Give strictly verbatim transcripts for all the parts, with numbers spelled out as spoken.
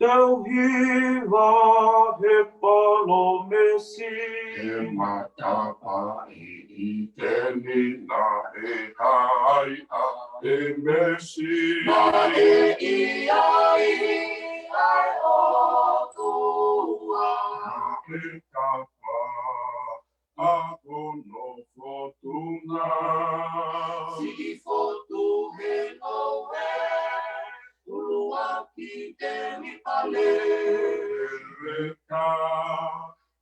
Te u hiva he palōmesi. He matapā ʻi ʻĪteni naʻe haʻi ʻa e Mesi. Naʻe ʻi ai ʻa e ʻOtua. Naʻe kapa ʻa hono fotunga. Siʻi fotu he ngoue, ʻuluaki temipale. Hereka,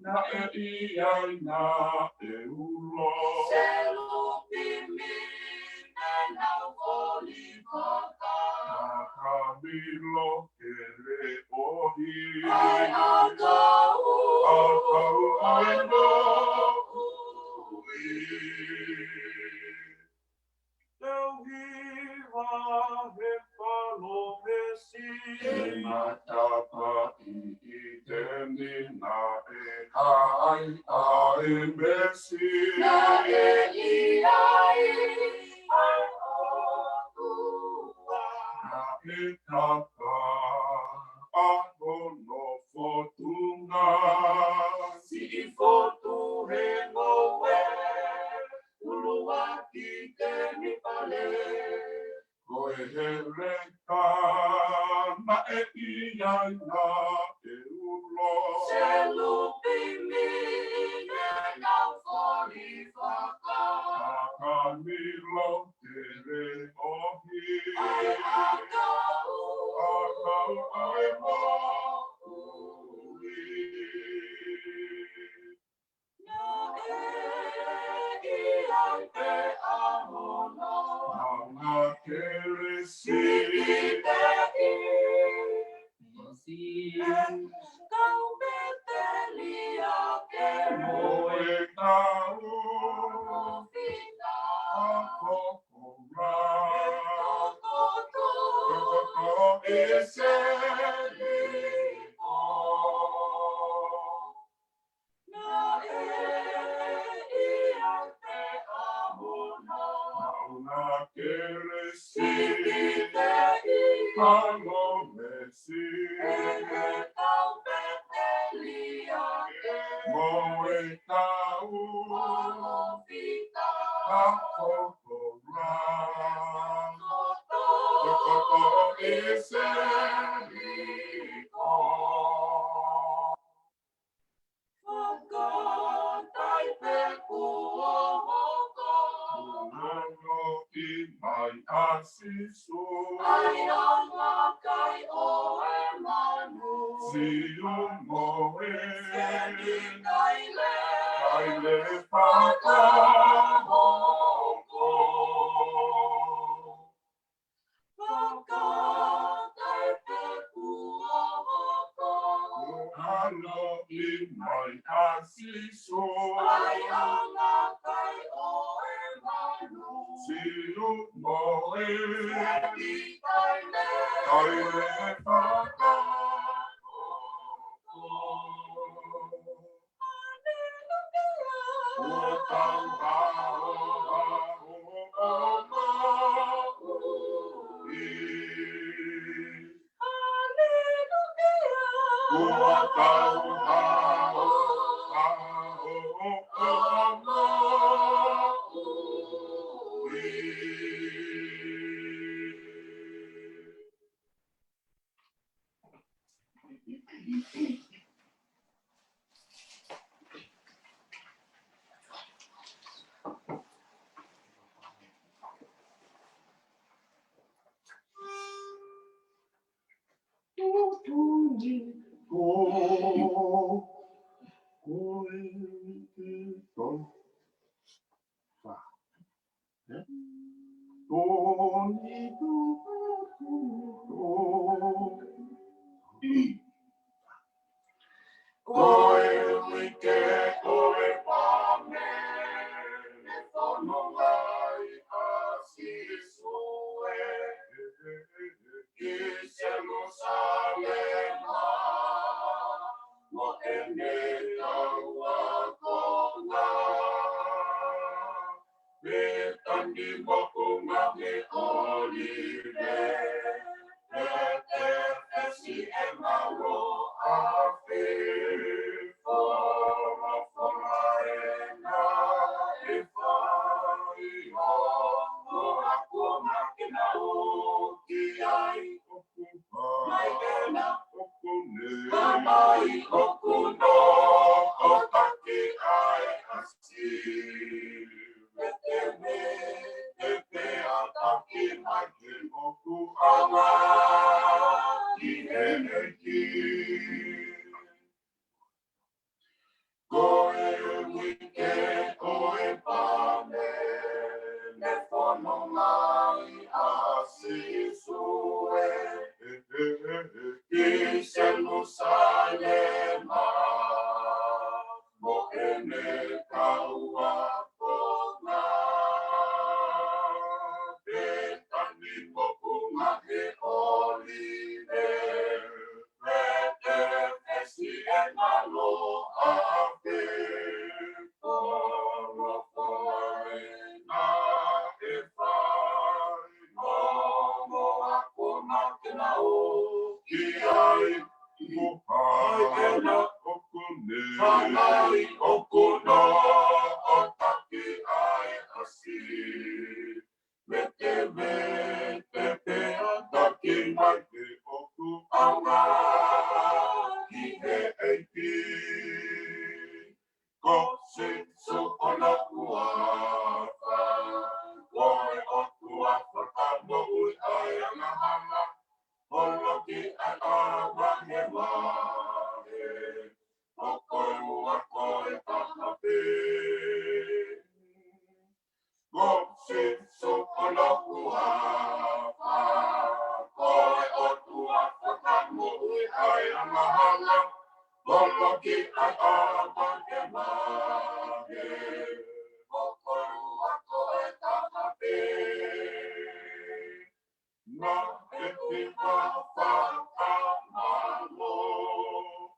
naʻe ʻi ai naʻe ulo. Selupimi ne nau koli faka. Ka milo kele ohi. ʻAi ʻakau. ʻAkau ʻa e moʻui. Te u hiva he palōmesi. He matapā ʻi ʻĪteni naʻe haʻi ʻa e Mesi. Naʻe ʻi ai ʻa e ʻOtua. Naʻe kapa ʻa hono fotunga. Siʻi fotu he ngoue, ʻuluaki temipale. Ko e hereka naʻe ʻi ai naʻe ulo. Selupimi ne nau koli faka. Ka milo kele ohi. ʻAi ʻakau. ʻAkau ʻa e moʻui. Naʻe ʻi ai pē ʻa hono. Maʻunga kelesi. Sikiteʻi. Mosi. Kau Peteli ake. Mo e kau. Fika. ʻA Kokola. Tokoto. Tokoto ʻi Seliko. Naʻe ʻi ai pē ʻa hono. Maʻunga kelesi. Sikiteʻi. Palōmesi. ʻE he kau Peteli ake. Mo e kau. Palōfita. ʻA Kokola. Tokoto. Tokoto ʻi Seliko. Fakatai pē kuo hoko. Kuo hoko ʻi mai ʻa Sīsū. ʻAi ʻa e ngaahi kai ʻo e manu. Siu mo e. Seni kai le. Kai le fakahoko. Fakatai pē kuo hoko. Kuo hoko ʻi mai ʻa Sīsū. ʻAi ʻa e ngaahi kai ʻo e manu. Siu mo e. Seni kai le. Kai le fakahoko. Ko, ko e uike ko. Fa. Ē? Ko ni tu, tu, tu. Ko e uike ko e Pāme, ne fononga ai ʻa Sīsū ē, ʻi Selūsalema, mo ʻene kau ākonga. Pētani mo e Moʻunga ʻOlive. Ai ʻoku noʻo taki ai ʻa si. Mete mete pea taki mai he ʻoku ʻaonga ki he ʻEiki. Ko e uike ʻo e Pāmele fononga ai ʻa Sīsū ē ki Selusalema mo ʻene kau ākonga. Pētani mo Punga he ʻŌlive, pea te fesi e ngalo ʻa e kolo foʻi naʻe fai, mo mo ako na ke na ō ki ai. Ko hai ʻena ʻoku ne, ko hai ʻoku noʻo taki ai ʻa si. Mete mete pea taki mai he ʻoku ʻaonga ki he ʻEiki. Ko Sīsū hono huafa, ko e ʻOtua fakamoʻui ʻa e angahala, holoki ʻa e ʻaonga he vahe, ʻo ko e ua ko e taha pē. Ko Sīsū hono huafa, ko e ʻOtua fakamoʻui ʻa e angahala, holoki ʻa e ʻaonga he vahe, ʻo ko e ua ko e taha pē. Naʻe hiva fakamālō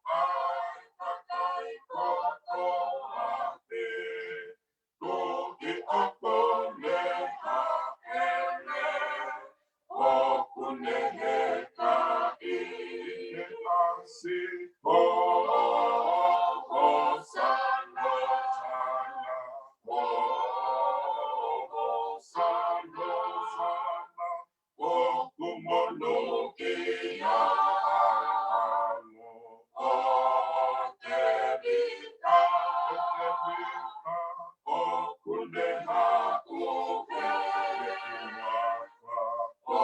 ʻa e kakai kotoa pē, tuʻi ʻoku ne hāʻele, ʻoku ne heka ʻi he ʻasi. Hōsana, hōsana, ʻoku monūʻia ʻa e ʻAlo ʻo Tēvita, ʻoku ne haʻu he huafa ʻo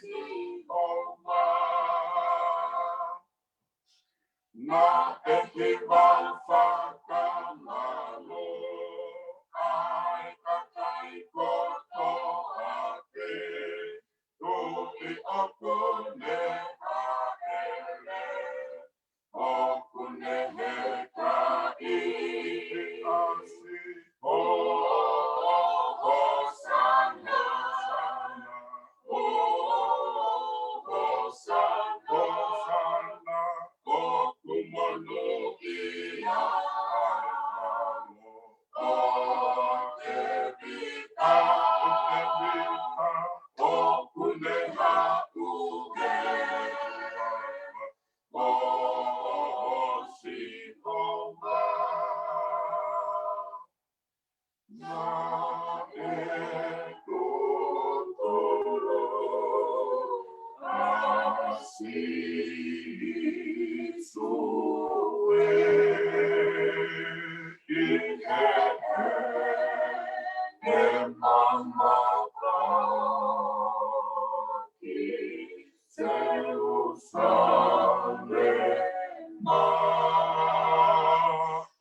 Sihova. Naʻe hiva fakamālō ʻa e kakai kotoa pē, tuʻi ʻoku ne hāʻele, ʻoku ne heka ʻi he ʻasi. Hōsana, hōsana, hōsana, ʻoku monūʻia ʻa e ʻAlo ʻo Tēvita, ʻoku ne haʻu he huafa ʻo Sihova. Naʻe totolo ʻa Sīsū ē ʻi he, he mamata ki Selusalema.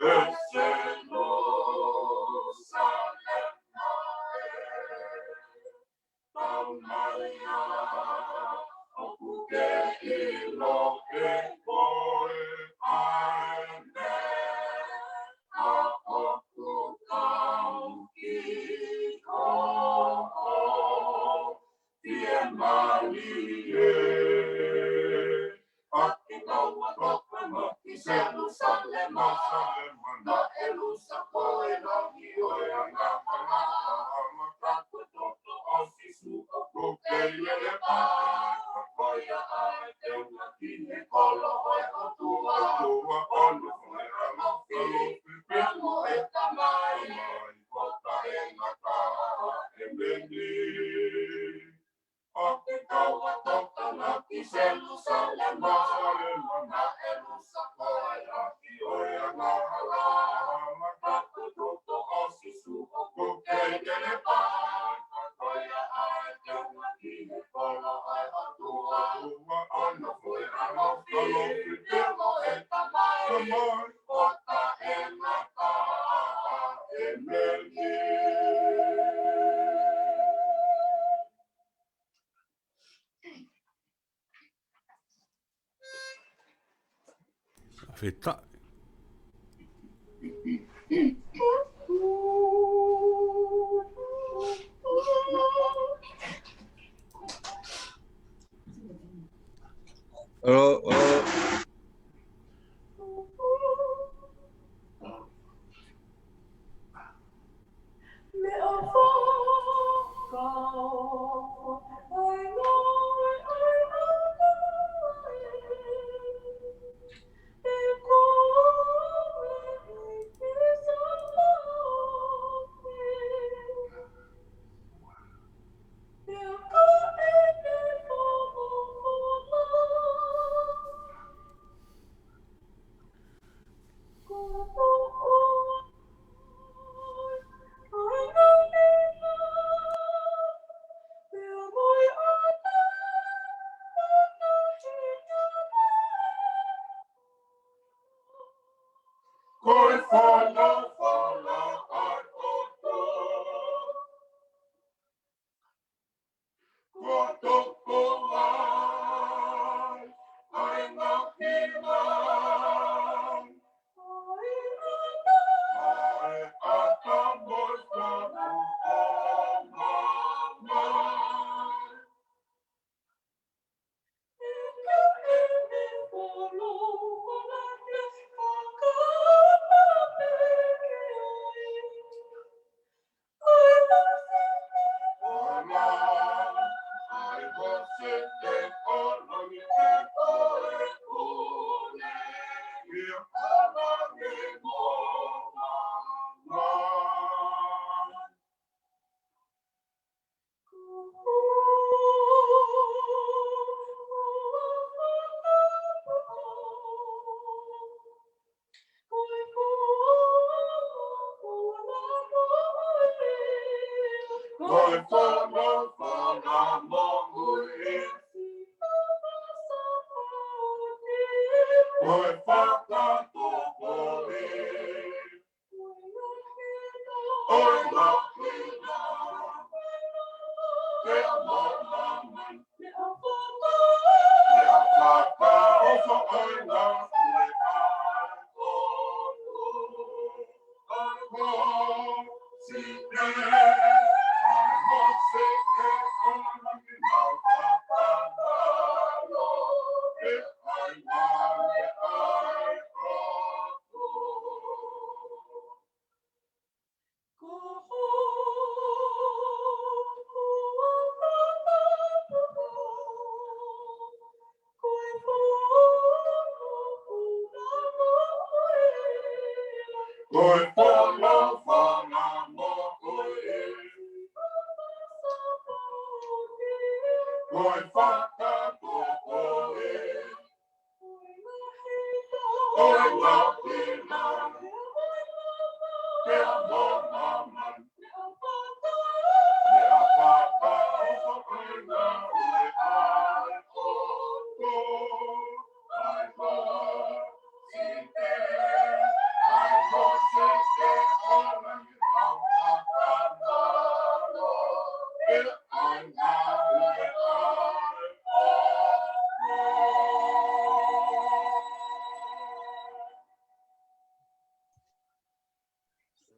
ʻE Selusalema ē, tau mai ā, ʻoku ke ʻilo ʻe koe ʻa e meʻa ʻoku kau ki hoʻo fiemālie. ʻA kitaua toka mai ki Selusalema, naʻe lusa ko e langi ʻo e angahala, ka ko e toto ʻo Sīsū ʻoku kei lele pē, ko ia ʻa e teunga ki he kolo ʻo e ʻOtua, ʻo nofo ʻi he ʻalofi, pea mo e Tamai, ʻo taʻengata. ʻĒmeni. ʻA kitaua toka mai ki Selusalema, Fakafetaʻi. Hello, hello. Ko e folofola ʻa e ʻOtua. Ko tokolahi ʻa e ngaahi langi. ʻA e ʻata mo e fonu ʻo māmani.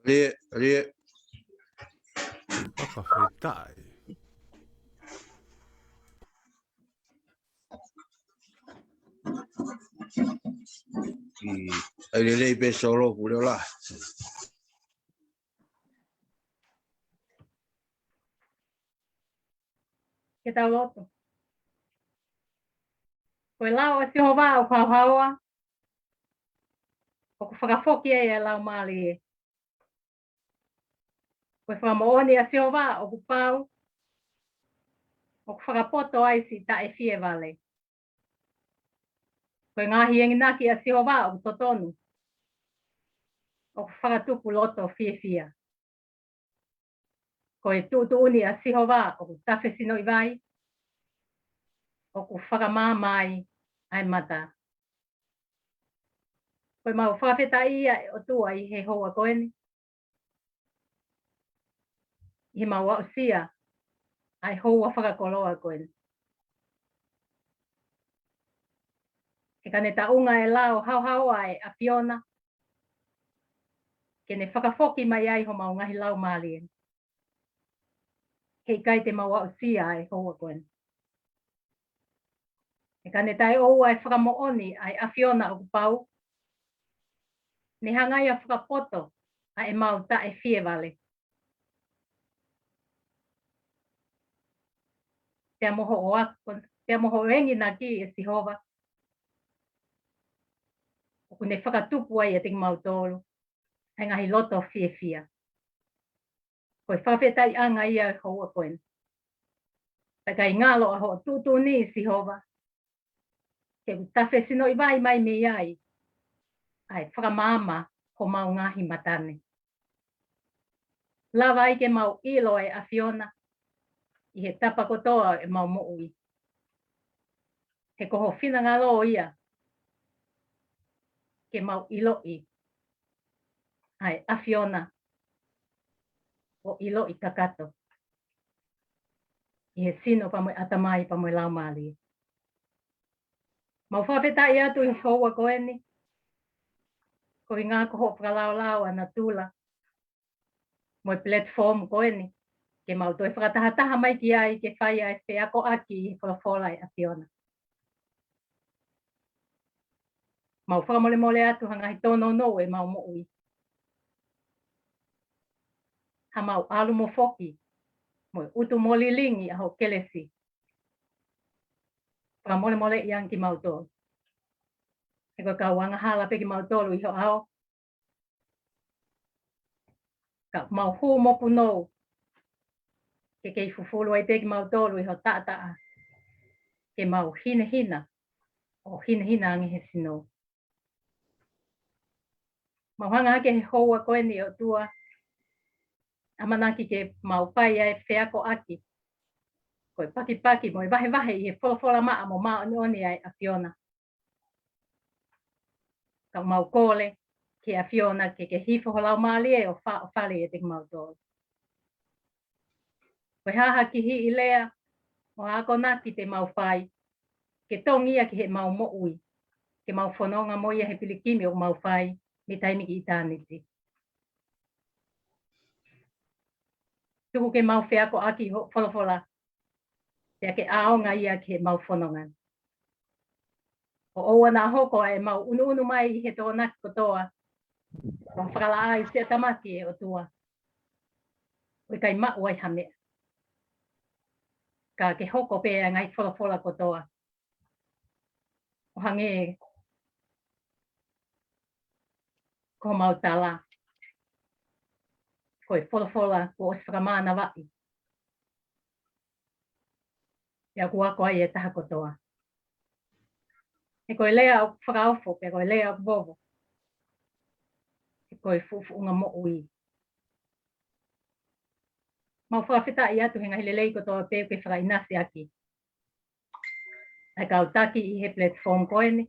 Lie, lie. Fakafetaʻi. Mm. ʻAi lelei pē Solo, kuo leo la. Ke tau lotu. Ko e lao ʻa Sihova ʻoku haohaoa, ʻoku fakafoki ai ʻa e laumālie. Ko e fakamoʻoni ʻa Sihova ʻoku pau, ʻoku fakapoto ai siʻi taʻefievale. Ko e ngaahi enginaki ʻa Sihova ʻoku totonu, ʻoku fakatupu loto fiefia. Ko e tuʻutuʻuni ʻa Sihova ʻoku tafe sino ʻi vai, ʻoku fakamaama ai ʻa e mata. Ko e mau fakafetaʻi ʻa e ʻOtua ʻi he houa ko eni, ʻi he mau aʻusia ʻa e houa fakakoloa ko eni. Ke He ka ne taʻunga e lao haohaoa ʻa e ʻAfiona, ke ne fakafoki mai ai homau ngaahi laumālie. He ʻikai te mau aʻusia ʻa e houa ko eni. He ka ne taʻeʻoua e fakamoʻoni ʻa e ʻAfiona ʻoku pau, ne hanga ia ʻo fakapoto ʻa ʻemau taʻefievale. Pea mo hoʻo ako, pea mo hoʻo enginaki, ʻe Sihova, ʻoku ne fakatupu ai ʻiate kimautolu ʻa e ngaahi loto fiefia. Ko e fakafetaʻiʻanga ia ʻo e houa ko eni. Pea ʻikai ngalo ʻa hoʻo tuʻutuʻuni, Sihova, ke u tafe sino ʻi vai mai mei ai ʻa e fakamaama homau ngaahi mata ni. Lava ai ke mau ʻilo ʻa e ʻAfiona ʻi he tapa kotoa ʻo ʻemau moʻui. He ko ho finangalo ia ke mau ʻiloʻi ʻa e ʻAfiona ʻo ʻiloʻi kakato ʻi he sino pea mo e ʻatamai pea mo e laumālie. Mau fakafetaʻi atu ʻi he houa ko eni, ko e ʻuhinga ko hoʻo fakalaolao ʻa natula mo e platform ko eni, ke mau toe fakatahataha mai ki ai ke fai ʻa e feakoʻaki ʻi he folofola ʻa e ʻAfiona. Mau fakamolemole atu ha ngaahi tōnounou ʻemau moʻui. Haʻamau ʻalu mo foki, mo e utu mo lilingi ʻa hoʻo kelesi. Fakamolemoleʻi ange kimautolu. He ko e kau angahala pē kimautolu ʻi ho ʻao. Ka mau hū mo punou, ke kei fufulu ai pē kimautolu ʻi ho taʻataʻa, ke mau hinehina, ʻo hinehina ange he sino. Mau hanga hake he houa ko eni, ʻOtua, ʻamanaki ke mau fai ʻa e feakoʻaki, ko e pakipaki mo e vahevahe ʻi he folofola maʻa mo māʻoniʻoni ʻa e ʻAfiona. Ka mau kole ki he ʻAfiona ke ke hifo ho Laumālie ʻo fa-, ʻo fale ʻiate kimautolu. Ko e hā ha kihiʻi lea mo ha akonaki te mau fai, ke tongi ia ki heʻemau moʻui, ke mau fononga mo ia he pilikimi ʻoku mau fai mei taimi ki ʻitāniti. Tuku ke mau feakoʻaki ho folofola, pea ke ʻaonga ia ki heʻemau fononga. ʻO ʻoua naʻa hoko ʻa ʻemau ʻunuʻunu mai ʻi he Tokonaki kotoa, ʻo fakalaʻā ʻi siʻa tamaki, ʻe ʻOtua, ʻo ʻikai maʻu ai ha meʻa. Ka ke hoko pē ʻa e ngaahi folofola kotoa ʻo hangē ko homau tala, ko e folofola kuo ʻosi fakamānavaʻi, pea kuo ako ai e taha kotoa. He ko e lea ʻoku fakaofo, pea ko e lea ʻoku vovo, he ko e fuʻufuʻunga moʻui. Mau fakafetaʻi atu he ngaahi lelei kotoa pē ʻoku ke fakaʻinasi ʻaki ʻa e kau taki ʻi he platform ko eni,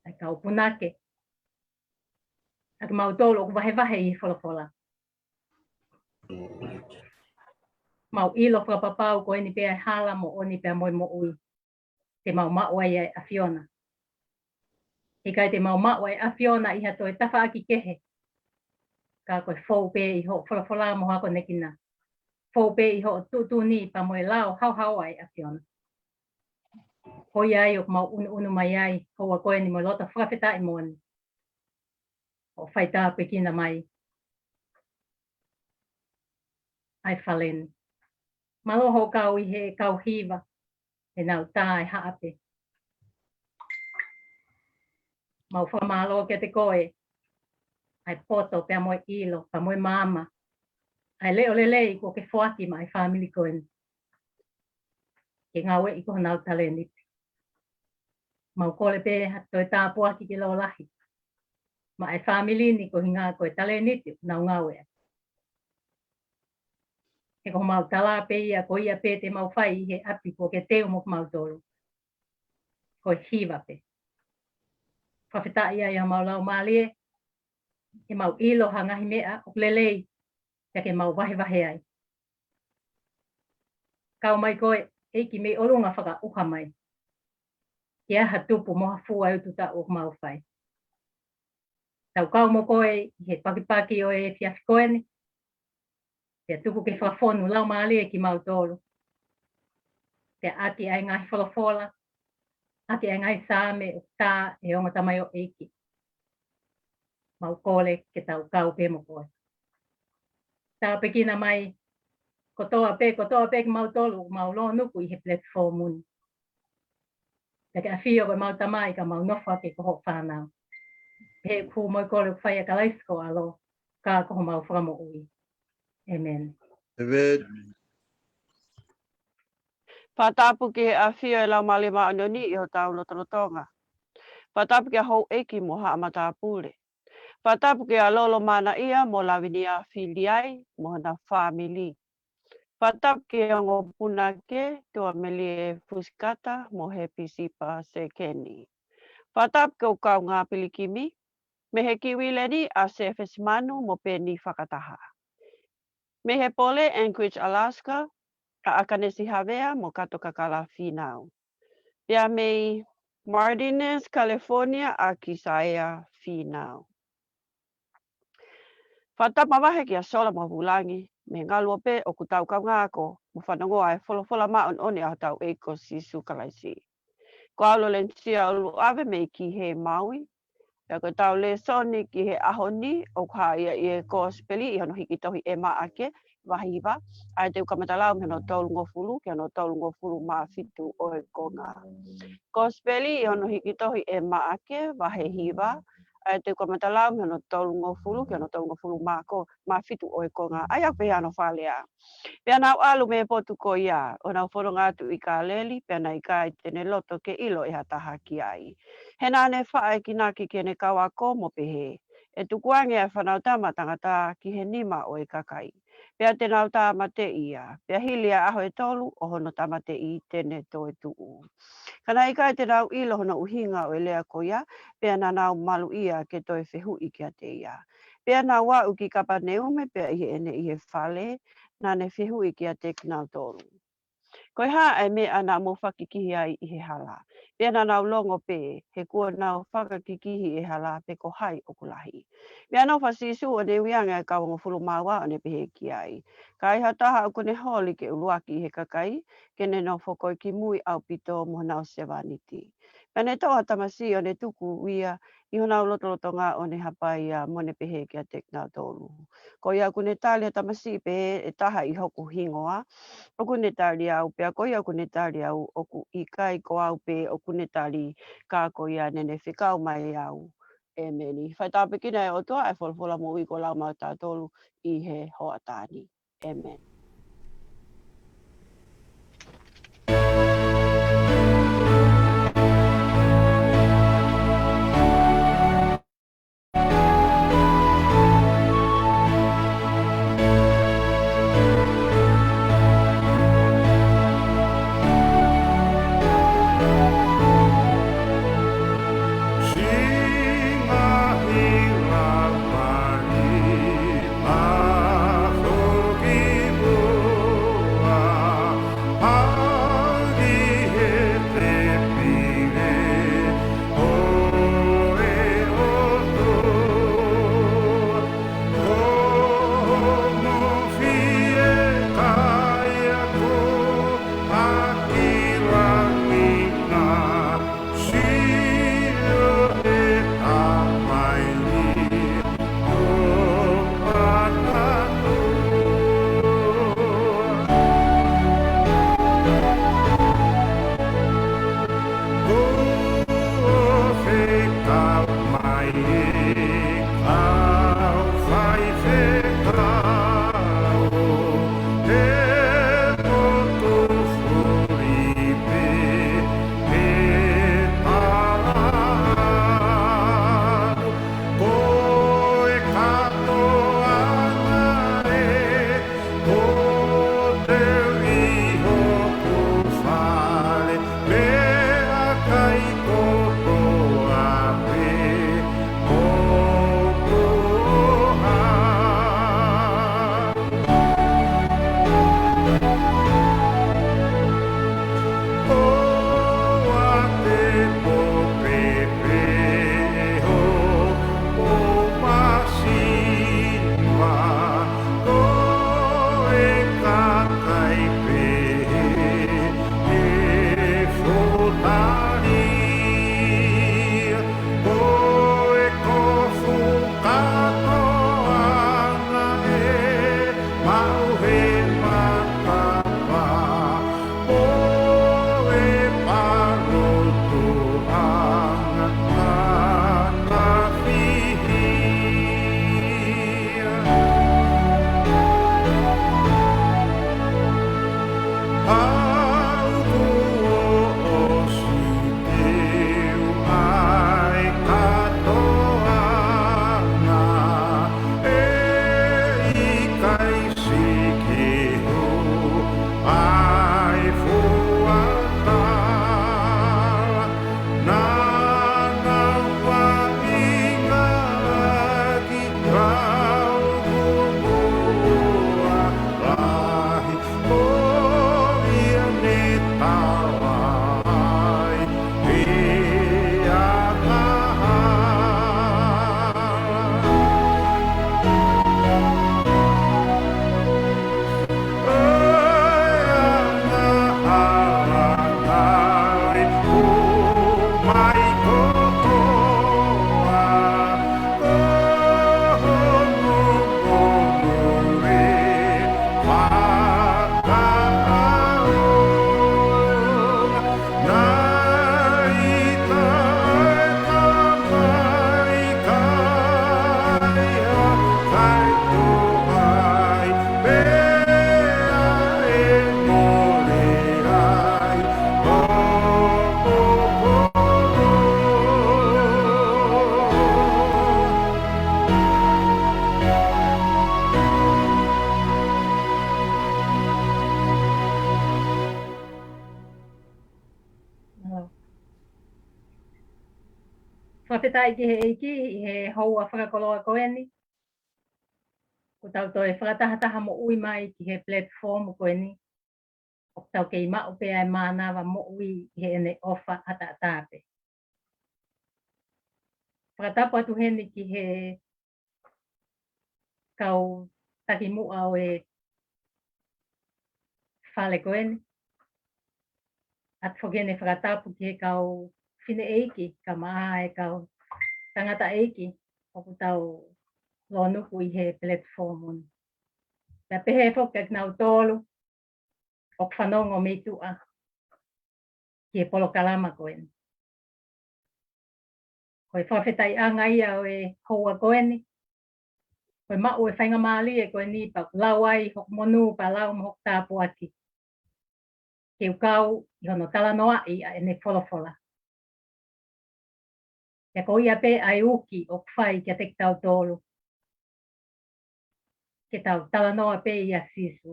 ʻa e kau punake, ʻa kimautolu ʻoku vahevahe ʻi he folofola. Mau ʻilo fakapapau ko eni pē ʻa e hala moʻoni pea mo e moʻui te mau maʻu ai ʻa e ʻAfiona. ʻIkai te mau maʻu ʻa e ʻAfiona ʻi ha toe tafaʻaki kehe, ka ko e fou pē ʻi hoʻo folofola mo ho akonekina. Fou pē ʻi hoʻo tuʻutuʻuni pea mo e lao haohaoa ʻa e ʻAfiona. Ko ia ai ʻoku mau ʻunuʻunu mai ai houa ko eni mo e loto fakafetaʻi moʻoni, ʻo faitāpuekina mai ʻa e fale ni. Mālō hoʻo kau ʻi he kau hiva, ʻenau tā ʻe haʻape. Mau fakamālō kiate koe ʻa e poto pea mo e ʻilo pea mo e maama, ʻa e leʻo lelei kuo ke foaki maʻa e fāmili ko eni ke ngāueʻi ko honau talēniti. Mau kole pē ha toe tāpuaki ke lōlahi maʻa e fāmili ni, ko e ʻuhinga ko e talēniti ʻoku nau ngāueʻaki. He ko homau tala pē ia, ko ia pē te mau fai ʻi he ʻapi kuo ke teu mo kimautolu, ko e hiva pē. Fakafetaʻi ai ʻa homau laumālie, he mau ʻilo ha ngaahi meʻa ʻoku lelei, pea ke mau vahevahe ai. Kau mai koe, ʻEiki, mei ʻolunga, fakaʻuha mai. ke ʻi ai ha tupu mo ha fua ʻi he ʻū tuʻu taʻu ʻoku mau fai. Tau kau mo koe ʻi he pakipaki ʻo e efiafi ko eni, pea tuku ke fakafonu Laumālie kimautolu, pea ʻaki ʻa e ngaahi folofola, ʻaki ʻa e ngaahi saame ʻoku tā ʻe he ongo tamaioʻeiki. Mau kole ke tau kau pē mo koe. Tāpuekina mai kotoa pē, kotoa pē kimautolu ʻoku mau lōnuku ʻi he platform ni. Pea ke ʻafio ko homau Tamai ka mau nofo hake ko hoʻo fānau. He ʻoku hū mo e kole ʻoku fai ʻia Kalaisi ko ho ʻAlo, ka ko homau Fakamoʻui. ʻĒmeni. ʻĒmeni. Fakatapu ki he ʻafio ʻa e Laumālie Māʻoniʻoni ʻi hotau lotolotonga. Fakatapu ki he houʻeiki mo haʻa matāpule. Fakatapu kia Lolo Manaia mo Lavinia Filiai mo hona fāmili. Fakatapu ki he ongo punake, Tuʻamelie Fusikata mo Hepisipa Sekeni. Fakatapu ki hoku kaungā pilikimi, mei he Kiuileni ʻa Sefesi Manu mo Peni Fakataha. Mei he pole Anchorage, Alaska, ʻa ʻAkanesi Havea mo Kato Kakala Fīnau. Pea mei Martinez, California, ʻa Kisaea Fīnau. Fakatapu mavahe kia Sola mo Vulangi, mei he ngaluope ʻoku tau kaungā ako mo fanongoa e folofola māʻoniʻoni ʻa hotau ʻEiki ko Sīsū Kalaisi. Ko au Lolensia ʻUluʻave mei Kihei, Maui. Pea ko ʻetau lēsoni ki he ʻaho ni ʻoku hā ia ʻi he Kosipeli ʻi hono hiki tohi ʻe Maʻake, vahe hiva, ʻa ia te u kamata lau mei hono tolungofulu ki hono tolungofulu mā fitu ʻo e konga. Kosipeli ʻi hono hiki tohi ʻe Maʻake, vahe hiva, ʻa ia te u kamata lau mei hono tolungofulu ki hono tolungofulu mā ko, mā fitu ʻo e konga. ʻA ia ʻoku pehē hono fakalea. Pea naʻa nau ʻalu mei he potu ko ia, ʻo nau fononga atu ʻi Kāleli, pea naʻe ʻikai te ne loto ke ʻilo ʻe ha taha ki ai. He naʻa ne faʻa ʻekinaki ki heʻene kau ako mo pehē, ʻE tukuange ʻa e Fanautama ʻa Tangata ki he nima ʻo e kakai, pea te nau tāmateʻi ia, pea hili ʻa e ʻaho ʻe tolu ʻo hono tāmateʻi te ne toe tuʻu. Ka naʻe ʻikai te nau ʻilo hono ʻuhinga ʻo e lea ko ia, pea naʻa nau maluʻia ke toe fehuʻi kiate ia. Pea nau aʻu ki Kapaneume, pea ʻi heʻene ʻi he fale, naʻa ne fehuʻi kiate kinautolu, Ko e hā ʻa e meʻa naʻa mou fakakikihi ai ʻi he hala? Pea naʻa nau longo pē, he kuo nau fakakikihi ʻi he hala pe ko hai ʻoku lahi. Pea nofo ʻa Sīsū ʻo ne ui ange ʻa e kau hongofulu mā ua ʻo ne pehē ki ai, Ka ʻi ai ha taha ʻoku ne holi ke ʻuluaki ʻi he kakai, ke ne nofo ko ē kimui ʻaupito mo honau sevāniti. Pea ne toʻo ha tamasiʻi ʻo ne tuku ia ʻi honau lotolotonga ʻo ne hapai ia mo ne pehē kiate kinautolu, Ko ia ʻoku ne tali ha tamasiʻi pehē ʻe taha ʻi hoku hingoa, ʻoku ne tali au, pea ko ia ʻoku ne tali au, ʻoku ʻikai ko au pē ʻoku ne tali, ka ko ia naʻa ne fekau mai au. ʻĒmeni. Fai tāpuekina ʻe he ʻOtua ʻa e folofola moʻui kuo lau maʻatautolu ʻi he hoʻatā ni. ʻĒmeni. Fakafetaʻi ki he ʻEiki ʻi he houa fakakoloa ko eni. Kuo tau toe fakatahataha moʻui mai ki he platform ko eni. ʻOku tau kei maʻu pē ʻa e mānava moʻui ʻi heʻene ʻofa ʻataʻatā pē. Fakatapu atu heni ki he kau takimuʻa ʻo e fale ko eni. ʻAtu foki eni e fakatapu ki he kau fineʻeiki, kae ʻumaʻā e kau tangataʻeiki ʻoku tau lōnuku ʻi he platform ni. Pea pehē foki kia kinautolu ʻoku fanongo mei tuʻa ki he polokalama ko eni. Ko e fakafetaʻiʻanga ia ʻo e houa ko eni. Ko e maʻu e faingamālie ko eni pea ʻoku lau ai hoku monū pea lau mo hoku tāpuaki ke u kau ʻi hono talanoaʻi ʻa ʻene folofola. Pea ko ia pē ʻa e uki ʻoku fai kiate kitautolu ke tau talanoa pē ʻia Sīsū.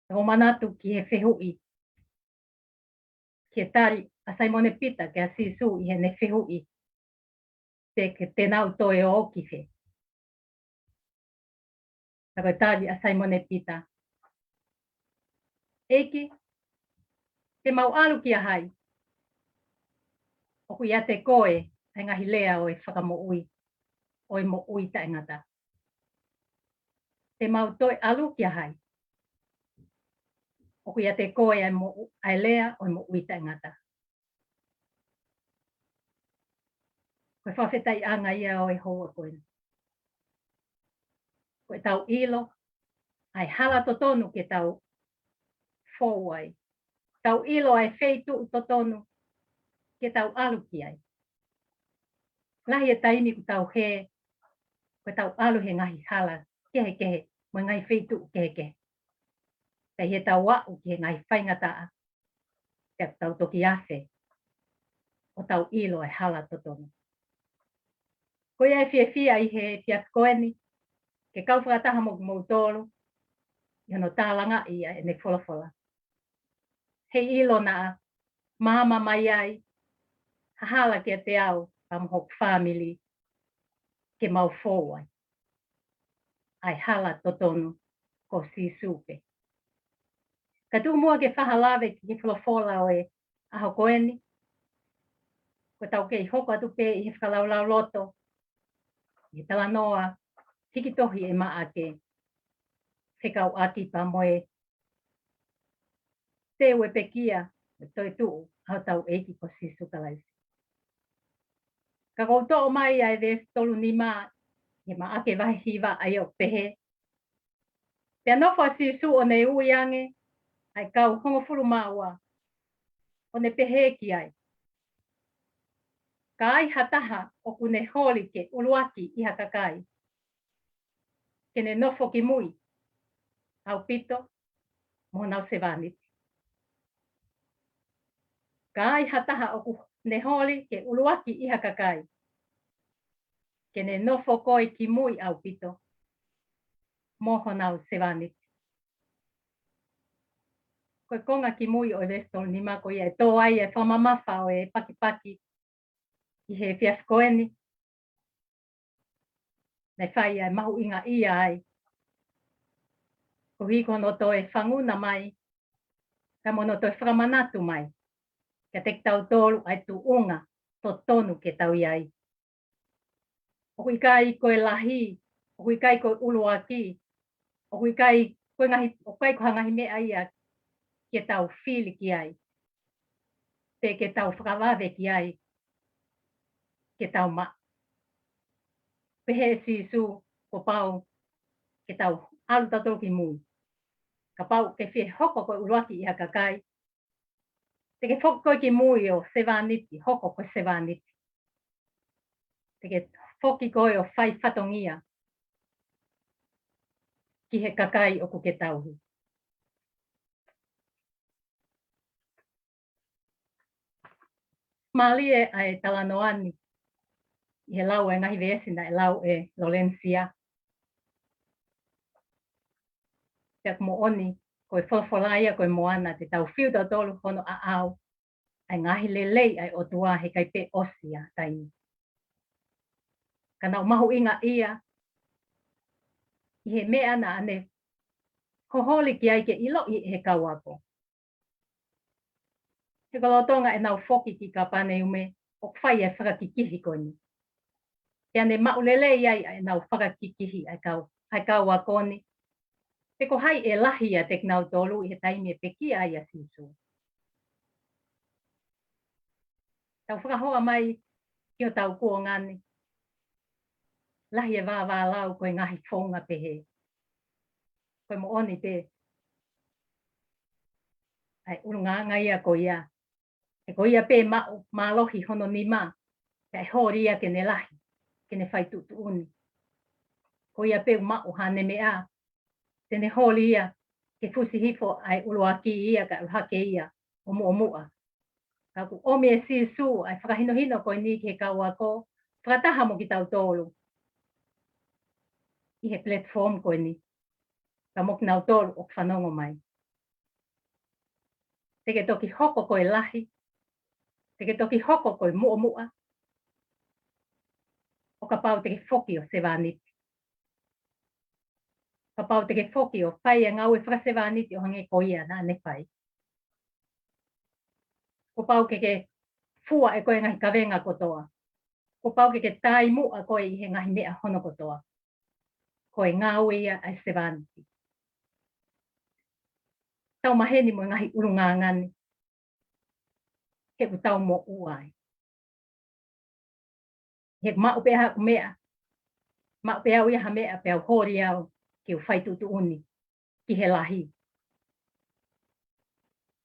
Tau manatu ki he fehuʻi, ki he tali ʻa Saimone Pita kia Sīsū ʻi heʻene fehuʻi pe ke te nau toe ō ki fē. Ka ko e tali ʻa Saimone Pita, ʻEiki, te mau ʻalu kia hai? ʻOku ʻiate koe ʻa e ngaahi lea ʻo e fakamoʻui, ʻo e moʻui taʻengata. Te mau toe ʻalu kia hai? ʻOku ʻiate koe ʻa e moʻu-, ʻa e lea ʻo e moʻui taʻengata. Ko e fakafetaʻiʻanga ia ʻo e houa ko eni. Ko ʻetau ʻilo ʻa e hala totonu ke tau fou ai. Tau ʻilo ʻa e feituʻu totonu ke tau ʻalu ki ai. Lahi e taimi ʻoku tau hē, ko ʻetau ʻalu he ngaahi hala kehekehe, mo e ngaahi feituʻu kehekehe. Pea ʻi heʻetau aʻu ki he ngaahi faingataʻa, pea tau toki afe ʻo tau ʻilo e hala totonu. Ko ia e fiefia ʻi he efiafi ko eni, ke kau fakataha mo kimoutolu ʻi hono tālangaʻi ʻa ʻene folofola. Heiʻilo naʻa maama mai ai ha hala kiate au pea mo hoku fāmili ke mau fou ai. ʻA e hala totonu ko Sīsū pē. Ka tuku muʻa ke fai ha lave ki he folofola ʻo e ʻaho ko eni, ko ʻetau kei hoko atu pē ʻi he fakalaulauloto, ʻi he talanoa hiki tohi ʻe Maʻake, fekauʻaki pea mo e teu e pekia, mo e toetuʻu ʻa hotau ʻEiki ko Sīsū Kalaisi. Ka ʻoku ou toʻo mai ʻa e veesi tolu nima ʻi he Maʻake vahe hiva ʻa ia ʻoku pehē, Pea nofo ʻa Sīsū ʻo ne ui ange ʻa e kau hongofulu mā ua, ʻo ne pehē ki ai, Ka ai ha taha ʻoku ne holi ke ʻuluaki ʻi ha kakai, ke ne nofo ki mui ʻaupito mo honau sevāniti. Ka ai ha taha ʻoku ne holi ke ʻuluaki ʻi ha kakai, ke ne nofo ko ē ki mui ʻaupito mo honau sevāniti. Ko e konga ki mui ʻo e veesi tolu nima ko ia ʻe tō ai e fakamamafa ʻo e pakipaki ʻi he efiafi ko eni. Naʻe fai ʻa e mahuʻingaʻia ai, koeʻuhi ko hono toe fanguna mai, ka mo hono toe fakamanatu mai kiate kitautolu ʻa e tuʻunga totonu ke tau ʻi ai. ʻOku ʻikai ko e lahi, ʻoku ʻikai ko e ʻuluaki, ʻoku ʻikai ko e ngaahi, ʻoku ʻikai ko ha ngaahi meʻa ia ke tau fili ki ai, pe ke tau fakavave ki ai, ke tau maʻu. Pehē ʻe Sīsū kuo pau ke tau ʻalu tautolu ki mui. Kapau ʻoku ke fie hoko ko e ʻuluaki ʻi ha kakai, te ke foki koe ki mui ʻo sevāniti, hoko ko e sevāniti. Te ke foki koe ʻo fai fatongia ki he kakai ʻoku ke tauhi. Mālie ʻa e talanoa ni ʻi he lau e ngaahi veesi naʻe lau ʻe Lolensia. Pea ʻoku moʻoni, ko e folofola ia ko e moana, te tau fiu tautolu hono ʻaʻau. ʻa e ngaahi lelei ʻa e ʻOtua he ʻikai pē ʻosi ʻa e taimi. Ka naʻa nau mahuʻingaʻia ʻi he meʻa naʻa ne holi ki ai ke ʻiloʻi ʻe he kau ako. He ko e lolotonga ʻenau foki ki Kāpaneume, ʻoku fai e fakakikihi ko eni. Pea ne maʻu lelei ai ʻa ʻenau fakakikihi ʻa e kau, ʻa e kau ako ni. Pe ko hai ʻe lahi ʻiate kinautolu ʻi he taimi ʻe pekia ai ʻa Sīsū. Tau fakahoa mai ki hotau kuonga ni. Lahi e vāvālau ko e ngaahi founga pehē. Ko e moʻoni pē. ʻA e ʻulungaanga ia ko ia. He ko ia pē maʻu mālohi hono nima. Pea ʻe holi ia ke ne lahi, ke ne fai tuʻutuʻuni. Ko ia pē ʻoku maʻu haʻane meʻa. Te ne holi ia ke fusi hifo ʻa e ʻuluaki ia kae ʻalu hake ia ʻo muʻomuʻa. Ka ʻoku ʻomi ʻe Sīsū ʻa e fakahinohino ko eni ki he kau ako, fakataha mo kitautolu ʻi he platform ko eni. Ka mo kinautolu ʻoku fanongo mai. Te ke toki hoko ko e lahi, te ke toki hoko ko e muʻomuʻa, ʻo kapau te ke foki ʻo sevāniti. Kapau te ke foki ʻo fai e ngāue fakasevāniti ʻo hangē ko ia naʻa ne fai. Kuo pau ke ke fua ʻe koe e ngaahi kavenga kotoa. Kuo pau ke ke taumuʻa koe ʻi he ngaahi meʻa hono kotoa. Ko e ngāue ia ʻa e sevāniti. Tau maheni mo e ngaahi ʻulungaanga ni. He ʻoku tau moʻua ai. He maʻu pē haʻaku meʻa. Maʻu pē au ia ha meʻa pea u holi au ke u fai tuʻutuʻuni ki he lahi.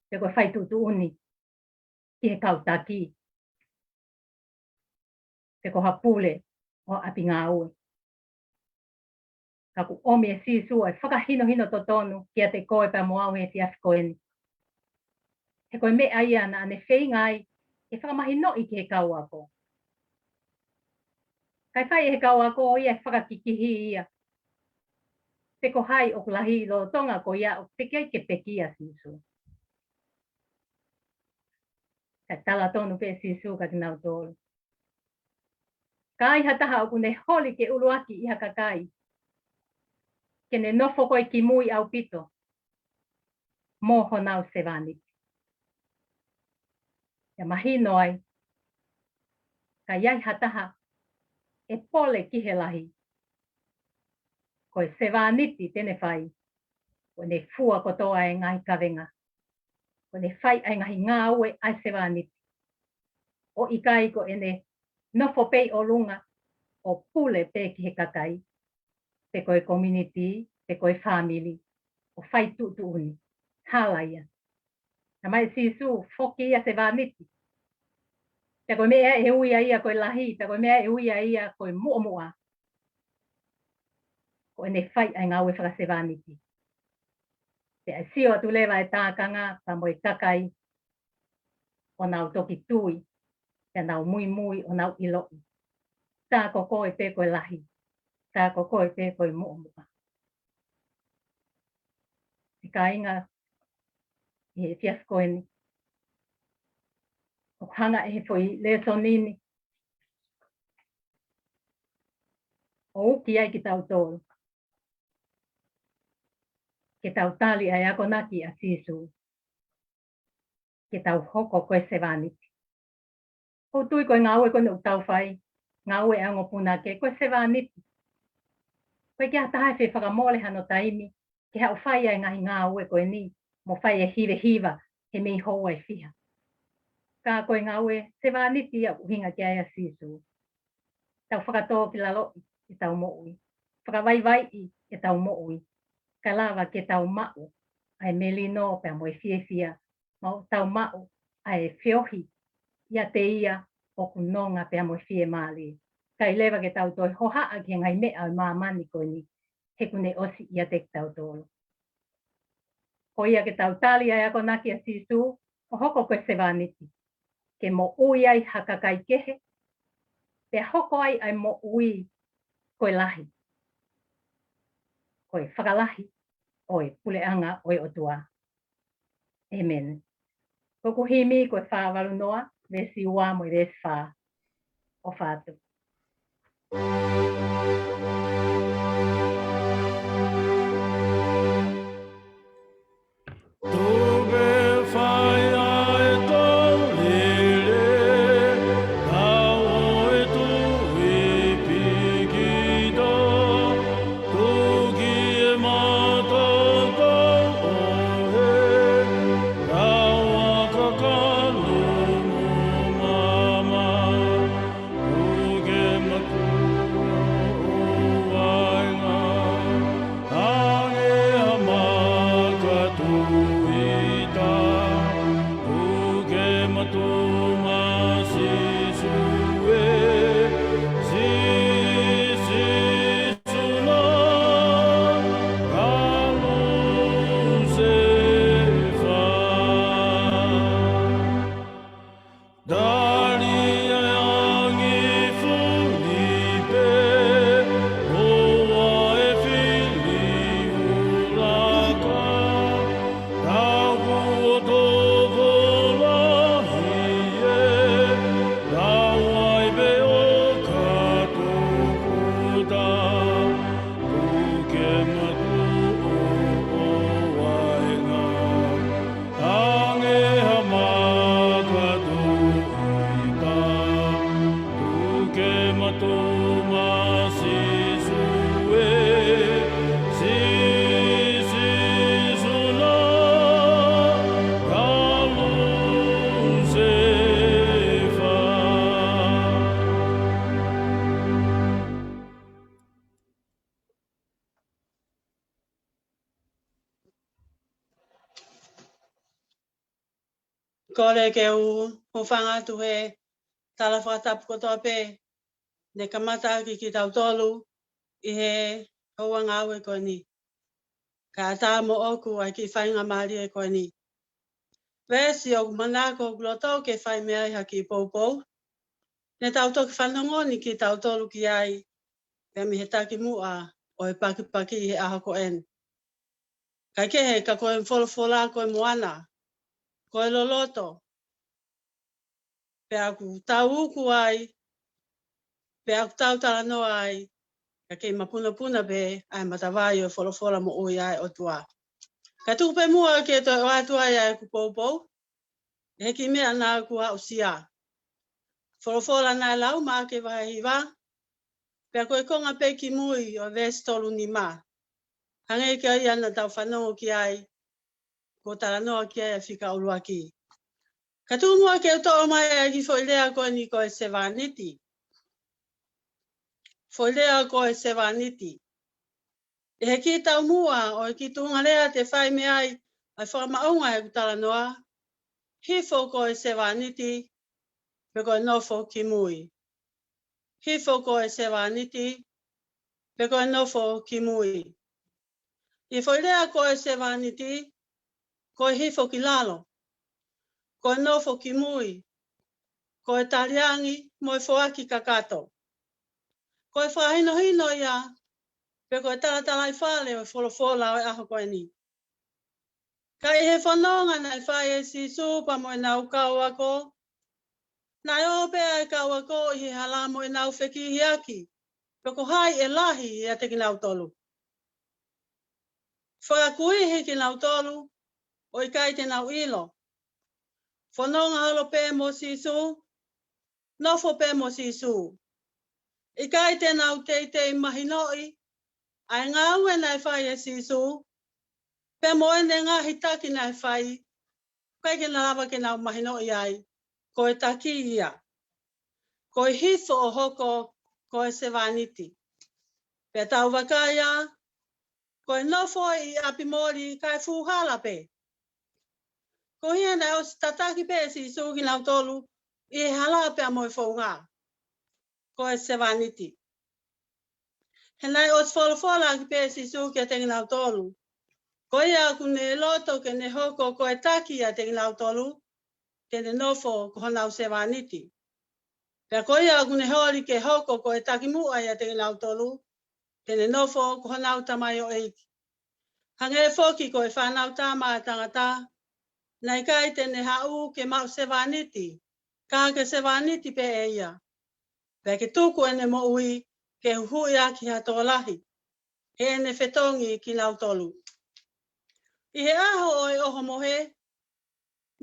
Pe ko e fai tuʻutuʻuni ki he kau taki. Pe ko ha pule ʻo ʻapi ngāue. Ka ʻoku ʻomi ʻe Sīsū ʻa e fakahinohino totonu kiate koe pea mo au he efiafi ko eni. He ko e meʻa ia naʻa ne feinga ai ke fakamahinoʻi ki he kau ako. Kae fai ʻe he kau ako ia e fakakikihi ia. Pe ko hai ʻoku lahi ʻi lolotonga ko ia ʻoku teʻeki ai ke pekia ʻa Sīsū. Kae tala tonu pē ʻe Sīsū kia kinautolu. Ka ai ha taha ʻoku ne holi ke ʻuluaki ʻi ha kakai, ke ne nofo ko ē ki mui ʻaupito mo honau sevāniti. ʻE mahino ai, ka ai ha taha ʻe pole ki he lahi, ko e sevāniti te ne fai, ko ʻene fua kotoa e ngaahi kavenga. Ko ʻene fai ʻa e ngaahi ngāue ʻa e sevāniti. ʻO ʻikai ko ʻene nofo pē ʻi ʻolunga ʻo pule pē ki he kakai, pe ko e community, pe ko e fāmili, ʻo fai tuʻutuʻuni. Hala ia. Naʻe ʻomai ʻe Sīsū foki ia sevāniti. Pea ko e meʻa ʻe ui ai ia ko e lahi, pea ko e meʻa ʻe ui ai ia ko e muʻomuʻa. Ko ʻene fai ʻa e ngāue fakasevāniti. Pea ʻe sio atu leva e tākanga pea mo e kakai ʻo nau toki tui, pea nau muimui ʻo nau ʻiloʻi. Tā ko koe pē ko e lahi, tā ko koe pē ko e muʻomuʻa. ʻE kāinga, ʻi he efiafi ko eni, ʻoku hanga ʻe he foʻi lēsoni ni ʻo uki ai kitautolu ke tau tali ʻa e akonaki ʻa Sīsū, ke tau hoko ko e sevāniti. ʻOku ou tui ko e ngāue ko eni ʻoku tau fai, ngāue ʻa e ongo punake, ko e sevāniti. ʻOku ʻikai ha taha ʻe fie fakamole hano taimi ke haʻu ʻo fai ʻa e ngaahi ngāue ko eni, mo fai e hivehiva he meimei houa ʻe fiha. Ka ko e ngāue sevāniti ia ʻoku ʻuhinga ki ai ʻa Sīsū. Tau fakatōkilaloʻi ʻetau moʻui. Fakavaivaiʻi ʻetau moʻui. Kae lava ke tau maʻu ʻa e melino pea mo e fiefia. Mo tau maʻu ʻa e feohi ʻiate ia ʻoku nonga pea mo e fiemālie. ʻIkai leva ke tau toe hohaʻa ki he ngaahi meʻa ʻo e māmani ko eni, he kuo ne ʻosi ʻiate kitautolu. Ko ia ke tau tali ʻa e akonaki ʻa Sīsū, ʻo hoko ko e sevāniti. Ke moʻui ai ha kakai kehe, pea hoko ai ʻa e moʻui ko e lahi, ko e fakalahi ʻo e puleʻanga ʻo e ʻOtua. ʻĒmeni. Ko ʻeku himi ko e fā valu noa, veesi ua mo e veesi fā. ʻOfa atu. Tuku ke fai ʻa e tau lele, tau ʻo e tui pikito, tuku ke mata tau ʻo e, tau ʻa kakano mo mama. Tuku ke matuʻu ʻo vaenga, hangē ha makatuʻita. Tuku ke matuʻu mā Sīsū ē, Sī-, Sīsū na, ka Lusefā. Tali ʻa e angi fuli pē, ʻoua ʻe fili ʻulaka. Tau kuo tokolahi ē, tau ai pē ʻo ka tukuta. Tuku ke matuʻu ʻo vaenga, hangē ha makatuʻita. Tuku ke matuʻu mā Sīsū ē, Sī-, Sīsū na, ka Lusefā. Kole ke u hūfanga atu he tala fakatapu kotoa pē ne kamata ʻaki kitautolu ʻi he houa ngāue ko eni. Kae ʻatā moʻoku ʻa e kiʻi faingamālie ko eni. Veesi ʻoku manako ʻoku loto ke fai mei ai ha kiʻi poupou, ne tau toki fanongo ni kitautolu ki ai, pea mei he takimuʻa ʻo e pakipaki he ʻaho ko eni. Kae kehe ka ko e folofola ko e moana, ko e loloto, pea ʻoku tau uku ai, pea ʻoku tau talanoa ai, ka kei mapunapuna pē ʻa e matavai ʻo e folofola moʻui ʻa e ʻOtua. Ka tuku pē muʻa ke toe ʻoatu ai ʻa ʻeku poupou, ʻi he kiʻi meʻa naʻa ku aʻusia. Folofola naʻe lau, Maʻake vahe hiva, pea ko e konga pē kimui ʻo e veesi tolu nima. Hangē ko ia naʻa tau fanongo ki ai, ko e talanoa ki ai ʻa e fika ʻuluaki. Ka tuku muʻa ke u toʻo mai ʻa e kiʻi foʻi lea ko eni ko e sevāniti. Foʻi lea ko e sevāniti. ʻI he kiʻi taumuʻa ʻo e kiʻi tuʻunga lea te u fai mei ai ʻa e fakamaʻunga ʻeku talanoa, hifo ko e sevāniti, pe ko e nofo kimui. Hifo ko e sevāniti, pe ko e nofo kimui. ʻI he foʻi lea ko e sevāniti, ko e hifo ki lalo, ko e nofo kimui, ko e taliangi mo e foaki kakato. Ko e fakahinohino ia, pe ko e talatalaifale ʻo e folofola ʻo e ʻaho ko eni. Ka ʻi he fononga naʻe fai ʻe Sīsū pea mo ʻenau kau ako, naʻe ō pē ʻa e kau ako ʻi he hala mo ʻenau fekihiaki, pe ko hai ʻe lahi ʻiate kinautolu. Fakakuihi kinautolu, ʻo ʻikai te nau ʻilo. Fononga holo pē mo Sīsū, nofo pē mo Sīsū. ʻIkai te nau teitei mahinoʻi ʻa e ngāue naʻe fai ʻe Sīsū, pea mo ʻene ngaahi taki naʻe fai, ʻikai ke na lava ke nau mahinoʻi ai, ko e taki ia. Ko e hifo ʻo hoko ko e sevāniti. Pea tau vakai ā, ko e nofo ʻi ʻapi moli kae fuhala pē. Ko ia naʻe ʻosi tataki pē ʻe Sīsū kinautolu ʻi he hala pea mo e founga. Ko e sevāniti. He naʻe ʻosi folofola ʻaki pē ʻe Sīsū kiate kinautolu. Ko ia ʻoku ne loto ke ne hoko ko e taki ʻiate kinautolu, te ne nofo ko honau sevāniti. Pea ko ia ʻoku ne holi ke hoko ko e takimuʻa ʻiate kinautolu, te ne nofo ko honau tamaioʻeiki. Hangē foki ko e Fānautama ʻa Tangata, naʻe ʻikai te ne haʻu ke maʻu sevāniti, ka ke sevāniti pē ʻe ia, pea ke tuku ʻene moʻui ke huhuʻi ʻaki ha tokolahi, heʻene fetongi kinautolu. ʻI he ʻaho ʻo e ʻohomohe,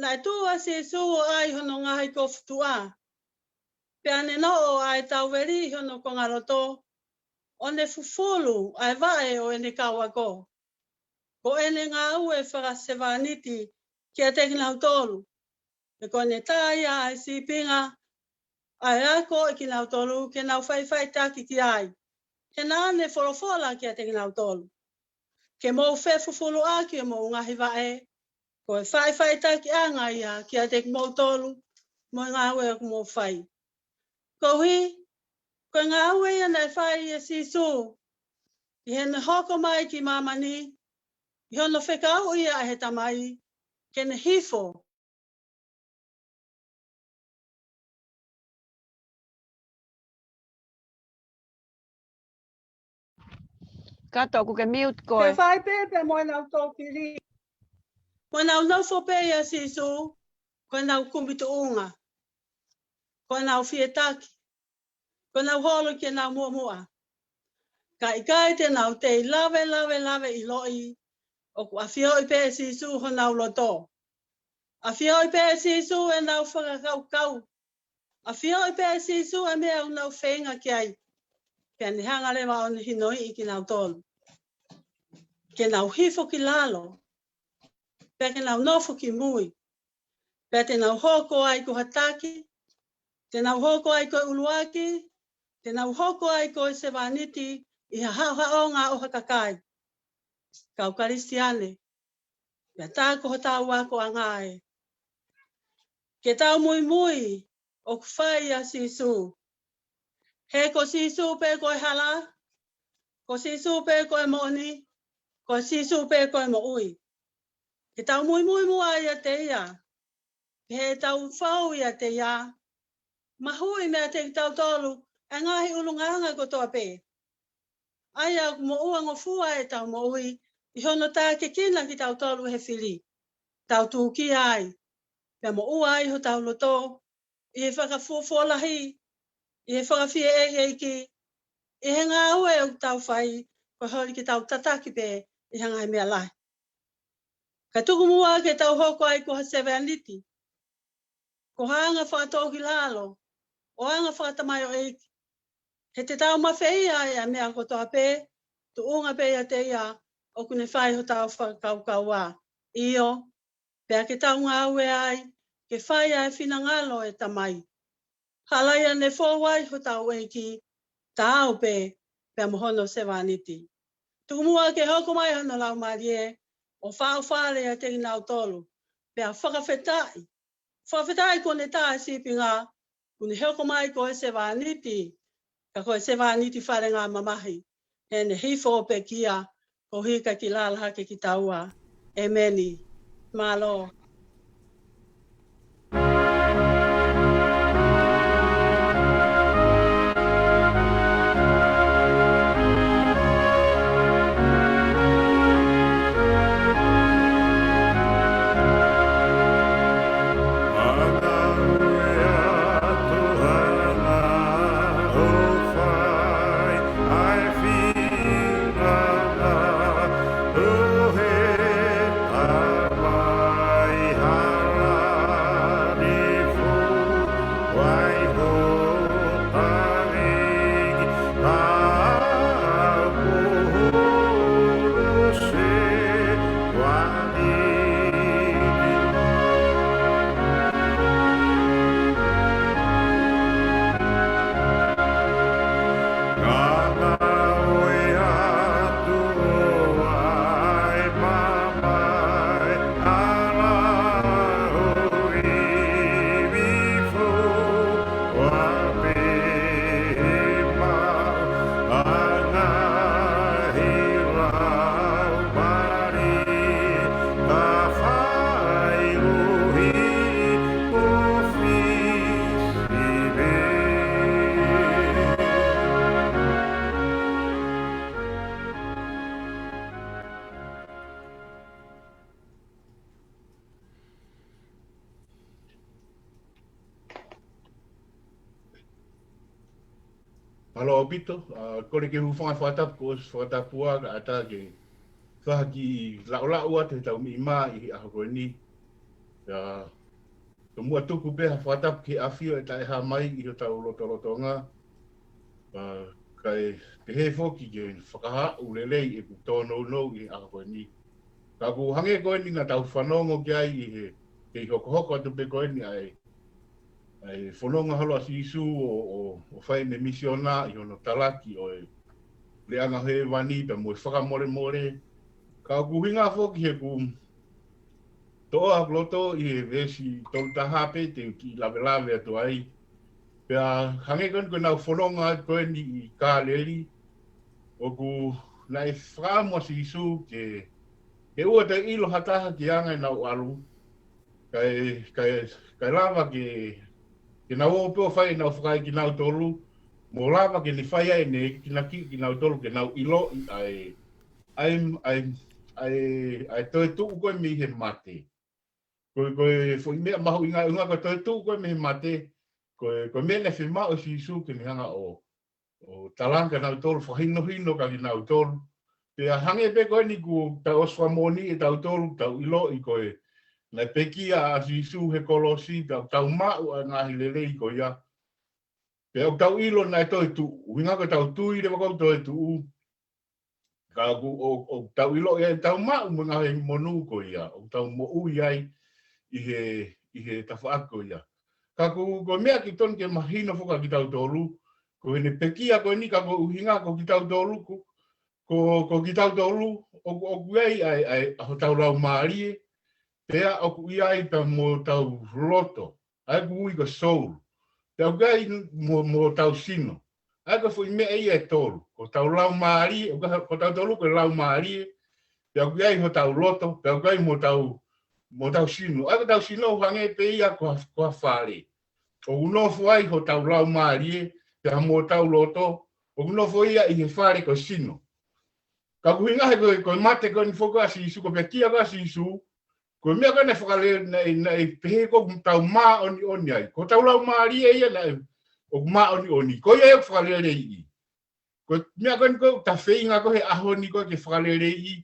naʻe tuʻu ʻa Sīsū ʻo ʻai hono ngaahi kofu tuʻa, pea ne noʻo ʻa e tauveli ʻi hono kongaloto, ʻo ne fufulu ʻa e vaʻe ʻo ʻene kau ako. Ko ʻene ngāue fakasevāniti kiate kinautolu, he ko ʻene tā ia ʻa e sīpinga ʻa e ako ʻi kinautolu ke nau faʻifaʻitaki ki ai, he naʻa ne folofola kiate kinautolu: Ke mou fefufuluʻaki ʻemou ngaahi vaʻe, ko e faʻifaʻitakiʻanga ia kiate kimoutolu mo e ngāue ʻoku mou fai. Koeʻuhi, ko e ngāue ia naʻe fai ʻe Sīsū ʻi heʻene hoko mai ki māmani, ʻi hono fekauʻi ia ʻe he Tamai ke ne hifo. Kato, ʻoku ke mute koe. Ke fai pē pea mo ʻenau tōkili. Ko ʻenau nofo pē ʻia Sīsū, ko ʻenau kumi tuʻunga, ko ʻenau fie taki, ko ʻenau holo ki heʻenau muʻomuʻa. Ka ʻikai te nau tei lave, lave, lave ʻiloʻi ʻoku ʻafioʻi pē ʻe Sīsū honau loto. ʻAfioʻi pē ʻe Sīsū ʻenau fakakaukau. ʻAfioʻi pē ʻe Sīsū ʻa e meʻa ʻoku nau feinga ki ai. Pea ne hanga leva ʻo ne hinoiʻi kinautolu ke nau hifo ki lalo, pea ke nau nofo ki mui, pea te nau hoko ai ko ha taki, te nau hoko ai ko e ʻuluaki, te nau hoko ai ko e sevāniti ʻi ha haʻohaʻonga ʻo ha kakai. Kau Kalisitiane, pea tā ko hotau akoʻanga ē, ke tau muimui ʻoku fai ʻa Sīsū. He ko Sīsū pē ko e hala, ko Sīsū pē ko e moʻoni, ko Sīsū pē ko e moʻui. Ke tau muimui muʻa ʻiate ia, pea ʻi heʻetau fou ʻiate ia, mahuʻi meiate kitautolu ʻa e ngaahi ʻulungaanga kotoa pē, ʻa ia ʻoku moʻuangofua ʻetau moʻui ʻi hono tākiekina kitautolu ʻe he fili. Tau tūkia ai, pea moʻua ai hotau loto, ʻi he fakafuofuolahi, ʻi he fakafieʻeiʻeiki, ʻi he ngāue ʻoku tau fai, ko e holi ke tau tataki pē ʻi he ngaahi meʻa lahi. Ka tuku muʻa ke tau hoko ai ko ha sevāniti, ko ha anga fakatōkilalo, ʻo anga fakatamaioʻeiki. He te tau mafeia ai ʻa e meʻa kotoa pē, tuʻunga pē ʻiate ia ʻoku ne fai hotau fakakaukau. ʻIo, pea ke tau ngāue ai ke fai ʻa e finangalo ʻo e Tamai. Halaia ne fou ai hotau ʻEiki, taau pē pea mo hono sevāniti. Tuku muʻa ke hoko mai hono Laumālie ʻo faʻofale ʻiate kinautolu, pea fakafetaʻi. Fakafetaʻi kuo ne tā e sīpinga, kuo ne hoko mai ko e sevāniti, ka ko e sevāniti falengamamahi, heʻene hifo ʻo pekia, koeʻuhi ka kiʻi lala hake kitaua. ʻEmeni. Mālō. Mālō ʻaupito, ʻa, kole ke u hūfanga he fakatapu kuo ʻosi fakatapu ā, kae ʻatā ke fakalaʻilaʻi atu ʻetau meʻa ʻi he ʻaho ko eni. ʻIa, tomuʻa tuku pē ha fakatapu ki he ʻafio ʻa e Taʻehāmai ʻi hotau lotolotonga. ʻA, kae pehē foki ke fakahā ʻa e lelei ʻeku tōnounou ʻi he ʻaho ko eni. Ka ʻoku hangē ko eni naʻa tau fanongo ki ai ʻi he, ʻi he hokohoko atu pē ko eni ʻa e, ʻa e fononga holo ʻa Sīsū ʻo, ʻo, ʻo fai ʻene misiona ʻi hono talaki ʻo e puleʻanga hēvani pea mo e fakamolemole. Ka ʻoku ʻuhinga foki he ʻoku toʻo ʻa e loto ʻi he veesi tolu taha pē te u kiʻi lavelave atu ai. Pea hangē ko eni ko ʻenau fononga ko eni ʻi Kāleli, ʻoku naʻe fakaʻamu ʻa Sīsū ke, ke ʻoua te ʻilo ha taha ki he anga ʻenau ʻalu, kae, kae, kae lava ke, ke nau ō pē ʻo fai ʻenau fakaekinautolu, mo lava ke ne fai ai ʻene ekinaki kinautolu ke nau ʻiloʻi ʻa e, ʻa e, ʻa e, ʻa e, ʻa e toetuʻu ko ē mei he mate. Ko e, ko e foʻi meʻa mahuʻinga, ʻuhinga ko e toetuʻu ko ē mei he mate, ko e, ko e meʻa naʻe fiemaʻu ʻe Sīsū ke ne hanga ʻo, ʻo talaange kia kinautolu, fakahinohino kia kinautolu. Pea hangē pē ko eni kuo tau ʻosi fakamoʻoni ʻe tautolu, tau ʻiloʻi ko e, naʻe pekia ʻa Sīsū he kolosi, tau, tau maʻu ʻa e ngaahi lelei ko ia. Pea ʻoku tau ʻilo naʻe toetuʻu, ʻuhinga ko ʻetau tui leva ko ē ʻoku toetuʻu. Ka ʻoku, ʻo, ʻoku tau ʻiloʻi ʻa ʻetau maʻu mo e ngaahi monū ko ia, ʻoku tau moʻui ai ʻi he, ʻi he tafaʻaki ko ia. Ka ʻoku, ko e meʻa ke tonu ke mahino foki kia kitautolu, ko ʻene pekia ko eni ka ko e ʻuhinga ko kitautolu, ko, ko, ko kitautolu, ʻoku, ʻoku ʻi ai ʻa e, ʻa e, ʻa hotau laumālie, pea ʻoku ʻi ai pea mo hotau loto, ʻa ia ʻoku ui ko e soul. Pea ʻoku ʻi ai mo, mo hotau sino, ʻa ia ko e foʻi meʻa ia ʻe tolu. Ko hotau laumālie, ʻoku ʻi ai, ko kitautolu ko e laumālie, pea ʻoku ʻi ai hotau loto, pea ʻoku ʻi ai mo hotau, mo hotau sino. ʻA ia ko hotau sino ʻoku hangē pē ia ko ha, ko ha fale. ʻOku nofo ai hotau laumālie, pea mo hotau loto, ʻoku nofo ia ʻi he fale ko e sino. Ka ʻoku ʻuhinga he ko e, ko e mate ko eni foki ʻa Sīsū, ko e pekia ko ē ʻa Sīsū, ko e meʻa ko ē naʻe fakalele, naʻe, naʻe pehē ko ʻoku tau māʻoniʻoni ai. Ko hotau laumālie ia naʻe, ʻoku māʻoniʻoni. Ko ia ia ʻoku fakaleleiʻi. Ko e meʻa ko eni ko ē ʻoku ta feinga ko ē he ʻaho ni ko ē ke fakaleleiʻi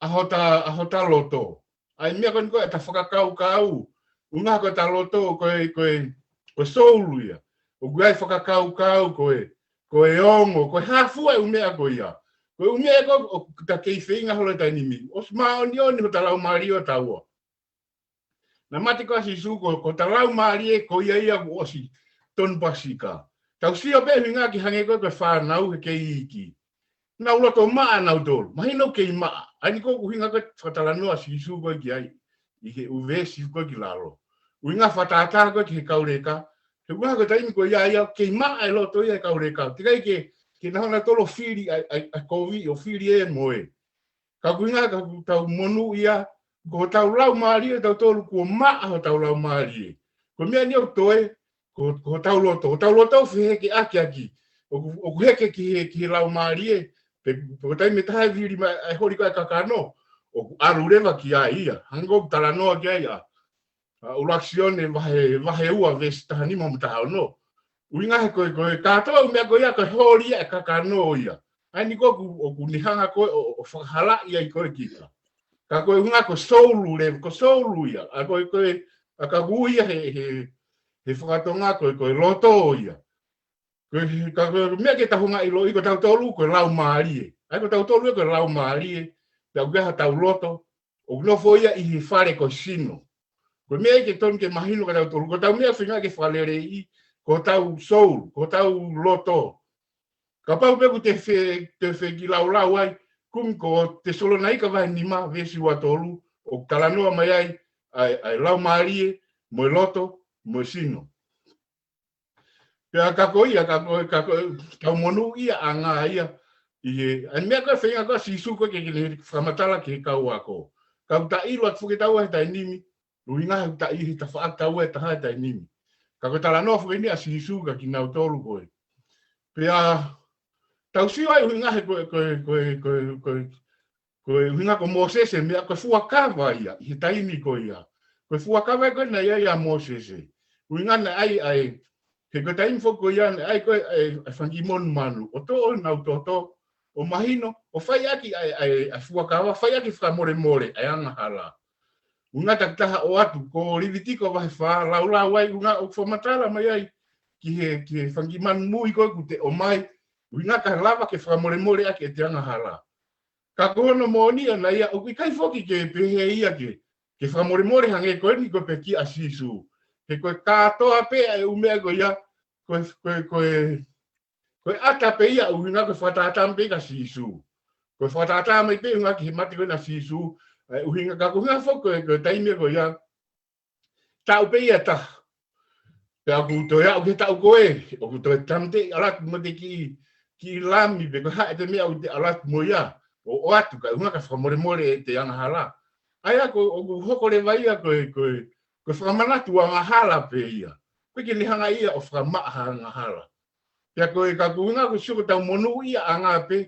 ʻa hota, ʻa hota loto. ʻA e meʻa ko eni ko ē ʻeta fakakaukau. ʻUhinga ko ʻeta loto, ko e, ko e, ko e soul ia. ʻOku ʻi ai fakakaukau, ko e, ko e ongo, ko e hā fua e ʻū meʻa ko ia. Ko e ʻū meʻa ko ē ʻoku ta kei feinga holo he taimi ni. ʻOsi māʻoniʻoni hota laumālie ʻo taua. Naʻe mate ko ē ʻa Sīsū ko, ko hota laumālie ko ia ia kuo ʻosi tonu pasika. Tau sio pē ʻuhinga ke hangē ko ē ko e fānau he kei iiki. Nau loto maʻa nautolu. Mahino kei maʻa. ʻA eni ko ʻoku ʻuhinga ko e fakatalanoa ʻa Sīsū ko ē ki ai. ʻI he ʻū veesi ko ē ki lalo. ʻUhinga fakatātā ko ē ki he kau leka. He ʻuhinga ko e taimi ko ia ia, kei maʻa e loto ia he kau leka. Teʻeki ai ke, ke nau hanga nautolu ʻo fili ʻa e, ʻa e, ʻa e kovi ʻo fili ē mo ē. Ka ʻoku ʻuhinga ka ʻoku tau monūʻia, ko hotau laumālie tautolu kuo maʻa hotau laumālie. Ko e meʻa eni ʻoku toe, ko, ko hotau loto, hotau loto ʻoku fehekeʻaki ʻaki. ʻOku, ʻoku heke ki he, ki he laumālie, pe, pe ko e taimi ʻe taha ʻe vili mai, ʻe holi ko ē ʻa e kakano, ʻoku ʻalu leva ki ai ia. Hangē ko ʻeku talanoa ki ai ʻa, ʻa ʻUluaki Sione vahe, vahe ua veesi taha nima mo taha ono. ʻUhinga he ko e, ko e kātoa ʻū meʻa ko ia ko e holi ia ʻa e kakano ia. ʻA eni ko ē ʻoku, ʻoku ne hanga ko ē ʻo, ʻo fakahalaʻi ai ko ē kita. Ka ko e ʻuhinga ko e soul leva, ko e soul ia. ʻA ko e, ko e, ʻa ka ʻoku ui ia he, he, he fakatonga ko e, ko e loto ia. Ko e, ka ko e meʻa ke tau hanga ʻiloʻi ko tautolu ko e laumālie. ʻA ia ko tautolu ia ko e laumālie, pea ʻoku ʻi ai hotau loto, ʻoku nofo ia ʻi he fale ko e sino. Ko e meʻa ia ke tonu ke mahino kia tautolu, ko hotau meʻa feinga ke fakaleleiʻi, ko hotau soul, ko hotau loto. Kapau pē ʻoku te fe, te fekilaulau ai, kumi ko Tesalonaika vahe nima, veesi ua tolu, ʻoku talanoa mai ai, ʻa e, ʻa e laumālie, mo e loto, mo e sino. Pea ka ko ia, ka ko, ka ko, tau monūʻia ʻa e ngaahi ia. ʻI he, ʻa e meʻa ko ē feinga ko ē ʻa Sīsū ko ē ke, ke ne fakamatala ki he kau ako. Ka ʻoku ta ʻilo atu foki taua he taimi ni, ʻuhinga he ʻoku ta ʻi he tafaʻaki taua he taha he taimi ni. Ka ko e talanoa foki eni ʻa Sīsū kia kinautolu ko ē. Pea, tau sio ai ʻuhinga he ko e, ko e, ko e, ko e, ko e, ko e ʻuhinga ko Mōsese meʻa ko e fuakava ia, ʻi he taimi ko ia. Ko e fuakava ko ē naʻe ʻi ai ʻa Mōsese. ʻUhinga naʻe ʻi ai ʻa e, He ko e taimi foki ko ia naʻe ʻai ko ē ʻa e, ʻa e fanga kiʻi monumanu, ʻo toʻo honau toto, ʻo mahino, ʻo fai ʻaki ʻa e, ʻa e, ʻa e fuakava, fai ʻaki fakamolemole ʻa e angahala. ʻUhinga takitaha ʻoatu, ko Livitiko vahe fā, laulau ai, ʻuhinga ʻoku fakamatala mai ai ki he, ki he fanga kiʻi manu mui ko ē kuo te ʻomai, ʻuhinga ka lava ke fakamolemole ʻaki ʻete angahala. Ka ko hono moʻoni ʻana ia, ʻoku ʻikai foki ke pehē ia ke, ke fakamolemole hangē ko eni ko e pekia ʻa Sīsū. He ko e kātoa pē ʻa e ʻū meʻa ko ia, ko e, ko e, ko e, ko e ʻata pē ia ʻuhinga ko e fakatātā mai pē kia Sīsū. Ko e fakatātā mai pē ʻuhinga ki he mate ko ena ʻa Sīsū, ʻa e ʻuhinga ka ko e ʻuhinga foki ko e, ko e taimi ko ia, taʻu pē ia ʻe taha. Pea ʻoku toe aʻu ki he taʻu ko ē, ʻoku toe tāmateʻi ʻalu atu mo ʻete kiʻi, kiʻi lami, pe ko e hā ʻete meʻa ʻoku te ʻalu atu mo ia, ʻo, ʻoatu ka ʻuhinga ka fakamolemole ʻete angahala. ʻA ia ko, ʻoku hoko leva ia ko e, ko e, ko e fakamanatu angahala pē ia. ʻOku ʻikai ke ne hanga ia ʻo fakamaʻa ha angahala. Pea ko e ka ko e ʻuhinga ko e sio ko ʻetau monūʻiaʻanga pē,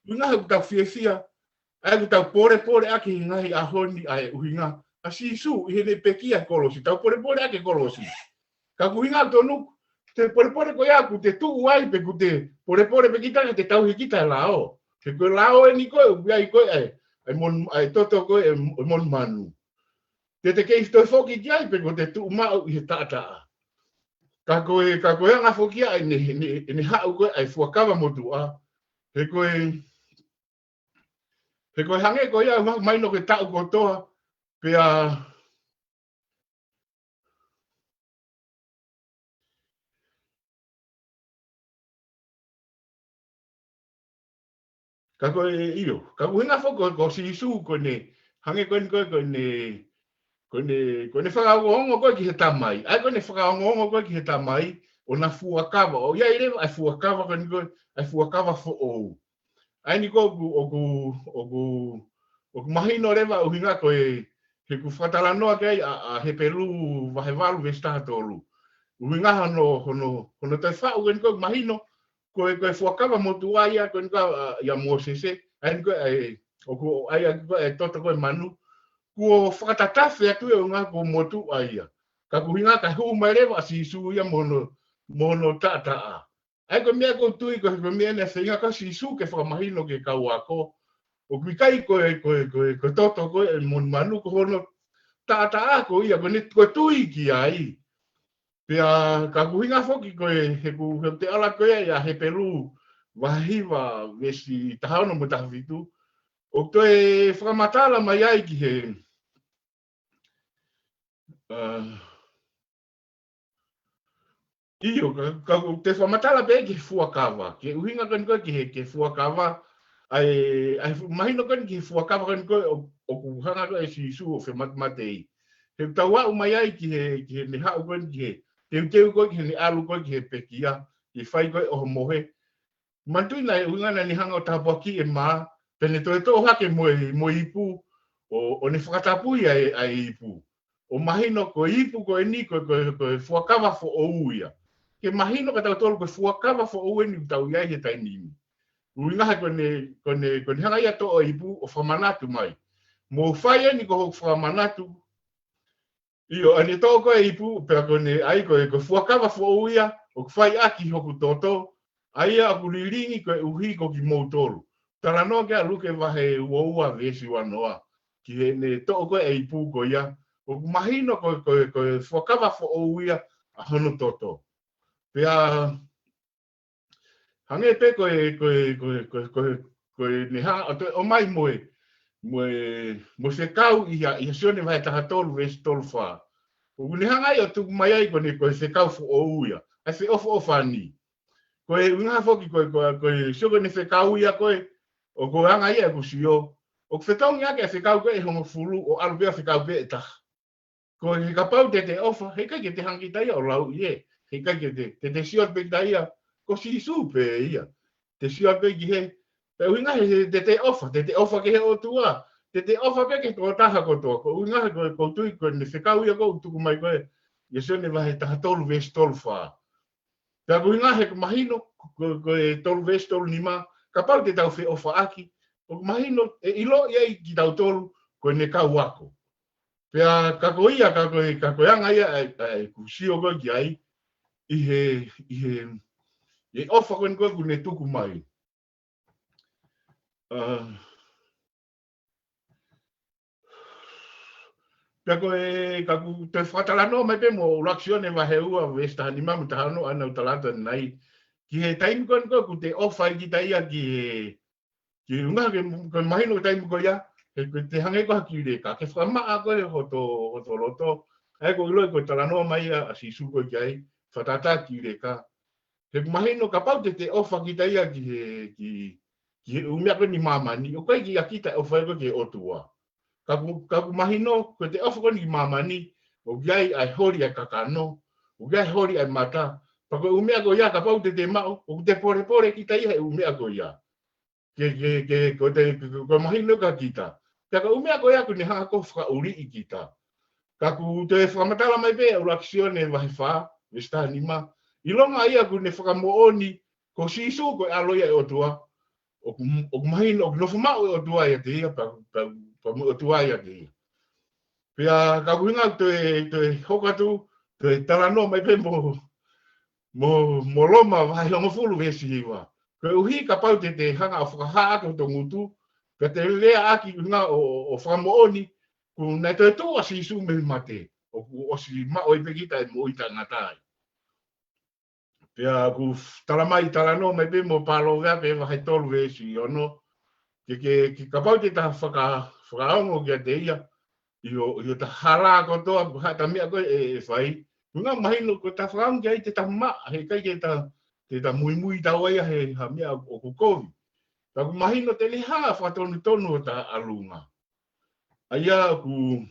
ʻuhinga he ʻoku tau fiefia, ʻa ia ʻoku tau polepole ʻaki he ngaahi ʻaho ni ʻa e ʻuhinga ʻa Sīsū ʻi heʻene pekia he kolosi, tau polepole ʻaki he kolosi. Ka ko e ʻuhinga tonu, te polepole ko ia ʻoku te tuʻu ai pe ʻoku te polepole pē kita ke te tauhi kita ʻe lao. He ko e lao eni ko ē, ʻoku ʻi ai ko ē ʻa e, ʻa e mon-, ʻa e toto ko ē ʻo e monumanu. Te te kei toe foki ki ai pe ʻoku te tuʻu maʻu ʻi he taʻataʻa. Ka ko e, ka ko e anga foki ia ʻene, ʻene, ʻene haʻu ko ē ʻa e fuakava motuʻa. He ko e, he ko e hangē ko ia ʻoku mahino ko e taʻu kotoa, pea ka ko e ʻio, ka ko e ʻuhinga foki ko, ko Sīsū ko ʻene, hangē ko eni ko e, ko ʻene, ko ʻene, ko ʻene fakaongoongo ko ē ki he Tamai. ʻA ia ko ʻene fakaongoongo ko ē ki he Tamai, ʻo na fuakava, ʻo ʻi ai leva ʻa e fuakava ko eni ko e, ʻa e fuakava foʻou. ʻA eni ko ē ʻoku, ʻoku, ʻoku, ʻoku mahino leva ʻuhinga ko e, he ʻoku fakatalanoa ki ai ʻa, ʻa Hepelū vahe valu veesi taha tolu. ʻUhinga hono, hono, hono toe faʻu ko eni ko ē ʻoku mahino, ko e, ko e fuakava motuʻa ia, ko eni ko ē, ʻa, ʻia Mōsese, ʻa eni ko ē, ʻa e, ʻoku, ʻa ia ko e toto ko ē manu, kuo fakatatafe atu ʻi he ʻuhinga ko e motuʻa ia. Ka ko e ʻuhinga ka hū mai leva ʻa Sīsū ia mo hono, mo hono taʻataʻa. ʻA ia ko e meʻa ʻoku ou tui ko e, ko e meʻa naʻe feinga ko ē ʻa Sīsū ke fakamahino ki he kau ako. ʻOku ʻikai ko e, ko e, ko e, ko e toto ko ē ʻo e monumanu ko hono taʻataʻa ko ia, ko ʻene, ko e tui ki ai. Pea ka ko e ʻuhinga foki ko e, he ʻoku, he ʻoku te ʻalu ko ē ʻia Hepelū vahe hiva veesi taha ono mo e taha fitu. ʻOku toe fakamatala mai ai ki he, ʻa, ʻio, ka, ka ʻoku te fakamatala pē ki he fuakava. Ki he ʻuhinga ko eni ko ē ki he, ki he fuakava, ʻa e, ʻa e fu-, mahino ko eni ki he fuakava ko eni ko ē ʻo, ʻoku hanga ko ē ʻe Sīsū ʻo femate-, mateʻi. He ʻoku tau aʻu mai ai ki he, ki heʻene haʻu ko eni ki he, teuteu ko ē ki heʻene ʻalu ko ē ki he pekia, ki he fai ko ē ʻo e mohe. Manatuʻi naʻe ʻuhinga naʻa ne hanga ʻo tāpuakiʻi e mā, pea ne toe toʻo hake mo e, mo e ipu, ʻo, ʻo ne fakatapui ʻa e, ʻa e ipu. ʻO mahino ko e ipu ko eni ko, ko, ko e fuakava foʻou ia. Ke mahino kia tautolu ko e fuakava foʻou eni ʻoku tau ʻi ai he taimi ni. ʻUhinga he ko ʻene, ko ʻene, ko ʻene hanga ia ʻo toʻo e ipu ʻo fakamanatu mai. Mou fai eni ko hoku fakamanatu, ʻio, ʻa ʻene toʻo ko ē e ipu, pea ko ʻene ʻai ko e, ko e fuakava foʻou ia, ʻoku fai ʻaki hoku toto, ʻa ia ʻoku lilingi koeʻuhi ko kimoutolu. Talanoa ki ai ʻa Luke vahe ua ua veesi ua noa. Ki heʻene toʻo ko ē e ipu ko ia, ʻoku mahino ko, ko, ko e fuakava foʻou ia ʻa hono toto. Pea, hangē pē ko e, ko e, ko e, ko e, ko e, ko ʻene hanga ʻo toe ʻomai mo e, mo e, mo e fekau ʻia, ʻia Sione vahe taha tolu veesi tolu fā. ʻOku ne hanga ia ʻo tuku mai ai ko ʻene, ko e fekau foʻou ia. ʻA e feʻofoʻofani. Ko e ʻuhinga foki ko e, ko e, ko e sio ko ʻene fekau ia ko ē, ʻoku anga ia ʻeku sio. ʻOku fetongi ʻaki ʻa e fekau ko ē ʻe hongofulu ʻo ʻalu pē ʻo fekau pē ʻe taha. Ko e kapau te te ʻofa, heʻikai ke te hanga kita ia ʻo lauʻi ē. Heʻikai ke te, te te sio pē kita ia, ko Sīsū pē ia. Te sio pē ki hē, pea ʻuhinga he, he te te ʻofa, te te ʻofa ki he ʻOtua, te te ʻofa pē ki he tokotaha kotoa. Ko e ʻuhinga he ko, ʻoku ou tui ko ʻene fekau ia ʻoku tuku mai ko ē ʻia Sione vahe taha tolu veesi tolu fā. Pea ko e ʻuhinga he ʻoku mahino, ko, ko e tolu veesi tolu nima, kapau te tau feʻofaʻaki, ʻoku mahino, ʻe ʻiloʻi ai kitautolu, ko ʻene kau ako. Pea ka ko ia, ka ko e, ka ko e anga ia, ʻa e, ʻa e, ʻeku sio ko ē ki ai. ʻi he, ʻi he, ʻi he ʻofa ko eni ko ē kuo ne tuku mai. ʻA, pea ko e, ka ʻoku te fakatalanoa mai pē mo ʻUluaki Sione vahe ua veesi taha nima mo taha ono ʻa ena ʻoku tala atu ʻanenai. Ki he taimi ko eni ko ē kuo te ʻofa ai kita ia ki he, ki he ʻuhinga ke, ke mahino taimi ko ia, he ko e te hangē ko ha kiʻi leka, ke fakamaʻa ko ē hoto, hoto loto, ʻa ia ko e ʻilo ko e talanoa mai ʻa, ʻa Sīsū ko ē ki ai, fakatātā kiʻi leka. He ʻoku mahino kapau te te ʻofa kita ia ki he, ki, ki he ʻū meʻa ko eni ʻi māmani, ʻoku ʻikai ke ʻi ai kita ʻofa ia ko ē ki he ʻOtua. Ka ʻoku, ka ʻoku mahino, ko e te ʻofa ko eni ki māmani, ʻoku ʻi ai ʻa e holi ʻa e kakano, ʻoku ʻi ai holi ʻa e mata, pea ko e ʻū meʻa ko ia kapau te te maʻu, ʻoku te polepole kita ia he ʻū meʻa ko ia. Ke, ke, ke, ko e te, ko e mahino kia kita. Pea ko e ʻū meʻa ko ia kuo ne hanga ko ē ʻo fakaʻuliʻi kita. Ka ʻoku te fakamatala mai pē ʻa ʻUluaki Sione vahe fā, veesi taha nima. ʻIlonga ia kuo ne fakamoʻoni, ko Sīsū ko e ʻAlo ia ʻo e ʻOtua. ʻOku, ʻoku mahino, ʻoku nofo maʻu ʻa e ʻOtua ʻiate ia, pea, pea, pea mo e ʻOtua ʻiate ia. Pea ka ʻoku ʻuhinga toe, toe hoko atu, toe talanoa mai pē mo, mo, mo Loma vahe hongofulu veesi hiva. Koeʻuhi kapau te te hanga ʻo fakahā ʻaki hoto ngutu, pea te lea ʻaki ʻuhinga ʻo, ʻo, ʻo fakamoʻoni, kuo ne toe tuʻu ʻa Sīsū mei he mate, ʻoku ʻosi maʻu ai pē kita ʻa e moʻui taʻengata ai. Pea ʻoku tala mai, talanoa mai pē mo Paloveape vahe tolu veesi ono. Ke, ke, ke kapau te ta faka-, fakaongo kiate ia, ʻi ho, ʻi hota hala kotoa, haʻata meʻa ko ē ʻe, ʻe fai. Ko e ʻuhinga mahino ko ʻeta fakaongo ki ai te ta maʻa, he ʻikai ke ta, te ta muimui taua ia he ha meʻa ʻoku kovi. Ka ʻoku mahino te ne hanga ʻo fakatonutonu hota ʻalunga. ʻA ia ʻoku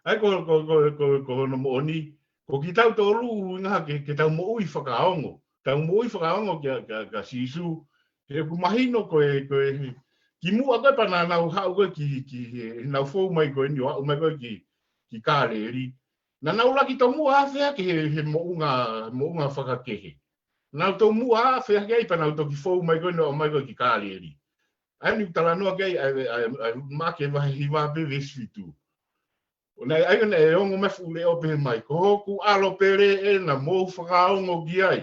ʻA ia ko, ko, ko, ko, ko hono moʻoni, ko kitautolu ʻuhinga ke, ke tau moʻui fakaongo. Tau moʻui fakaongo kia, kia, kia Sīsū. He ʻoku mahino ko e, ko e, kimuʻa ko ē pea naʻa nau haʻu ko ē ki, ki, he, he nau fou mai ko eni ʻo aʻu mai ko ē ki, ki Kāleli. Naʻa nau laki tomuʻa ʻo afe hake he, he moʻunga, moʻunga fakakehe. Nau tomuʻa ʻo afe hake ai pea nau toki fou mai ko eni ʻo aʻu mai ko ē ki Kāleli. ʻA ia ʻoku talanoa ki ai, ʻa e, ʻa e, ʻa e Maʻake vahe hiva pē veesi fitu. ʻO naʻe, ʻa ia naʻe ongo mai e fuʻu leʻo pehē mai, ko hoku ʻAlo pele ena mou fakaongo ki ai.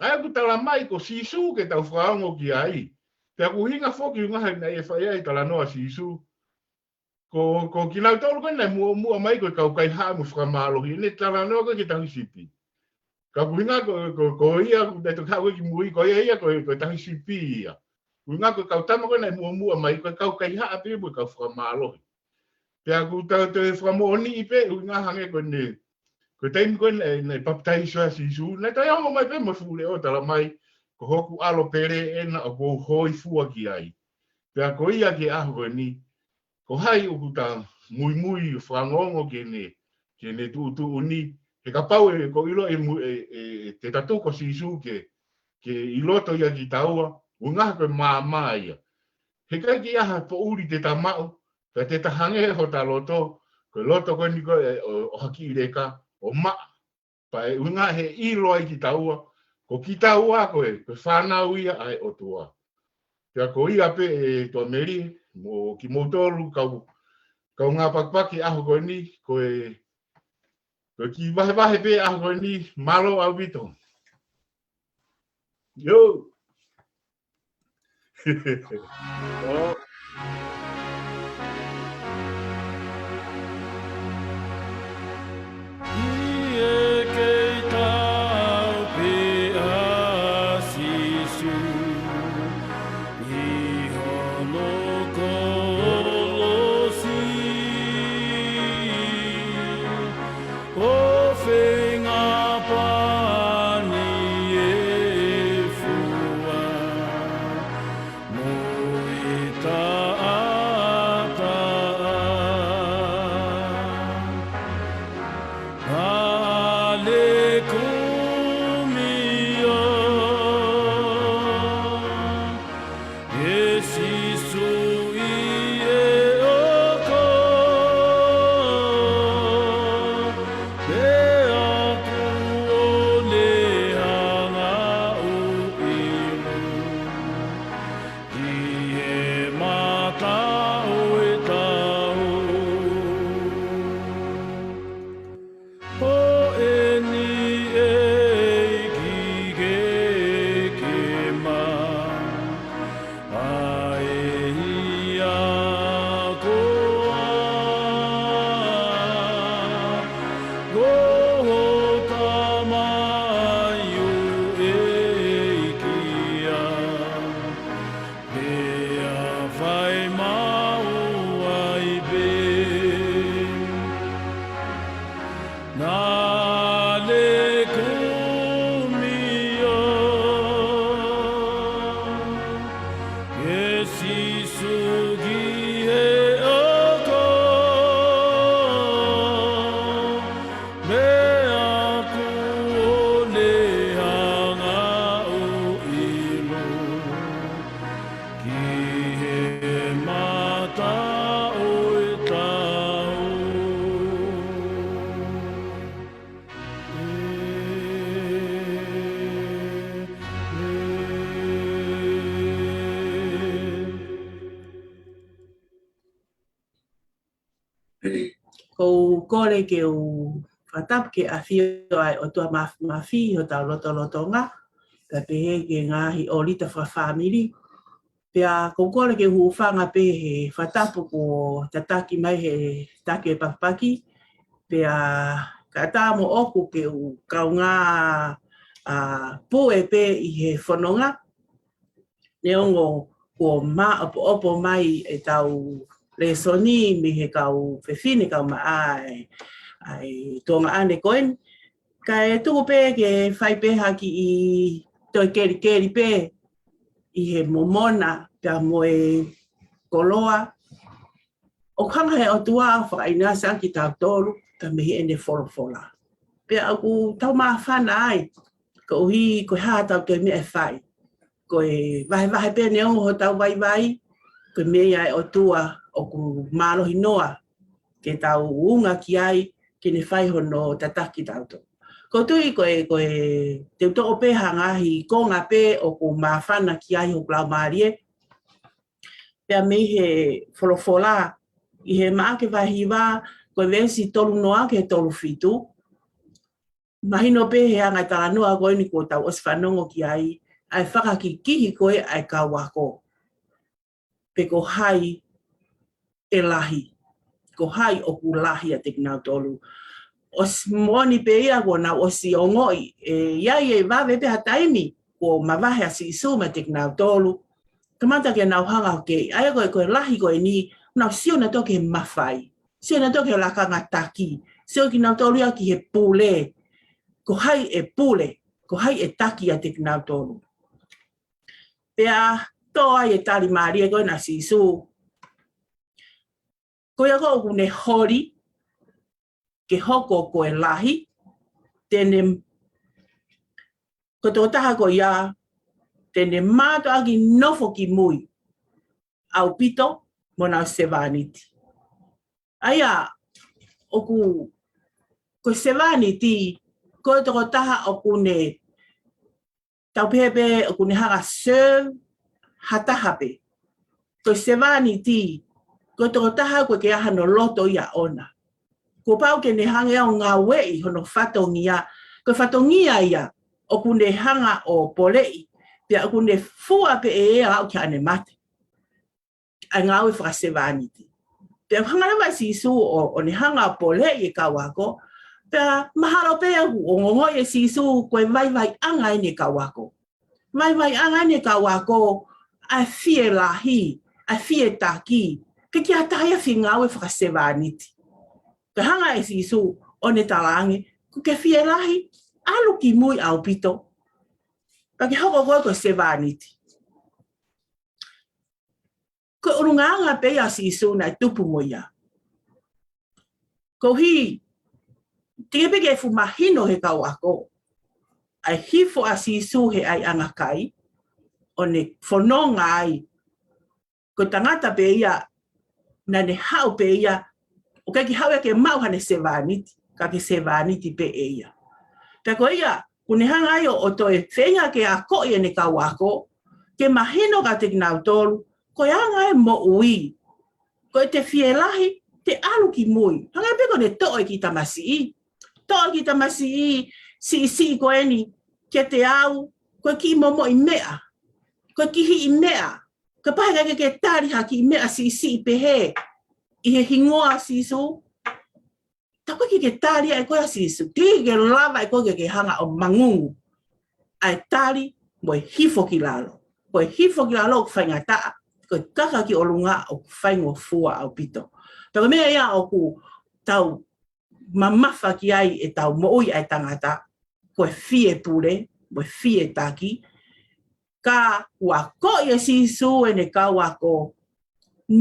ʻA ia ʻoku tala mai ko Sīsū ke tau fakaongo ki ai. Pea ʻoku ʻuhinga foki ʻuhinga he naʻe fai ai e talanoa ʻa Sīsū. Ko, ko kinautolu ko ē naʻe muʻomuʻa mai ko e kau kaihaʻa mo e fakamālohi, ʻene talanoa ko ē ki he tauhi sipi. Ka ʻoku ʻuhinga ko, ko, ko ia, ʻoku ne toki haʻu ko ē ki mui, ko ia ia ko e, ko e tauhi sipi ia. ʻUhinga ko e kau tama ko ē naʻe muʻomuʻa mai, ko e kau kaihaʻa pē mo e kau fakamālohi. Pea ʻoku tau toe fakamoʻoniʻi pē, ʻuhinga hangē ko ʻene, ko e taimi ko ē naʻe, naʻe papitaiso ai ʻa Sīsū, naʻe toe ongo mai pē mo e fuʻu leʻo tala mai, ko hoku ʻAlo pele ena ʻoku ou hōifua ki ai. Pea ko ia ki he ʻaho ko eni, ko hai ʻoku ta muimui ʻo fakaongoongo ki heʻene, ki heʻene tuʻutuʻuni, he kapau ʻe ko e ʻilo ʻe mu-, ʻe, ʻe, ʻe te ta tuku ʻa Sīsū ke, ke ʻi loto ia kitaua, ʻuhinga ko e maama ia. He ʻikai ke ʻi ai ha poʻuli te ta maʻu, pea te ta hangē hota loto, ko e loto ko eni ko ē ʻo, ʻo ha kiʻi leka, ʻo maʻa. Pea ʻe ʻuhinga he ʻilo ai kitaua, ko kitaua ko e, ko e fānau ia ʻa e ʻOtua. Pea ko ia pē ʻe Tuʻamelie, mo kimoutolu, kau, kaungā pakipaki ʻaho ko eni, ko e, ko e kiʻi vahevahe pē ʻaho ko eni, mālō ʻaupito. Yo. ʻO. ʻI he kei tau pē ʻa Sīsū, ʻi hono kolosi. ʻO feinga pani e fua, mo e ta Sīsū ki he ʻofa, meʻa kuo ne hanga ʻo ʻilo, ki he mata ʻo e tau. ʻOku ou kole ke u fakatapu ki he ʻafio ʻa e ʻOtua Māfimafi ʻi hotau lotolotonga, pea pehē ki he ngaahi ʻōlita fakafāmili. Pea ʻoku ou kole ke u hūfanga pē he fakatapu kuo tataki mai he taki ʻo e pakipaki. Pea ka ʻatā moʻoku ke u kaungā, ā, pue pē ʻi he fononga, neongo kuo māʻopoʻopo mai ʻetau lēsoni mei he kau fefine, kau maʻa ʻa e, ʻa e tuongaʻane ko eni. Kae tuku pē ke fai pē ha kiʻi toe kelikeli pē ʻi he momona pea mo e koloa ʻoku hanga he ʻOtua ʻo fakaʻinasi ʻaki kitautolu, ka mei heʻene folofola. Pea ʻoku tau māfana ai, koeʻuhi ko e hā ʻetau toe meʻa ʻe fai. Ko e vahevahe pē neongo hotau vaivai, ko e meʻa ia ʻa e ʻOtua ʻoku mālohi noa ke tau unga ki ai, ke ne fai hono tataki kitautolu. ʻOku ou tui ko e, ko e teu toʻo pē ha ngaahi konga pē ʻoku māfana ki ai hoku laumālie. Pea mei he folofola, ʻi he Maʻake vahe hiva, ko e veesi tolu noa ki he tolu fitu. Mahino pē he anga e talanoa ko eni kuo tau ʻosi fanongo ki ai, ʻa e fakakikihi ko ē ʻa e kau ako. Pe ko hai ʻe lahi. Ko hai ʻoku lahi ʻiate kinautolu. ʻOsi moʻoni pē ia kuo nau ʻosi ongoʻi, ʻe, ʻi ai e vave pē ha taimi, kuo mavahe ʻa Sīsū meiate kinautolu. Kamata ke nau hanga ʻo kei, ʻa ia ko e, ko e lahi ko eni, nau sio nautolu ki he mafai. Sio nautolu ki he lakanga taki. Sio kinautolu ia ki he pule. Ko hai ʻe pule, ko hai ʻe taki ʻiate kinautolu. Pea tō ai e tali mālie ko ena ʻa Sīsū. Ko ia ko ē ʻoku ne holi ke hoko ko e lahi, te ne, ko e tokotaha ko ia, te ne mātuʻaki nofo ki mui ʻaupito mo honau sevāniti. ʻA ia, ʻoku, ko e sevāniti, ko e tokotaha ʻoku ne, tau pehē pē ʻoku ne hanga serve ha taha pē. Ko e sevāniti, ko e tokotaha ʻoku ʻikai ke ʻi ai hano loto ia ʻoʻona. Kuo pau ke ne hanga ʻo ngāueʻi hono fatongia, ko e fatongia ia ʻoku ne hanga ʻo poleʻi, pea ʻoku ne fua pē ʻe ia ʻo aʻu ki haʻane mate. ʻA e ngāue fakasevāniti. Pea hanga leva ʻe Sīsū ʻo, ʻo ne hanga ʻo poleʻi e kau ako, pea mahalo pē ʻoku ongoʻi ʻe Sīsū ko e vaivaiʻanga eni e kau ako. Vaivaiʻanga eni e kau ako, ʻa e fie lahi, ʻa e fie taki, ke ʻikai ha taha ia fie ngāue fakasevāniti. Ka hanga ʻe Sīsū ʻo ne talaange, ʻoku ke fie lahi, ʻalu ki mui ʻaupito. Pea ke hoko koe ko e sevāniti. Ko e ʻulungaanga pē ia ʻo Sīsū naʻe tupu mo ia. Koeʻuhi, teʻeki pē ke fuʻu mahino he kau ako ʻa e hifo ʻa Sīsū he ʻaiʻanga kai, ʻo ne fononga ai, ko e tangata pē ia, naʻa ne haʻu pē ia, ʻoku ʻikai ke haʻu ia ke maʻu haʻane sevāniti, ka ke sevāniti pē ʻe ia. Pea ko ia, ʻoku ne hanga ai ʻo, ʻo toe feinga ke akoʻi ʻene kau ako, ke mahino kiate kinautolu, ko e anga e moʻui. Ko ʻete fie lahi, te ʻalu ki mui. Hangē pē ko ʻene toʻo e kiʻi tamasiʻi. Toʻo e kiʻi tamasiʻi, siʻisiʻi ko eni, kiate au, ko e kiʻi momoʻi meʻa. Ko e kiʻi hiʻi meʻa. Kapau he ʻikai ke ke tali ha kiʻi meʻa siʻisiʻi pehē ʻi he hingoa ʻo Sīsū, tā ko ē ke ke tali ʻa e ko ē ʻa Sīsū. Teʻeki ke lava ʻe koe ke ke hanga ʻo mangungu ʻa e tali mo e hifo ki lalo. Ko e hifo ki lalo ʻoku faingataʻa, ko e kaka ki ʻolunga ʻoku faingofua ʻaupito. Pea ko e meʻa ia ʻoku tau mamafa ki ai ʻetau moʻui ʻa e tangata, ko e fie pule, mo e fie taki, Ka ʻoku akoʻi ʻe Sīsū ʻene kau ako,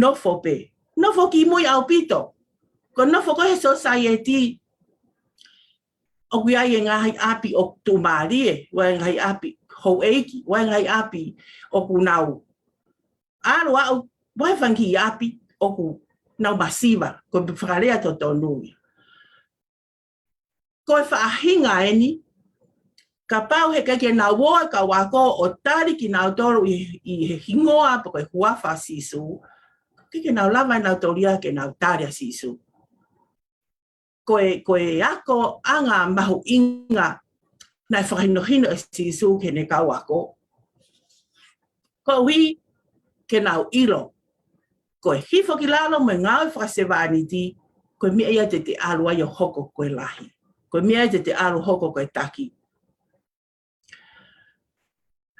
nofo pē. Nofo kimui ʻaupito. Ko e nofo ko ē he sōsaieti, ʻoku ʻi ai e ngaahi ʻapi ʻoku tuʻumālie, ʻoku ʻi ai e ngaahi ʻapi houʻeiki, ʻoku ʻi ai e ngaahi ʻapi ʻoku nau ʻalu ʻo aʻu, ʻoku ʻi ai e fanga kiʻi ʻapi ʻoku nau masiva, ko e fakalea totonu ia. Ko e faʻahinga eni, kapau he ʻikai ke nau ō e kau ako ʻo tali kinautolu ʻi, ʻi he hingoa pe ko e huafa ʻo Sīsū, ʻikai ke nau lava ʻe nautolu ia ke nau tali ʻa Sīsū. Ko e, ko e akoʻanga mahuʻinga naʻe fakahinohino ʻe Sīsū ki heʻene kau ako, koeʻuhi ke nau ʻilo, ko e hifo ki lalo mo e ngāue fakasevāniti, ko e meʻa ia te te ʻalu ai ʻo hoko ko e lahi. Ko e meʻa ia te te ʻalu ʻo hoko ko e taki.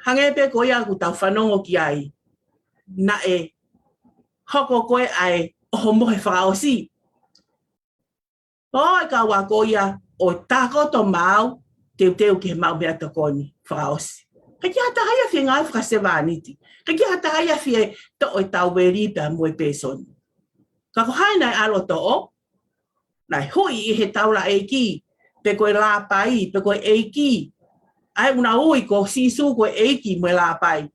Hangē pē ko ia ʻoku tau fanongo ki ai, naʻe hoko ko ē ʻa e ʻohomohe fakaʻosi. ʻO e kau ako ia ʻo tākoto maʻu, teuteu ki he maʻu meʻatokoni fakaʻosi. ʻIkai ke ʻi ai ha taha ia fie ngāue fakasevāniti. ʻIkai ke ʻi ai ha taha ia fie toʻo e tauveli pea mo e pēsoni. Ka ko hai naʻe ʻalu ʻo toʻo? Naʻe hui ʻi he taulaʻeiki, pe ko e lāpai, pe ko e ʻeiki. ʻA ia ʻoku nau ui ko Sīsū ko e ʻeiki mo e lāpai.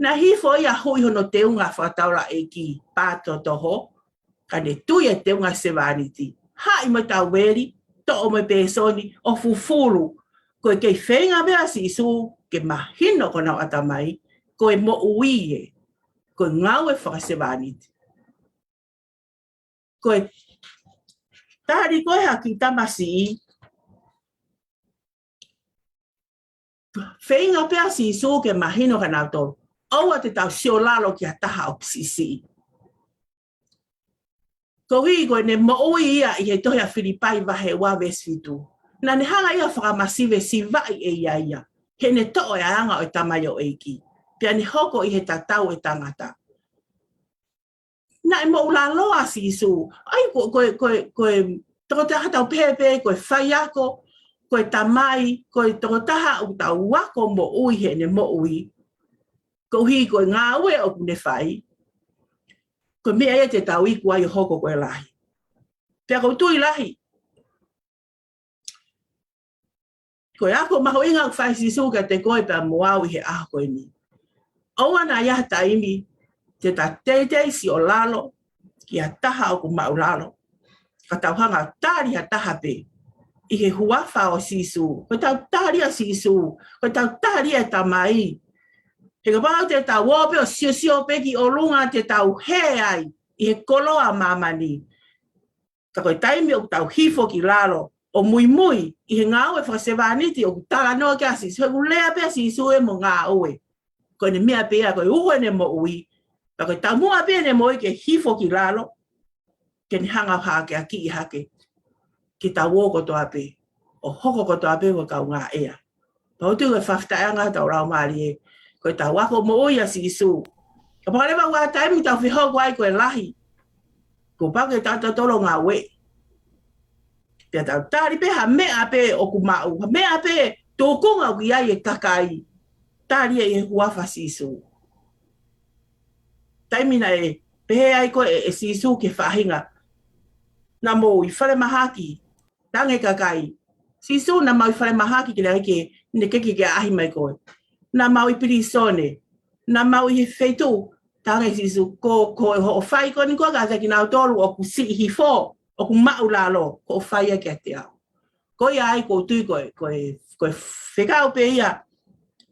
Naʻe hifo ia ʻo hui hono teunga fakataulaʻeiki, pātotoho, ka ne tui e teunga sevāniti. Haʻi mo e tauveli, toʻo mo e pēsoni, ʻo fufulu. Ko e kei feinga pē ʻa Sīsū ke mahino ki honau ʻatamai, ko e moʻui ē, ko e ngāue fakasevāniti. Ko e tali ko ē ha kiʻi tamasiʻi, feinga pē ʻa Sīsū ke mahino kia nautolu, ʻoua te tau sio lalo ki ha taha ʻoku siʻisiʻi. Koeʻuhi ko ʻene moʻui ia ʻi he tohi ʻa Filipai vahe ua veesi fitu. Naʻa ne hanga ia ʻo fakamasivesivaʻi ʻe ia ia, heʻene toʻo e anga ʻo e tamaioʻeiki, pea ne hoko ʻi he tatau ʻo e tangata. Naʻe moʻulaloa ʻa Sīsū. ʻA ia ko, ko, ko, ko e tokotaha tau pehē pē, ko e faiako, ko e tamai, ko e tokotaha ʻoku tau ako moʻui heʻene moʻui. Koeʻuhi ko e ngāue ʻoku ne fai, ko e meʻa ia te tau iku ai ʻo hoko ko e lahi. Pea ʻoku ou tui lahi, ko e ako mahuʻinga ʻoku fai ʻe Sīsū kiate koe pea mo au ʻi he ʻaho ko eni. ʻOua naʻa ʻi ai ha taimi te ta teitei sio lalo ki ha taha ʻoku māʻulalo, ka tau hanga ʻo tali ha taha pē ʻi he huafa ʻo Sīsū. Ko ʻetau tali ʻa Sīsū, ko ʻetau tali e Tamai. He kapau te tau ō pē ʻo siosio pē ki ʻolunga, te tau hē ai ʻi he koloa ʻa māmani. Ka ko e taimi ʻoku tau hifo ki lalo ʻo muimui ʻi he ngāue fakasevāniti ʻoku talanoa ki ai ʻa Sīsū, he ʻoku lea pē ʻa Sīsū ē mo ngāue. Ko ʻene meʻa pē ia, ko e uho ʻene moʻui. Ka ko e taumuʻa pē ʻene moʻui ke hifo ki lalo, ke ne hanga ʻo hākeakiʻi hake kitaua kotoa pē, ʻo hoko kotoa pē ko e kaungāʻea. Pea ʻoku ou tui ko e fakafetaʻiʻanga ʻetau laumālie, ko ʻetau ako moʻui ʻa Sīsū. Kapau leva ʻoku ʻi ai ha taimi tau fehoko ai ko e lahi, kuo pau ke tau tautolu ngāue. Pea tau tali pē ha meʻa pē ʻoku maʻu, ha meʻa pē tūkunga ʻoku ʻi ai e kakai. Tali ia ʻi he huafa ʻo Sīsū. Taimi naʻe pehē ai ko ē ʻe, ʻe Sīsū ki he faʻahinga, naʻa mou ʻi falemahaki, talaange ki he kakai. Sīsū, naʻa mau ʻi falemahaki, ke lea ke ne keke ke ʻaʻahi mai koe. Naʻa mau ʻi pilīsone, naʻa mau ʻi he feituʻu, talaange ʻe Sīsū, ko, ko hoʻo fai ko eni ko ē kiate kinautolu ʻoku siʻi hifo, ʻoku māʻulalo, ko hoʻo fai ia kiate au. Ko ia ai ʻoku ou tui ko e, ko e, ko e fekau pē ia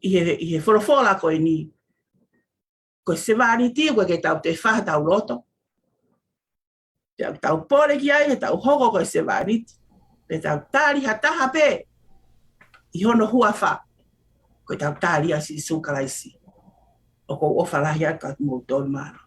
ʻi he, ʻi he folofola ko eni. Ko e sevāniti, ʻoku ʻikai ke tau toe fā hotau loto. Pea ʻoku tau pole ki ai ke tau hoko ko e sevāniti. Pea tau tali ha taha pē ʻi hono huafa. Ko ʻetau tali ʻa Sīsū Kalaisi. ʻOku ou ʻofa lahi atu kiate kimoutolu, mālō.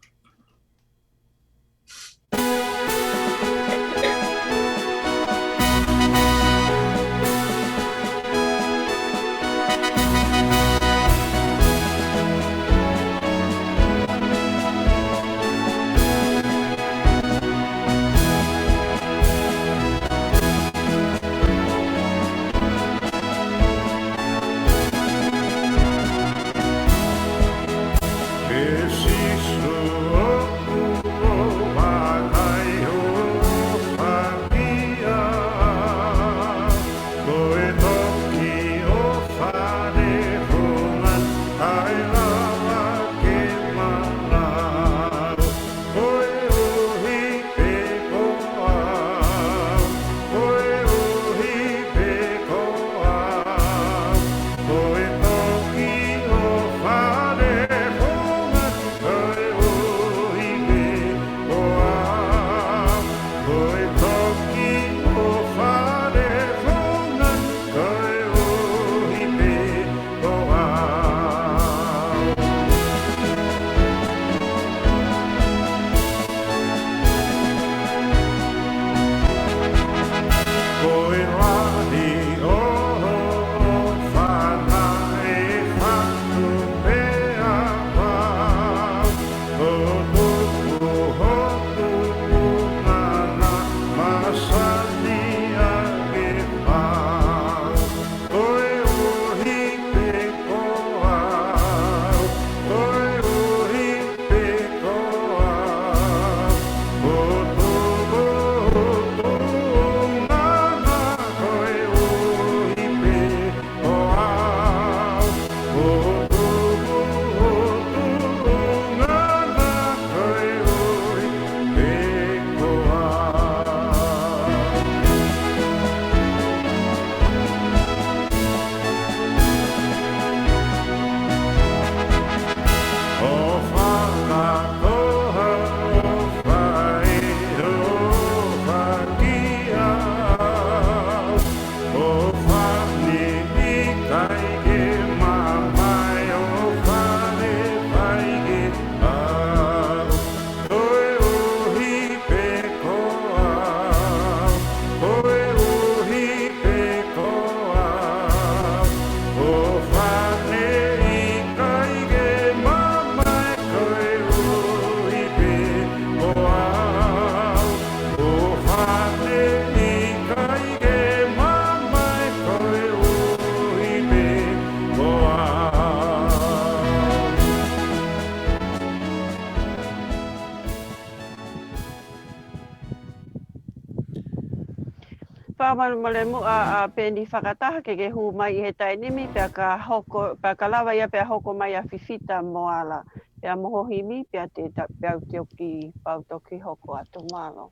Ka manu male muʻa ʻa Peni Fakataha ke ke hū mai ʻi he taimi ni, pea ka hoko, pea ka lava ia pea hoko mai ʻa Fifita Moala. Pea mo ho himi, pea te ta, pea u te oki pau toki hoko atu, mālō.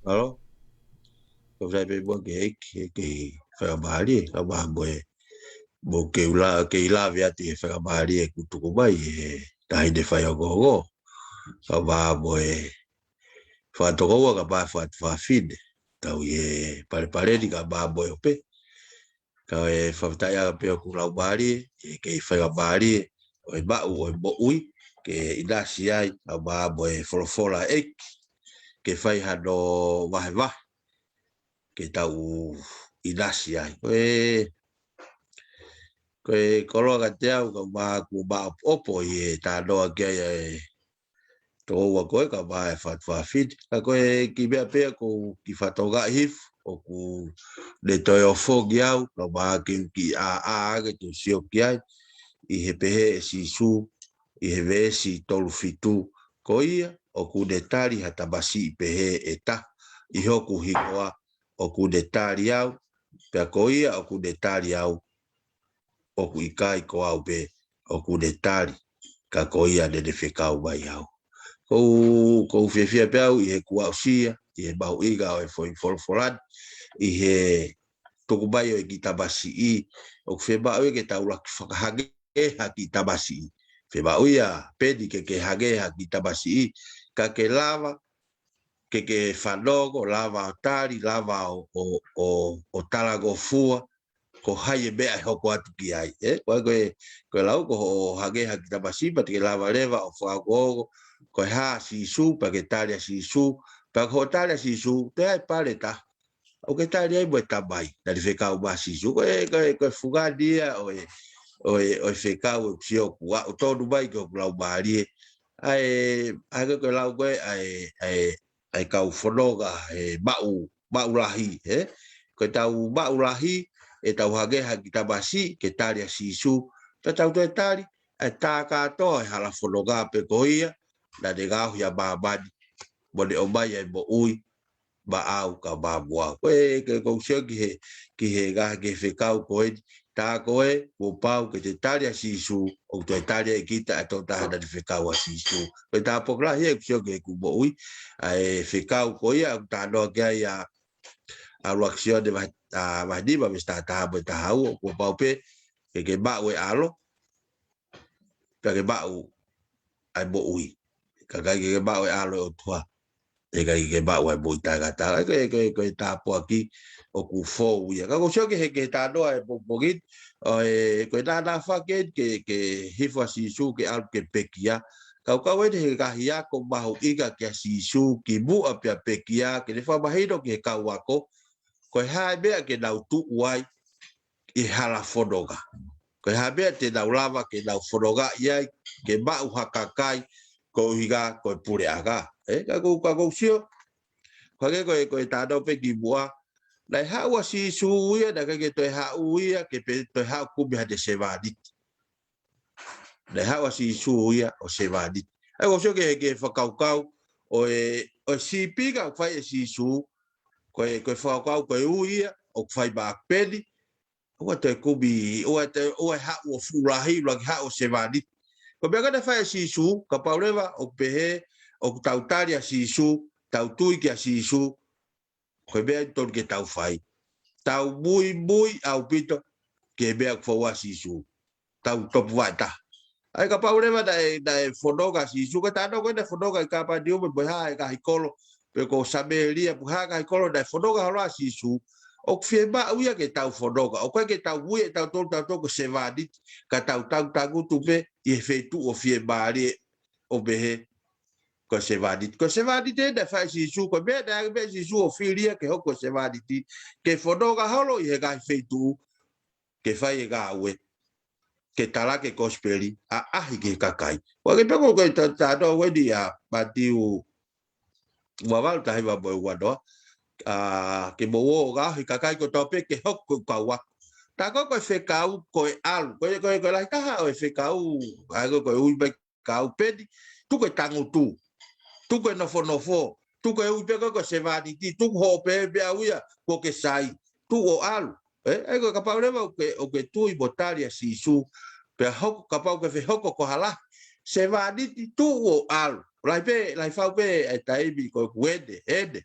Mālō. Ko fai pē muʻa ke ʻEiki, ke fakamālie, ka mā mo e, mo ke ula, ke ʻi lave atu he fakamālie kuo tuku mai, he taʻahine faiongoongo. Ka mā mo e, fakatokoua ka mā fatu fafine. Tau ʻi he palepale ni ka mā mo e ʻope. Ka ʻe fakafetaʻi ʻa pē ʻoku lau mālie, ʻe kei fakamālie, ʻo e maʻu, ʻo e moʻui, ke ʻinasi ai, ka mā mo e folofola ʻEiki, ke fai hano vahevahe, ke tau ʻinasi ai. Ko e, ko e koloa ka te au, ka mā kuo mā ʻopo ʻi he tānoa ki ai ʻa e tokoua ko ē ka mā e fatu fafine. Ka ko e kiʻi meʻa pē ʻoku ou kiʻi fatongia hifo, ʻoku ne toe ʻofongi au, ka mā ke u kiʻi ʻāʻā ke te u sio ki ai, ʻi he pehē ʻe Sīsū, ʻi he veesi tolu fitu, ko ia, ʻoku ne tali ha tamasiʻi pehē ʻe taha, ʻi hoku hingoa, ʻoku ne tali au, pea ko ia, ʻoku ne tali au, ʻoku ʻikai ko au pē, ʻoku ne tali, ka ko ia naʻa ne fekau mai au. Ko u, ko u fiefia pē au ʻi heʻeku aʻusia, ʻi he mahuʻinga ʻo e foʻi folofola ni, ʻi he tuku mai ʻo e kiʻi tamasiʻi, ʻoku fiemaʻu ia ke tau lava ke fakahangē ha kiʻi tamasiʻi. Fiemaʻu ia, Peni ke ke hangē ha kiʻi tamasiʻi, ka ke lava, ke ke fanongo, lava ʻo tali, lava ʻo, ʻo, ʻo, ʻo talangofua, ko hai e meʻa ʻe hoko atu ki ai, ē? Ko e, ko e, ko e lau, ko hoʻo hangē ha kiʻi tamasiʻi, pea te ke lava leva ʻo fakaongoongo, ko e hā ʻa Sīsū, pea ke tali ʻa Sīsū, pea ko hoʻo tali ʻa Sīsū, toe ʻi ai e pale ʻe taha ʻoku ke tali ai mo e Tamai, naʻa ne fekau mai ʻa Sīsū, ko e, ko e, ko e fungani ia ʻo e, ʻo e, ʻo e fekau ʻoku sio ʻoku aʻu tonu mai ki hoku lau mālie, ʻa e, ʻa e ko e lau ko ē, ʻa e, ʻa e, ʻa e kau fononga, he maʻu, maʻu lahi, ē? Ko ʻetau maʻu lahi, ʻetau hangē ha kiʻi tamasiʻi, ke tali ʻa Sīsū, pea tau toe tali, ʻa e tā kātoa e hala fononga pē ko ia, naʻa ne ngaohi ʻa māmani, mo ne ʻomai ʻa e moʻui, maʻau ka mā mo au. Ko e, ke kou sio ki he, ki he ngaahi, ki he fekau ko eni, tā ko ē, kuo pau ke te tali ʻa Sīsū, ʻoku toe tali ai kita ʻa e tokotaha naʻa ne fekau ʻa Sīsū. Ko e tāpuaki lahi ʻeku sio ki heʻeku moʻui, ʻa e fekau ko ia, ʻoku tānoa ki ai ʻa, ʻa ʻUluaki Sione vahe, ʻa, vahe nima veesi taha taha mo e taha ua, kuo pau pē, ke ke maʻu e ʻAlo, pea ke maʻu ʻa e moʻui. Ka ʻikai ke ke maʻu e ʻAlo ʻo e ʻOtua, ʻe ʻikai ke ke maʻu ʻa e moʻui taʻengata. Ko e, ko e, ko e tāpuaki ʻoku fou ia. Ka kou sio ki he, ki he tānoa ʻo e pongipongi ni, ʻo e, ko e nānā fake ke, ke hifo ʻa Sīsū ke ʻalu ke pekia. Ka ʻoku kau eni he ngaahi ako mahuʻinga kia Sīsū, kimuʻa pea pekia, ke ne fakamahino ki he kau ako, ko e hā e meʻa ke nau tuʻu ai, ʻi he hala fononga. Ko e hā e meʻa te nau lava ke nau fononga ʻi ai, ke maʻu ha kakai, ko e ʻuhinga ko e puleʻanga. Ē, ka kou, ka kou sio, ko e, ko e, ko e tānaki pē kimuʻa, naʻe haʻu ʻa Sīsū ia, naʻe ʻikai ke toe haʻu ia, ke pē toe haʻu kumi haʻane sevāniti. Naʻe haʻu ʻa Sīsū ia ʻo sevāniti. ʻA ia kou sio ki he, ki he fakakaukau, ʻo e, ʻo e sīpinga ʻoku fai ʻe Sīsū, ko e, ko e fakakaukau, ko e ui ia, ʻoku fai maʻa Peni, ʻoua te kumi, ʻoua te, ʻoua ʻe haʻu ʻo fuʻu lahi, ʻuluaki haʻu ʻo sevāniti. Ko e meʻa ko ē naʻe fai ʻe Sīsū, kapau leva ʻoku pehē, ʻoku tau tali ʻa Sīsū, tau tui kia Sīsū, ko e meʻa eni tonu ke tau fai. Tau muimui ʻaupito ki he meʻa ʻoku fou ai ʻa Sīsū. Tau topuvaʻe taha. ʻA ia kapau leva naʻe, naʻe fononga ʻa Sīsū, ko e tānaki ko ē naʻe fononga ʻi Kāpaneume, pe ko e hā e ngaahi kolo, pe ko Samēlia, pe ko e hā e ngaahi kolo naʻe fononga holo ai ʻa Sīsū, ʻoku fiemaʻu ia ke tau fononga. ʻOku ʻikai ke tau ui ʻe tautolu, tautolu ko e sevāniti, ka tau tangutu pē ʻi he feituʻu ʻoku fiemālie ʻo pehē ko e sevāniti. Ko e sevāniti ē naʻe fai ʻe Sīsū, ko e meʻa naʻe ʻai pē ʻe Sīsū ʻo fili ia ke hoko ko e sevāniti, ke fononga holo ʻi he ngaahi feituʻu, ke fai e ngāue, ke talaki e kosipeli, ʻaʻahi ki he kakai. ʻOku ʻikai pē ko e tā, tānaki eni ʻa Mātiu ua valu taha hiva mo e ua noa, ʻa, ke mou ō ʻo ngaohi e kakai kotoa pē ke hoko ko e kau ako. Tā ko ē ko e fekau ko e ʻalu, ko e, ko e, ko e lahi taha ʻo e fekau, ʻa ia ko e, ko e ui mai kia Peni, tuku e tangutu, tuku e nofonofo, Tuku e ui pē ko e, ko e sevāniti, tuku hoʻo pehē pē ʻe au ia, kuo ke sai, tuʻu ʻo ʻalu. Ē, ʻa ia ko e kapau leva ʻoku ke, ʻoku ke tui mo tali ʻa Sīsū, pea hoko, kapau ʻoku ke fehoko ko ha lahi, sevāniti, tuʻu ʻo ʻalu. Lahi pē, lahi fau pē e taimi ko e kuene, ʻene,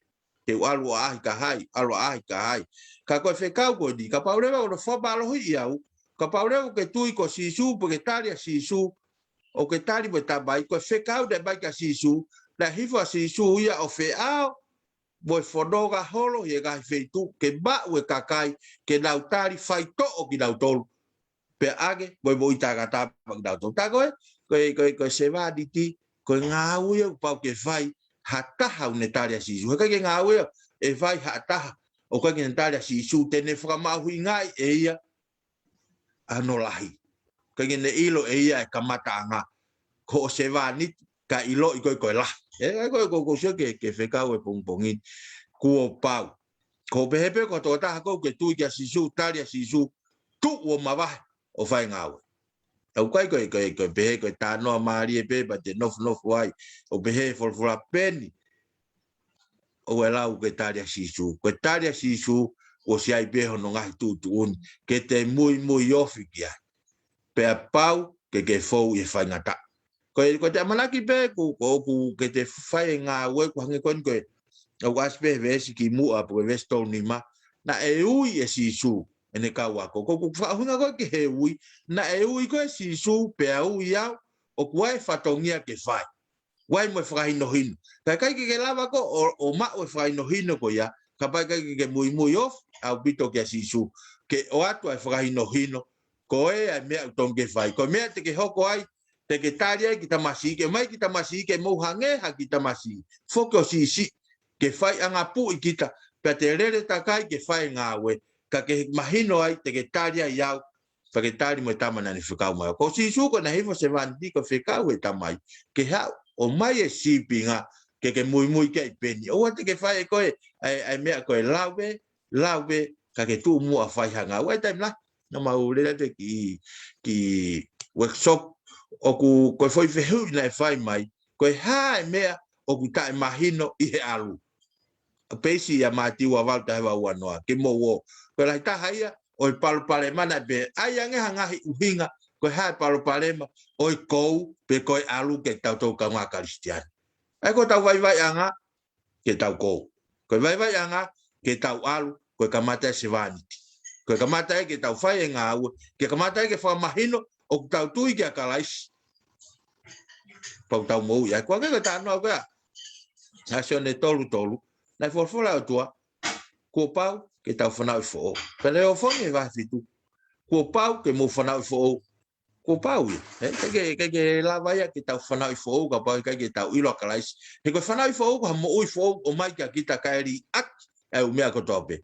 te u ʻalu ʻo ʻaʻahi kia hai, ʻalu ʻo ʻaʻahi kia hai. Ka ko e fekau ko eni, kapau leva ʻoku ke fakamālohiʻi au, kapau leva ʻoku ke tui ko Sīsū, pe ʻoku ke tali ʻa Sīsū, ʻoku ke tali mo e Tamai, ko e fekau naʻe ʻomai kia Sīsū, naʻe hifo ʻa Sīsū ia ʻo feʻao mo e fononga holo ʻi he ngaahi feituʻu, ke maʻu e kakai, ke nau tali faitoʻo kinautolu, pea ʻoange mo e moʻui taʻengata maʻa kinautolu. Tā ko e, ko e, ko e, ko e sevāniti, ko e ngāue ia kuo pau ke fai ha taha ʻoku ne tali ʻa Sīsū. He ʻikai ke ngāue ia ʻe fai ha taha ʻoku ʻikai ke ne tali ʻa Sīsū, te ne fakamahuʻingaʻi ʻe ia ʻa hono lahi. ʻIkai ke ne ʻilo ʻe ia e kamataʻanga. Ko hoʻo sevāniti, ka ʻiloʻi koe ko e lahi. Ē, ʻa ia ko e, ko e, ko e sio ki he, ki he fekau e pongipongi ni. Kuo pau. Ko e pehē pē ko e tokotaha ʻoku ke tui kia Sīsū, tali ʻa Sīsū, tuʻu ʻo mavahe ʻo fai e ngāue. ʻOku ʻikai ko e, ko e, ko e pehē ko e talanoa mālie pē, pea te nofonofo ai. ʻOku pehē folofola pē eni, ʻoua ʻe lau ke tali ʻa Sīsū. Ko e tali ʻa Sīsū, kuo ʻosi ʻi ai pē hono ngaahi tuʻutuʻuni, ke te muimui ofi ki ai. Pea pau ke ke fou ʻi he faingataʻa. Ko e, ko e te ʻamanaki pē, ko, ko ʻoku ke te fai e ngāue, ʻoku hangē ko eni ko e, ʻoku ʻasi pē he veesi kimuʻa, pe ko e veesi tolu nima, naʻe ui ʻe Sīsū ʻene kau ako. Ko, ko e fakaʻuhinga ko ē ki he ui, naʻe ui koe ʻe Sīsū, pea ui au, ʻoku ʻi ai e fatongia ke fai. ʻOku ʻi ai mo e fakahinohino. Ka ʻikai ke ke lava koe ʻo, ʻo maʻu e fakahinohino ko ia, kapau ʻikai ke ke muimui ofi ʻaupito kia Sīsū, ke ʻoatu ʻa e fakahinohino, ko e ʻa e meʻa ʻoku totonu ke fai. Ko e meʻa te ke hoko ai, te ke tali ai kiʻi tamasiʻi, ke ʻomai kiʻi tamasiʻi, ke mou hangē ha kiʻi tamasiʻi. Foki ʻo siʻisiʻi, ke fai anga puʻi kita, pea te lele takai ke fai e ngāue, ka ke mahino ai, te ke tali ai au, pea ke tali mo e tama naʻa ne fekau mai. Ko Sīsū ko ē naʻe hifo sevāniti ko e fekau ʻe he Tamai, ke haʻu ʻo ʻomai e sīpinga, ke ke muimui ki ai pē eni. ʻOua te ke fai ʻe koe ʻa e, ʻa e meʻa ko e lau pē, lau pē, ka ke tuʻu muʻa ʻo fai ha ngāue. ʻI he taimi lahi, naʻa mau lele atu ki, ki workshop, ʻoku, ko e foʻi fehuʻi naʻe fai mai, ko e hā e meʻa ʻoku taʻemahino ʻi he ʻalu. Peisi ia Mātiu ua valu taha ua ua noa, ke mou ō. Ko e lahi taha ia ʻo e palopalema naʻe pehē, ʻai ange ha ngaahi ʻuhinga, ko e hā e palopalema ʻo e kou, pe ko e ʻalu ke tau tau kaungā Kalisitiane. ʻA ia ko ʻetau vaivaiʻanga, ke tau kou. Ko e vaivaiʻanga, ke tau ʻalu, ko e kamata e sevāniti. Ko e kamata ia ke tau fai e ngāue, ke kamata ia ke fakamahino, ʻoku tau tui kia Kalaisi. Pau tau moʻui, ʻa ia ko e ʻuhinga ko e talanoa ko ia ʻa Sione tolu tolu, naʻe folofola e ʻOtua, kuo pau ke tau fanauʻi foʻou. Pea naʻe ʻofongi he vahe fitu, kuo pau ke mou fanauʻi foʻou. Kuo pau ia. He, ʻikai ke, ʻikai ke lava ia ke tau fanauʻi foʻou, kapau ʻikai ke tau ʻilo ʻa Kalaisi. He ko e fanauʻi foʻou, ko ha moʻui foʻou, ʻomai kia kita kae liʻaki ʻa e ʻū meʻa kotoa pē.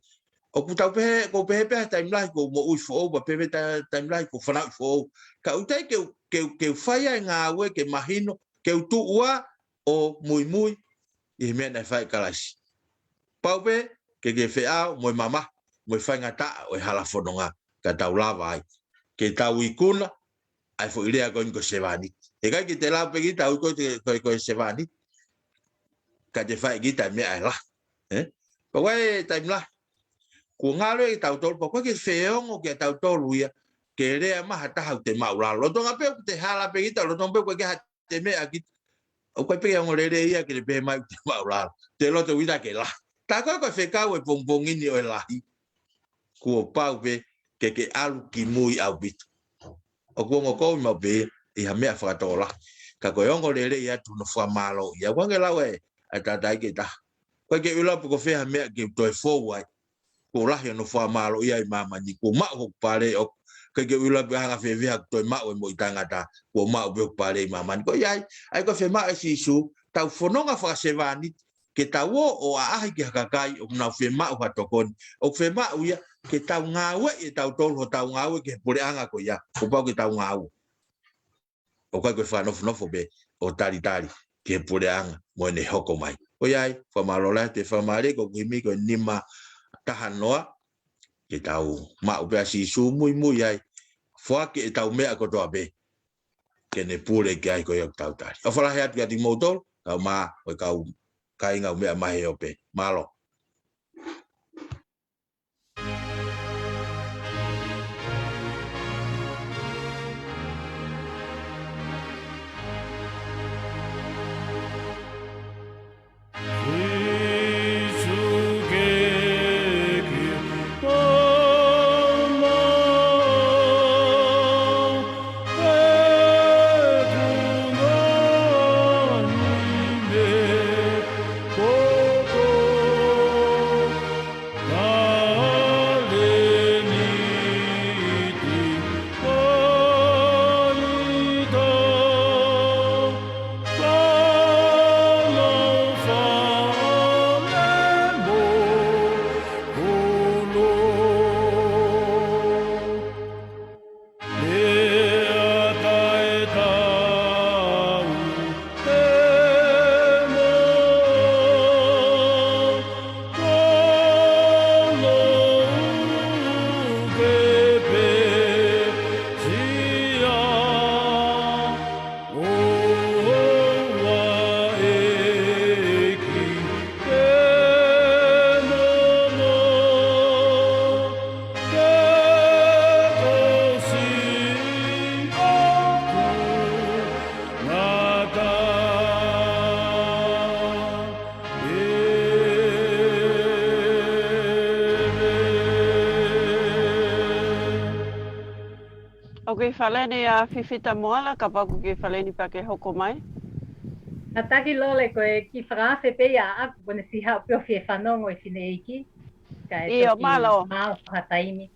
ʻOku tau pehē, ʻoku ou pehē pē ha taimi lahi ʻoku ou moʻui foʻou, pea pehē pē ha taimi lahi ʻoku ou fanauʻi foʻou. Ka ʻoku ʻikai ke u, ke u, ke u fai ʻa e ngāue, ke mahino, ke u tuʻu ʻo muimui ʻi he meʻa naʻe fai ʻe Kalaisi. Pau pē ke ke feʻao mo e mamahi, mo e faingataʻa ʻo e hala fononga, ka tau lava ai ke tau ikuna ʻa e foʻi lea ko eni ko e sevāniti. He ʻikai ke te lau pē kita ʻoku ko e, ko e, ko e sevāniti, ka te fai kita e meʻa ʻe lahi. Ē? Pea ʻoku ʻi ai e taimi lahi, kuo ngalo ʻe tautolu, pea ʻoku ʻikai ke feongo kia tautolu ia ke lea mai ha taha ʻoku te māʻulalo. Lolotonga pē ʻoku te hala pē kita, lolotonga pē ʻoku ʻikai ke ha te meʻa kita. ʻOku ʻikai pē ke ongo lelei ia ke te pehē mai ʻoku te māʻulalo. Te loto kita ke lahi. Tā ko ē ko e fekau e pongipongi ni ʻo e lahi, kuo pau pē ke ke ʻalu ki mui ʻaupito. ʻOku ongo kovi maʻu pē ʻi ha meʻa fakatokolahi. Ka ko e ongo lelei atu hono fakamālōʻia. ʻOku ʻikai ke lau e, ʻa e tangata ke taha, ʻoku ʻikai ke u ʻilo pe ko fē ha meʻa ke u toe fou ai. Kuo lahi hono fakamālōʻia ʻi māmani, kuo maʻu hoku pale ʻoku ʻikai ke u ʻilo pe ʻe anga fēfē haʻaku toe maʻu e moʻui taʻengata, kuo maʻu pē hoku pale ʻi māmani. Ko ia ai, ʻa ia ko e fiemaʻu ʻe Sīsū, tau fononga fakasevāniti, ke tau ō ʻo ʻaʻahi ki ha kakai ʻoku nau fiemaʻu ha tokoni. ʻOku fiemaʻu ia ke tau ngāueʻi ʻe tautolu hotau ngāue ki he puleʻanga ko ia kuo pau ke tau ngāue. ʻOku ʻikai ko e fakanofonofo pē ʻo talitali ki he puleʻanga mo ʻene hoko mai. Ko ia ai, fakamālō lahi atu e fakamālō ko e kuo himi ko e nima taha noa, ke tau maʻu pē ʻa Sīsū muimui ai, foaki ʻetau meʻa kotoa pē ke ne pule ki ai ko ia ʻoku tau tali. ʻOfa lahi atu kiate kimoutolu, kau mā, ʻo e kau kāinga, ʻū meʻa mahe ʻo pē. Mālō. ʻOku ʻi fale ni ʻa Fifita Moala, kapau ʻoku ke ʻi fale ni pea ke hoko mai. Naʻa taki Lole, ko e kiʻi fakaafe pē ia ʻaʻaku, ko ʻene siʻi haʻu pē ʻo fie fanongo ʻi fineʻeiki. Kae ʻIo, toki mālō. Mālō ha taimi,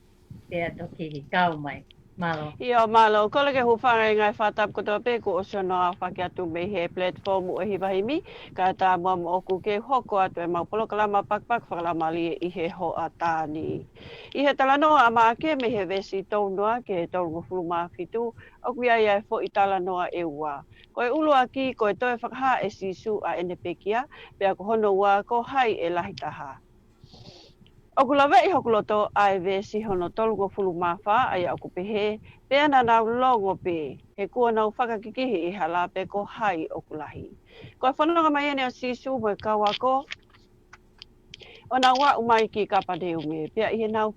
pea toki kau mai. Mālō. ʻIo, mālō. Kole ke hūfanga he ngaahi fakatapu kotoa pē kuo ʻosi hono aofaki atu mei he platform ʻo e hiva himi, kae ʻatā muʻa moʻoku ke hoko atu ʻemau polokalama pakipaki fakalaumālie ʻi he hoʻatā ni. ʻI he talanoa ʻa Maʻake mei he veesi tolu noa ki he tolungofulu mā fitu, ʻoku ʻi ai ʻa e foʻi talanoa ʻe ua. Ko e ʻuluaki, ko e toe fakahā ʻe Sīsū ʻa ʻene pekia, pea ko hono ua, ko hai ʻe lahi taha. ʻOku laveʻi hoku loto ʻa e veesi hono tolungofulu mā fā, ʻa ia ʻoku pehē, pea naʻa nau longo pē, he kuo nau fakakikihi ʻi he hala pe ko hai ʻoku lahi. Ko e fononga mai eni ʻa Sīsū mo e kau ako, ʻo nau aʻu mai ki Kapaneume, pea ʻi heʻenau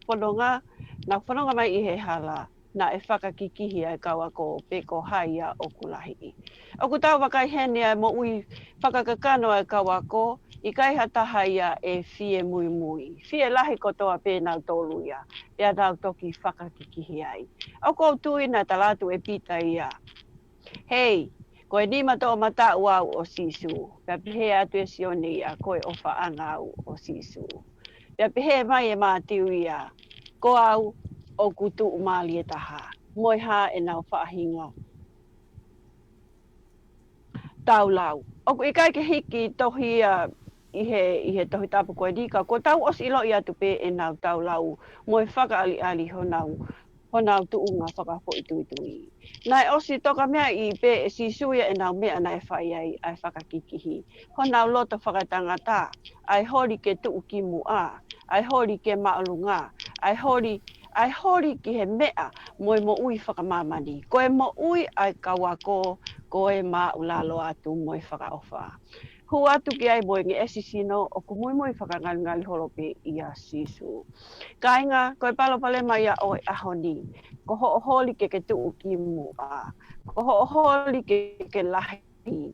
fononga, nau fononga mai ʻi he hala, naʻe fakakikihi ʻa e kau ako pe ko hai ia ʻoku lahi. ʻOku tau vakai heni ʻa e moʻui fakakakano ʻa e kau ako, ʻikai ha taha ia ʻe fie muimui. Fie lahi kotoa pē nautolu ia, pea nau toki fakakikihi ai. ʻOku ou tui naʻe tala atu ʻe Pita ia, Hei, ko e nima toʻomataʻu au ʻo Sīsū. Pea pehē atu ʻe Sione ia, Ko e ʻofaʻanga au ʻo Sīsū. Pea pehē mai ʻe Mātiu ia, Ko au ʻoku tuʻumālie taha. Mo e hā ʻenau faʻahinga taulau. ʻOku ʻikai ke hiki tohi ia ʻi he, ʻi he Tohi Tapu ko eni, ka kuo tau ʻosi ʻiloʻi atu pē ʻenau taulau mo e fakaʻaliʻali honau, honau tuʻunga fakafoʻituitui. Naʻe ʻosi tokameaʻi pē ʻe Sīsū ia ʻenau meʻa naʻe fai ai ʻa e fakakikihi. Honau loto fakatangata, ʻa e holi ke tuʻu ki muʻa, ʻa e holi ke māʻolunga, ʻa e holi, ʻa e holi ki he meʻa mo e moʻui fakamāmani. Ko e moʻui ʻa e kau ako, ko e māʻulalo atu mo e fakaʻofa. Hū atu ki ai mo e ngeʻesi sino ʻoku muimui fakangalingali holo pē ʻia Sīsū. Kāinga, ko e palopalema ia ʻo e ʻaho ni. Ko hoʻo holi ke ke tuʻu ki muʻa. Ko hoʻo holi ke ke lahi.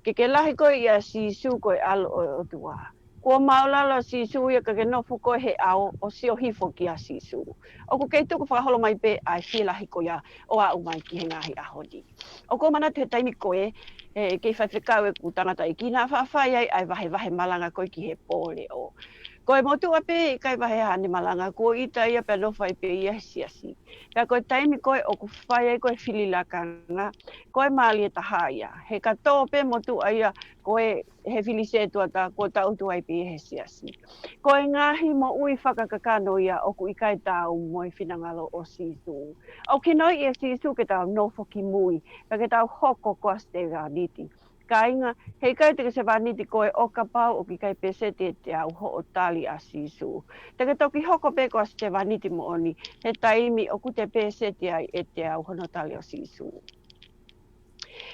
Ke ke lahi koe ʻia Sīsū ko e ʻAlo ʻo e ʻOtua. Kuo māʻulalo Sīsū ia ka ke nofo koe he ʻao ʻo sio hifo kia Sīsū. ʻOku kei tuku fakaholo mai pē ʻa e fie lahi ko ia ʻo aʻu mai ki he ngaahi ʻaho ni. ʻOku ou manatu he taimi ko ē, ʻe, kei faifekau ʻeku tangataʻeiki naʻa faʻa fai ai ʻa e vahevahe malanga ko ē ki he pō leʻo. Ko e motuʻa pē ʻikai vahe haʻane malanga, kuo ʻita ia pea nofo ai pē ia he siasi. Pea ko e taimi ko ē ʻoku fai ai ko ē fili lakanga, ko e mālie taha ia. He ka tō pē motuʻa ia ko ē he fili sētuata, kuo tautu ai pē ia he siasi. Ko e ngaahi moʻui fakakakano ia ʻoku ʻikai taau mo e finangalo ʻo Sīsū. ʻOku ʻikai ʻi ai ʻa Sīsū ke tau nofo ki mui, ka ke tau hoko ko ha sevāniti. Kāinga, heʻikai te ke sevāniti koe ʻo kapau ʻoku ʻikai pēseti ʻe teau hoʻo tali ʻa Sīsū. Te ke toki hoko pē ko ha sevāniti moʻoni, he taimi ʻoku te pēseti ai ʻe teau hono tali ʻo Sīsū.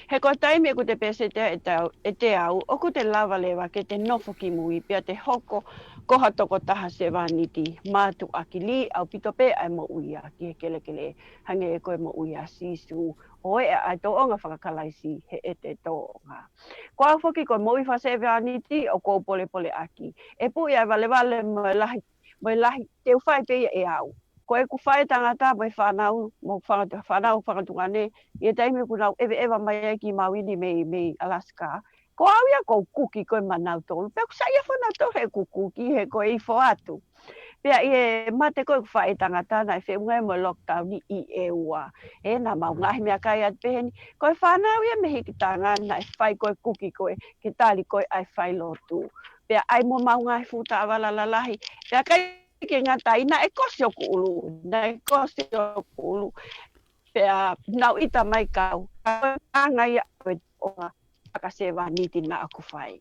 He ko e taimi ʻoku te pēseti ai ʻete au, ʻete au, ʻoku te lava leva ke te nofo ki mui pea te hoko ko ha tokotaha sevāniti mātuʻaki lī ʻaupito pē ʻa e moʻui ʻa ki he kelekele, hangē ko e moʻui ʻa Sīsū, ʻo e ʻa e tōʻonga fakakalaisi he ʻete tōʻonga. Ko au foki ko e moʻui fakasevāniti ʻoku ou polepole ʻaki. ʻE puʻi ʻa e valevale mo e lahi, mo e lahi, te u fai pē ia ʻe au. Ko ʻeku faʻētangata mo e fānau, mo fanga-, fānau fakatuʻane, ʻi he taimi ʻoku nau ʻeveʻeva mai ai ki Mauini mei, mei Alaska. Ko au ia ʻoku ou kuki ko ē maʻanautolu. Pea ʻoku saiʻia foki nautolu heʻeku kuki, he ko e ifo atu. Pea ʻi he mate ko ē ʻeku faʻētangata naʻe feʻunga ia mo e lockdown ʻi ʻEua. ʻE, naʻa mau ngaahi meʻakai atu pehē ni. Ko e fānau ia mei Hikitanga naʻe fai ko ē kuki ko ē, ke tali ko ē ʻa e failotu. Pea ʻai mo mau ngaahi fuʻu taʻavala lalahi. Pea ʻikai ke ngata ai, naʻe kosi hoku ʻulu, naʻe kosi hoku ʻulu. Pea nau ʻita mai kau, ka ko e anga ia ʻo e tōʻonga fakasevāniti naʻa ku fai.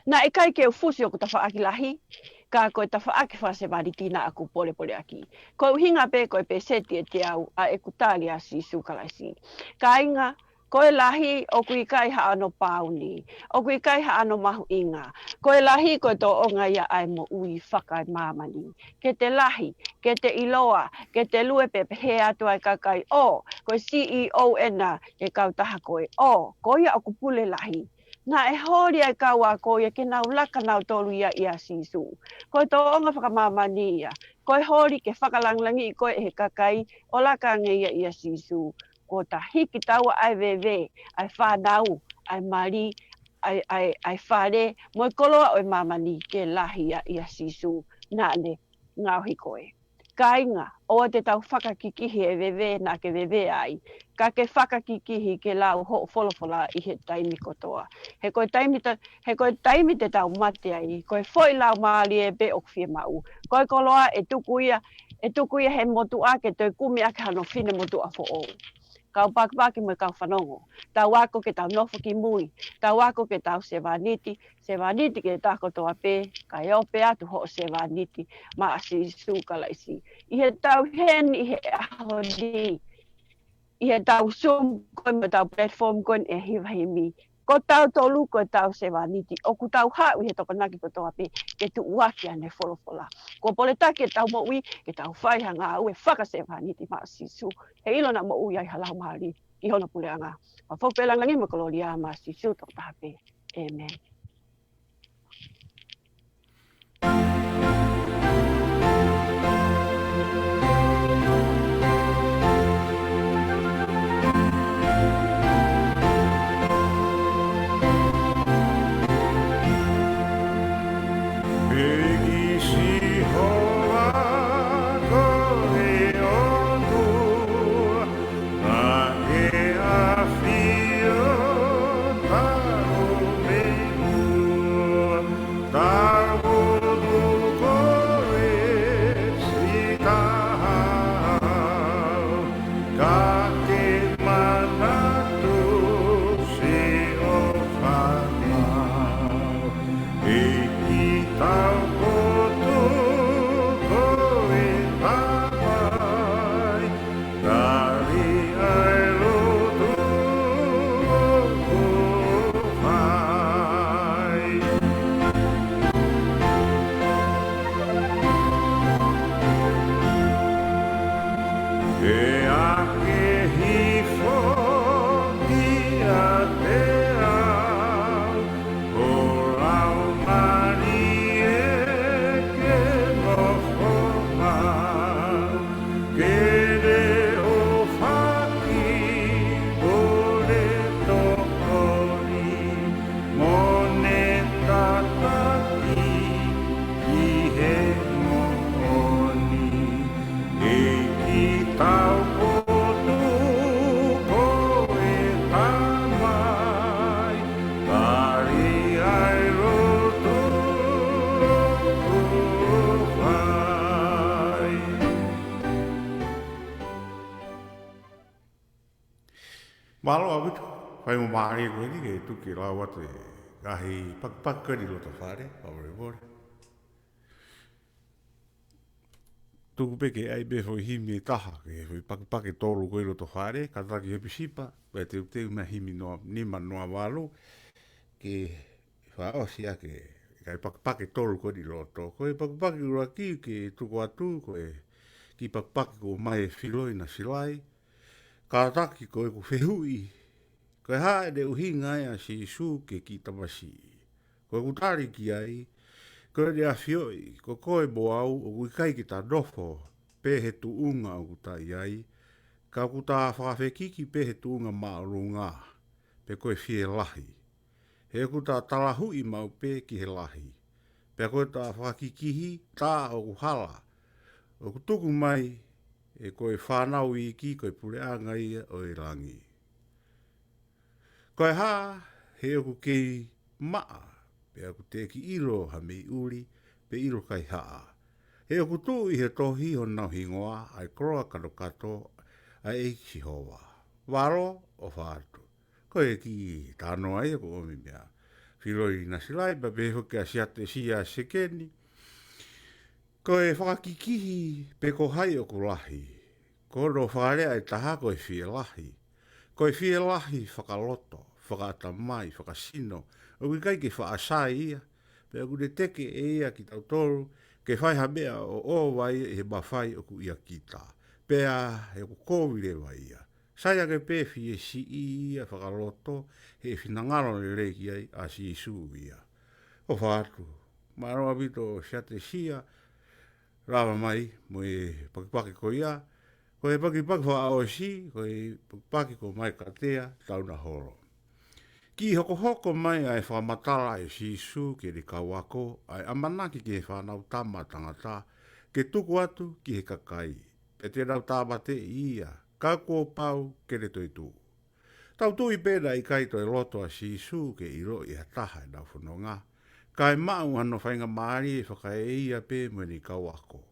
Naʻe ʻikai ke u fusi hoku tafaʻaki lahi, ka ko e tafaʻaki fakasevāniti naʻa ku polepole ʻaki. Ko e ʻuhinga pē ko e pēseti ʻete au ʻa ʻeku tali ʻa Sīsū Kalaisi. Kāinga, ko e lahi ʻoku ʻikai haʻano pāuni, ʻoku ʻikai haʻano mahuʻinga. Ko e lahi ko e tōʻonga ia ʻa e moʻui fakaemāmani. Ke te lahi, ke te ʻiloa, ke te lue pē pehē atu ʻa e kakai ʻo, ko e C E O ʻena ʻe kautaha ko ē ʻo, ko ia ʻoku pule lahi. Naʻe holi ʻa e kau ako ia ke nau laka nautolu ia ʻia Sīsū. Ko e tōʻonga fakamāmani ia. Ko e holi ke fakalāngilangiʻi koe ʻe he kakai ʻo laka ange ia ʻia Sīsū. Kuo ta hiki taua ʻa e veve, ʻa e fānau, ʻa e mali, ʻa e, ʻa e, ʻa e fale, mo e koloa ʻo e māmani ke lahi ia ʻia Sīsū. Naʻa ne ngaohi koe. Kāinga, ʻoua te tau fakakikihi e veve naʻa ke veve ai, ka ke fakakikihi ke lau hoʻo folofola ʻi he taimi kotoa. He ko e taimi ta-, he ko e taimi te tau mate ai, ko e foʻi laumālie pē ʻoku fiemaʻu. Ko e koloa ʻe tuku ia, ʻe tuku ia he motuʻa ke toe kumi ʻaki hano finemotuʻa foʻou. Kau pakipaki mo e kau fanongo. Tau ako ke tau nofo ki mui. Tau ako ke tau sevāniti. Sevāniti ke tau kotoa pē. Kae ope atu hoʻo sevāniti maʻa Sīsū Kalaisi. ʻI heʻetau heni ʻi he ʻaho ni, ʻi heʻetau Zoom ko ē mo ʻetau platform ko eni ʻe hiva himi. Ko tautolu ko ʻetau sevāniti, ʻoku tau haʻu ʻi he Tokonaki kotoa pē ke tuʻuaki ʻene folofola. Kuo poletaki ʻetau moʻui ke tau fai ha ngāue fakasevāniti maʻa Sīsū. He ʻilo naʻa moʻui ai ha laumālie ʻi hono puleʻanga. Fakafoki pē langilangi mo e kolōlia maʻa Sīsū tokotaha pē. ʻĒmeni. ʻEiki Sihova ko e ʻOtua, naʻe ʻafio talu mei muʻa. Taupotu koe, Sihova, ka ke manatu, Sihova, ʻEiki taupotu koe, Tamai, tali ʻa e lotu ʻoku fai. ʻE ʻakehi foki ʻiate au ho Laumālie ke nofo mai, ke ne ʻofa ki ho lotolotonga, mo ne tataki ki he moʻoni. ʻEiki taupotu koe, Tamai, tali ʻa e lotu ʻoku fai. Mālō ʻaupito, fai mo mālie ko eni ke tuku ke lau atu e ngaahi pakipaki ko eni loto fale, fakamālō. tuku pē ke ʻai pē foʻi himi ʻe taha, ke foʻi pakipaki ʻe tolu ko ē ʻi loto fale, kātaki Hepisipa, pea teuteu mai himi noa, nima noa valu, ke fakaʻosi ʻaki e kiʻi pakipaki ʻe tolu ko ē ʻi loto. Ko e pakipaki ʻuluaki ke tuku atu, ko e kiʻi pakipaki ko mai ʻa Filoi Nasilai, kātaki ko ʻeku fehuʻi, ko e hā ʻene ʻuhinga ʻa Sīsū ki he kiʻi tamasiʻi? Ko ʻeku tali ki ai, ko ʻene ʻafioʻi, ko koe mo au ʻoku ʻikai ke ta nofo pē he tuʻunga ʻoku ta ʻi ai, ka ʻoku ta fakafekiki pē he tuʻunga māʻolunga, pe ko e fielahi. He ʻoku ta talahuʻi maʻu pē ki he lahi, pea ko ʻeta fakakikihi tā ʻoku hala, ʻoku tuku mai ʻe ko e fānau iiki ko e puleʻanga ia ʻo e langi. Ko e hā, he ʻoku kei maʻa, pea ʻoku teʻeki ʻilo ha meʻi ʻuli, pe ʻilo kaihaʻa? He ʻoku tuʻu ʻi he tohi honau hingoa ʻa e koloa katokato ʻa e ʻEiki Sihova. Valo, ʻofa atu. Ko e kiʻi talanoa ia ko ʻomi meia Filoi Nasilai, pea pehē foki kia Siatesia Sekeni. Ko e fakakikihi pe ko hai ʻoku lahi, ko hono fakalea ʻe taha ko e fielahi. Ko e fielahi fakaloto, fakaʻatamai, fakasino, ʻoku ʻikai ke faʻa sai ia, pea ʻoku ne teke ʻe ia kitautolu ke fai ha meʻa ʻo ʻova ia ʻi he mafai ʻoku ʻia kita, pea he ʻoku kovi leva ia. Sai ange pē fie siʻi ia fakaloto, he finangalo lelei ki ai ʻa Sīsū ia. ʻOfa atu, mālō ʻaupito Siatesia, lava mai mo e pakipaki ko ia, ko e pakipaki fakaʻosi, ko e pakipaki ko mai Kalatia taha holo. Kiʻi hokohoko mai ʻa e fakamatala ʻe Sīsū ki heʻene kau ako, ʻa e ʻamanaki ki he Fānautama ʻa Tangata, ke tuku atu ki he kakai, pea te nau tāmateʻi ia, ka kuo pau ke ne toetuʻu. Tau tui pē naʻe ʻikai toe loto ʻa Sīsū ke ʻiloʻi ʻe ha taha ʻenau fononga, kae maʻu hano faingamālie fakaeʻia pē mo ʻene kau ako,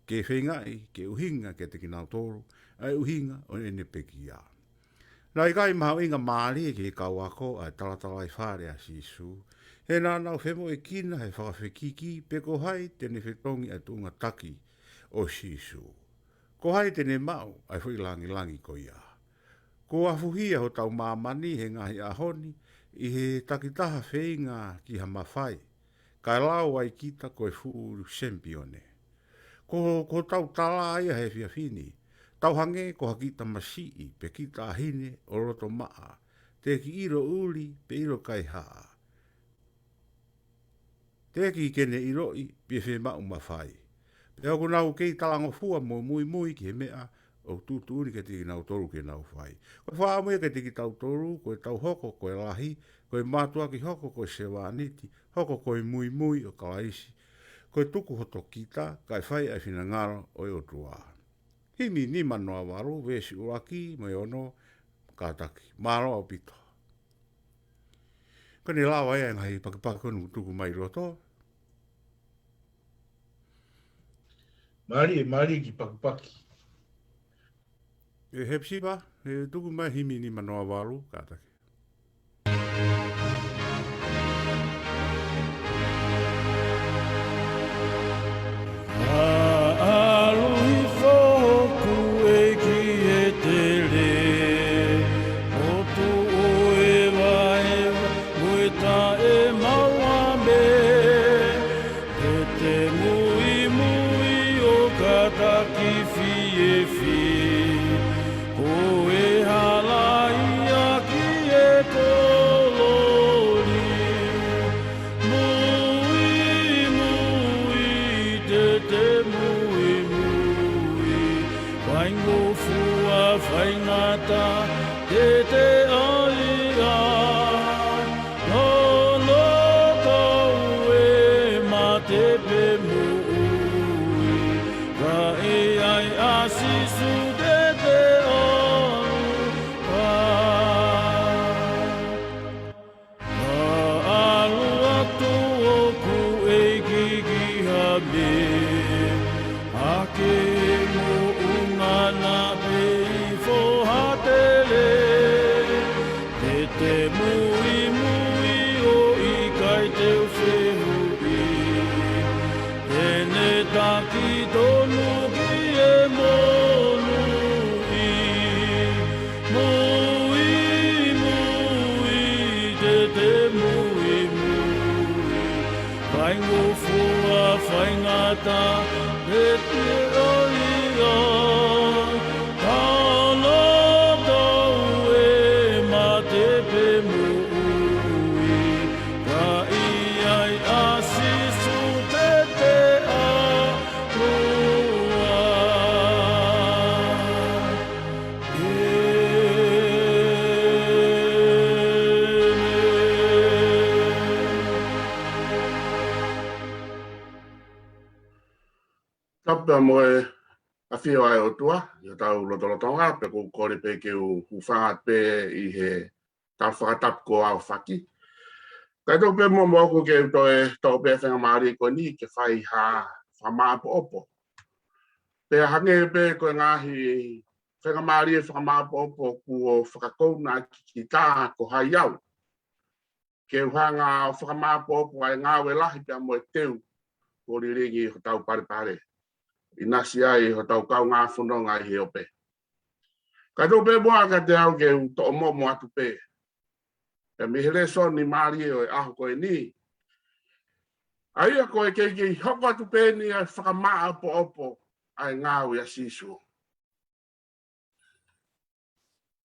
ke feingaʻi ke ʻuhinga kiate kinautolu ʻa e ʻuhinga ʻo ʻene pekia. Naʻe ʻikai mahuʻinga mālie ki he kau ako ʻa e talatalaifale ʻa Sīsū, he naʻa nau femoʻuekina he fakafekiki pe ko hai te ne fetongi ʻa e tuʻunga taki ʻo Sīsū. Ko hai te ne maʻu ʻa e foʻi langilangi ko ia? Kuo afuhia hotau māmani he ngaahi ʻaho ni ʻi he takitaha feinga ki ha mafai, kae lau ai kita ko e fuʻu sempione. Ko, ko hotau tala ia he efiafi ni, tau hangē ko ha kiʻi tamasiʻi pe kiʻi taʻahine ʻo loto maʻa, teʻeki ʻilo ʻuli pe ʻilo kaihaʻa. Teʻeki ke ne ʻiloʻi pe fiemaʻu mafai. Pea ʻoku nau kei talangofua mo muimui ki he meʻa ʻoku tuʻutuʻuni kiate kinautolu ke nau fai. Ko e fakaʻamu ia kiate kitautolu, ko ʻetau hoko ko e lahi, ko e mātuʻaki hoko ko e sevāniti, hoko ko e muimui ʻo Kalaisi, ko e tuku hoto kita, kae fai ʻa e finangalo ʻo e ʻOtua. Himi nima noa valu, veesi ʻuluaki mo e ono, kātaki. Mālō ʻaupito. Ko ʻene lava ia e ngaahi pakipaki ko eni ʻoku tuku mai ʻi loto. Mālie, mālie kiʻi pakipaki. ʻE Hepisipa, ʻe tuku mai himi nima noa valu, kātaki. ʻAlu hifo hoku ʻEiki ʻi he tele, ʻo tuʻu ʻo evaeva mo e taʻemaua mei he muimui ʻo kātaki fiefia, ko e halaia ki he kolōlia. Muimui, te te muimui, faingofua, faingataʻa, te te ʻalu ai. Hono kau ʻe mate pe moʻui, ka ʻe ʻi ai ʻa Sīsū te te ʻalu ai. ʻAlu atu hoku ʻEiki ki ha meʻa, ʻa e moʻunga naʻa pe ʻi he foha tele. Te te muimui ʻo ʻikai te u fehuʻi, te ne taki tonu ki Pea mo e ʻafio ʻa e ʻOtua ʻi hotau lotolotonga, pea ʻoku ou kole pē ke u hūfanga pē ʻi he tau fakatapu ko ʻAofaki. Kae tuku pē muʻa moʻoku ke u toe toʻo pē faingamālie ko eni ke fai ha fakamāʻopoʻopo. Pea hangē pē ko e ngaahi faingamālie fakamāʻopoʻopo kuo fakakouna ʻaki kita ko hai au, ke u hanga ʻo fakamāʻopoʻopo ʻa e ngāue lahi pea mo e teu kuo lilingi ʻi hotau palepale. ʻInasi ai hotau kaungā fononga ʻi he ope. Kae tuku pē muʻa kiate au ke u toʻo momo atu pē pea mei he lēsoni mālie ʻo e ʻaho ko eni. ʻA ia ko e kei, kei hoko atu pē eni ʻa e fakamāʻopoʻopo ʻa e ngāue ʻa Sīsū.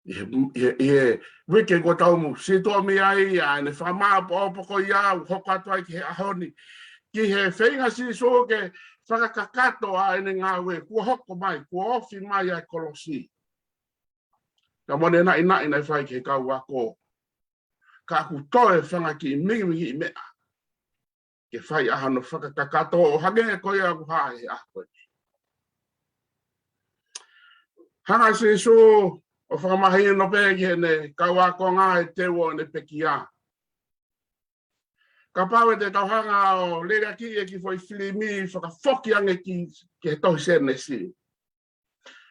ʻI he, ʻi he, ʻi he uike kuo tau mo situʻa mei ai, ʻa ʻene fakamāʻopoʻopo ko ia ʻoku hoko atu ai ki he ʻaho ni, ki he feinga ʻa Sīsū ke fakakakato ʻa ʻene ngāue, kuo hoko mai, kuo ofi mai ʻa e kolosi. Ka mo ʻene naʻinaʻi naʻe fai ki he kau ako, ka ʻoku toe fanga kiʻi mingimingiʻi meʻa ke fai ʻa hono fakakakato, ʻo hangē ko ia ʻoku hā he ʻaho ni. Hanga ʻe Sīsū ʻo fakamahino pē ki heʻene kau ākonga e teu ʻo ʻene pekia. Kapau ʻe te tau hanga ʻo lele ʻaki e kiʻi foʻi filimi fakafoki ange ki, ki he tohi Sēnesi.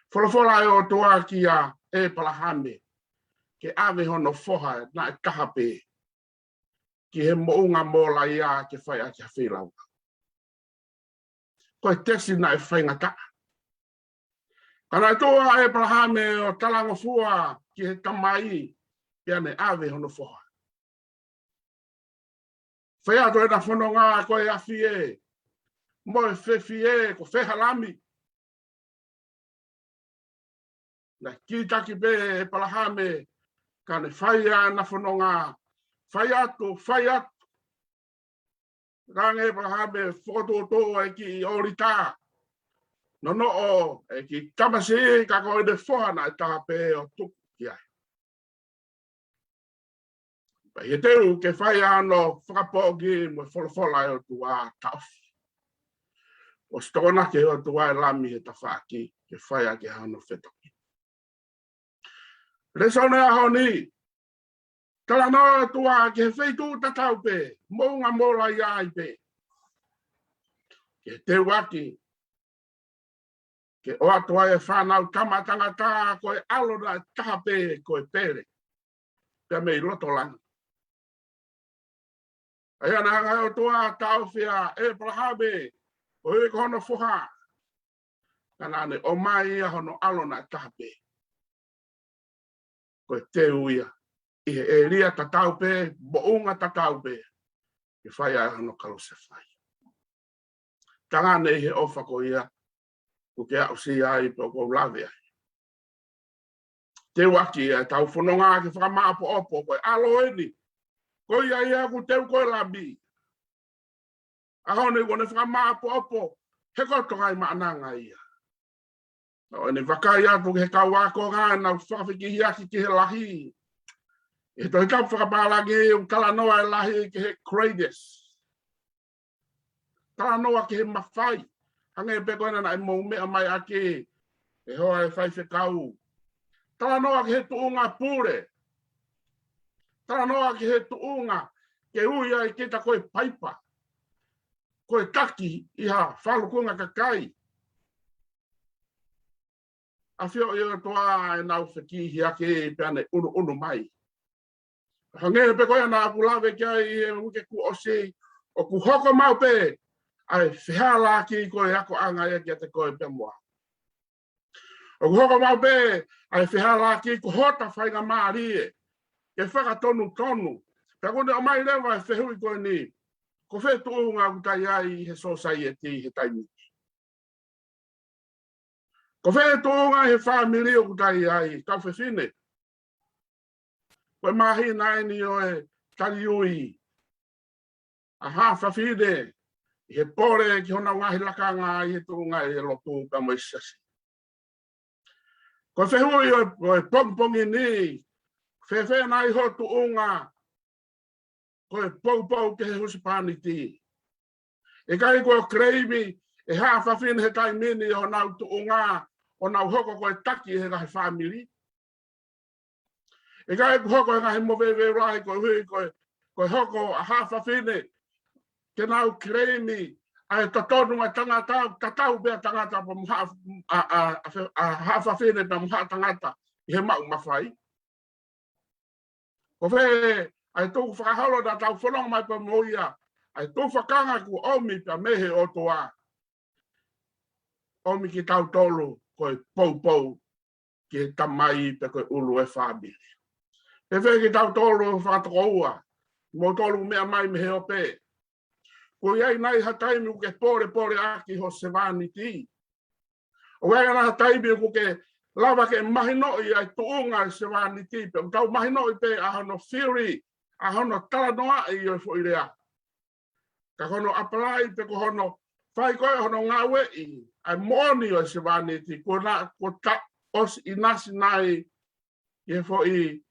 Folofola ʻa e ʻOtua kia ʻĒpalahame ke ʻave hono foha naʻe taha pē ki he moʻunga Mōlaia ke fai ʻaki ha feilaulau. Ko e tesi naʻe faingataʻa. Ka naʻe tuʻu ʻa ʻĒpalahame ʻo talangofua ki he Tamai, pea ne ʻave hono foha. Fai atu ʻena fononga ko e afi ē, mo e fefi ē, ko fē ha lami. Naʻe kītaki pē ʻĒpalahame, ka ne fai ʻa ʻena fononga, fai atu, fai atu. Hanga ʻe ʻĒpalahame ʻo fokotuʻutuʻu e kiʻi ʻōlita. Nonoʻo e kiʻi tamasiʻi, ka ko ʻene foha naʻe taha pē ʻo tuku ki ai. Pea ʻi he teu ke fai ʻa hono fakapoʻoki mo e folofola ʻa e ʻOtua, taʻofi. ʻOsi tokonaki ʻe he ʻOtua e lami he tafaʻaki ke fai ʻaki hono fetoki. Lēsoni ʻo e ʻaho ni, talanoa ʻa e ʻOtua ki he feituʻu tatau pē, moʻunga Mōlaia ai pē. Ke teuaki ke ʻoatu ai e fānau tama tangata ko e ʻAlo naʻe taha pē, ko e pele pea mei loto langi. ʻA ia naʻe hanga ʻe he ʻOtua ʻo taʻofi ʻa ʻĒpalahame, ʻo ʻi ai ko hono foha, ka naʻa ne ʻomai ʻa hono ʻAlo naʻe taha pē. Ko e teu ia ʻi he ʻēlia tatau pē, moʻunga tatau pē, ke fai ai hono kalusefai. Tangane ʻi he ʻofa ko ia ʻoku ke aʻusia ai pea ʻoku ou lave ai. Teuaki ʻa e tau fononga ke fakamāʻopoʻopo ko e ʻAlo eni. Ko ia ia ʻoku teu ko e lami. ʻAho ni kuo ne fakamāʻopoʻopo he koto ngai maʻananga ia. ʻO ʻene vakai atu ki he kau ākonga naʻa nau fakafekihiaki ki he lahi. ʻI he Tohi Tapu fakapālangi ʻoku talanoa e lahi ki he greatness. Talanoa ki he mafai. Hangē pē ko ena naʻe mou meʻa mai ʻaki ʻe he hoa e faifekau. Talanoa ki he tuʻunga pule. Talanoa ki he tuʻunga ke ui ai kita ko e paipa, ko e taki ʻi ha falukunga kakai. ʻAfioʻi ʻe he ʻOtua ʻenau fekihiaki pea ne ʻunuʻunu mai. Hangē pē ko ia naʻa ku lave ki ai ʻi he uike kuo ʻosi, ʻoku hoko maʻu pē ʻa e fehālaaki ko e akoʻanga ia kiate koe pea mo au. ʻOku hoko maʻu pē ʻa e fehālaaki ko hota faingamālie ke fakatonutonu. Pea kuo ne ʻomai leva e fehuʻi ko eni, ko fē tuʻunga ʻoku ta ʻi ai he sōsaieti he taimi ni? Ko fē tuʻunga he fāmili ʻoku ta ʻi ai, kau fefine? Ko e māhina eni ʻo e taliui ʻa ha fafine ʻi he pole ki honau ngaahi lakanga ʻi he tuʻunga ʻi he lotu pea mo e siasi. Ko e fehuʻi ʻo e, ʻo e pongipongi ni, fēfē nai ho tuʻunga ko e poupou ki he husepāniti? ʻIkai ko e claim ʻe ʻe haʻa fafine he taimi ni ʻo nau tuʻunga, ʻo nau hoko ko e taki he ngaahi fāmili. ʻIkai ke hoko e ngaahi moveuveu lahi koeʻuhi ko e, ko e hoko ʻa haʻa fafine ke nau claim ʻa e totonu ʻa e tangata, tatau pē ʻa tangata pea mo haʻa, ʻa, ʻa, ʻa, ʻa haʻa fafine pea mo haʻa tangata ʻi he maʻu mafai. Ko fē ʻa e tukufakaholo naʻa tau fononga mai pea mo ia, ʻa e tukufakanga kuo ʻomi pea mei he ʻOtua. ʻOmi kitautolu ko e poupou ki he tamai pe ko e ʻulu e fāmili. Pea fē kitautolu fakatokoua, moutolu meʻa mai mei he ope. Kuo ʻi ai nai ha taimi ʻoku ke polepole ʻaki ho sevāniti? ʻOku ʻi ai nai ha taimi ʻoku ke lava ke mahinoʻi ʻa e tuʻunga e sevāniti, pe ʻoku tau mahinoʻi pē ʻa hono theory, ʻa hono talanoaʻi ʻo e foʻi lea. Ka ko hono apply pe ko hono fai ko ē hono ngāueʻi ʻa e moʻoni ʻo e sevāniti, kuo na, kuo ta ʻosi ʻinasi nai ʻi he foʻi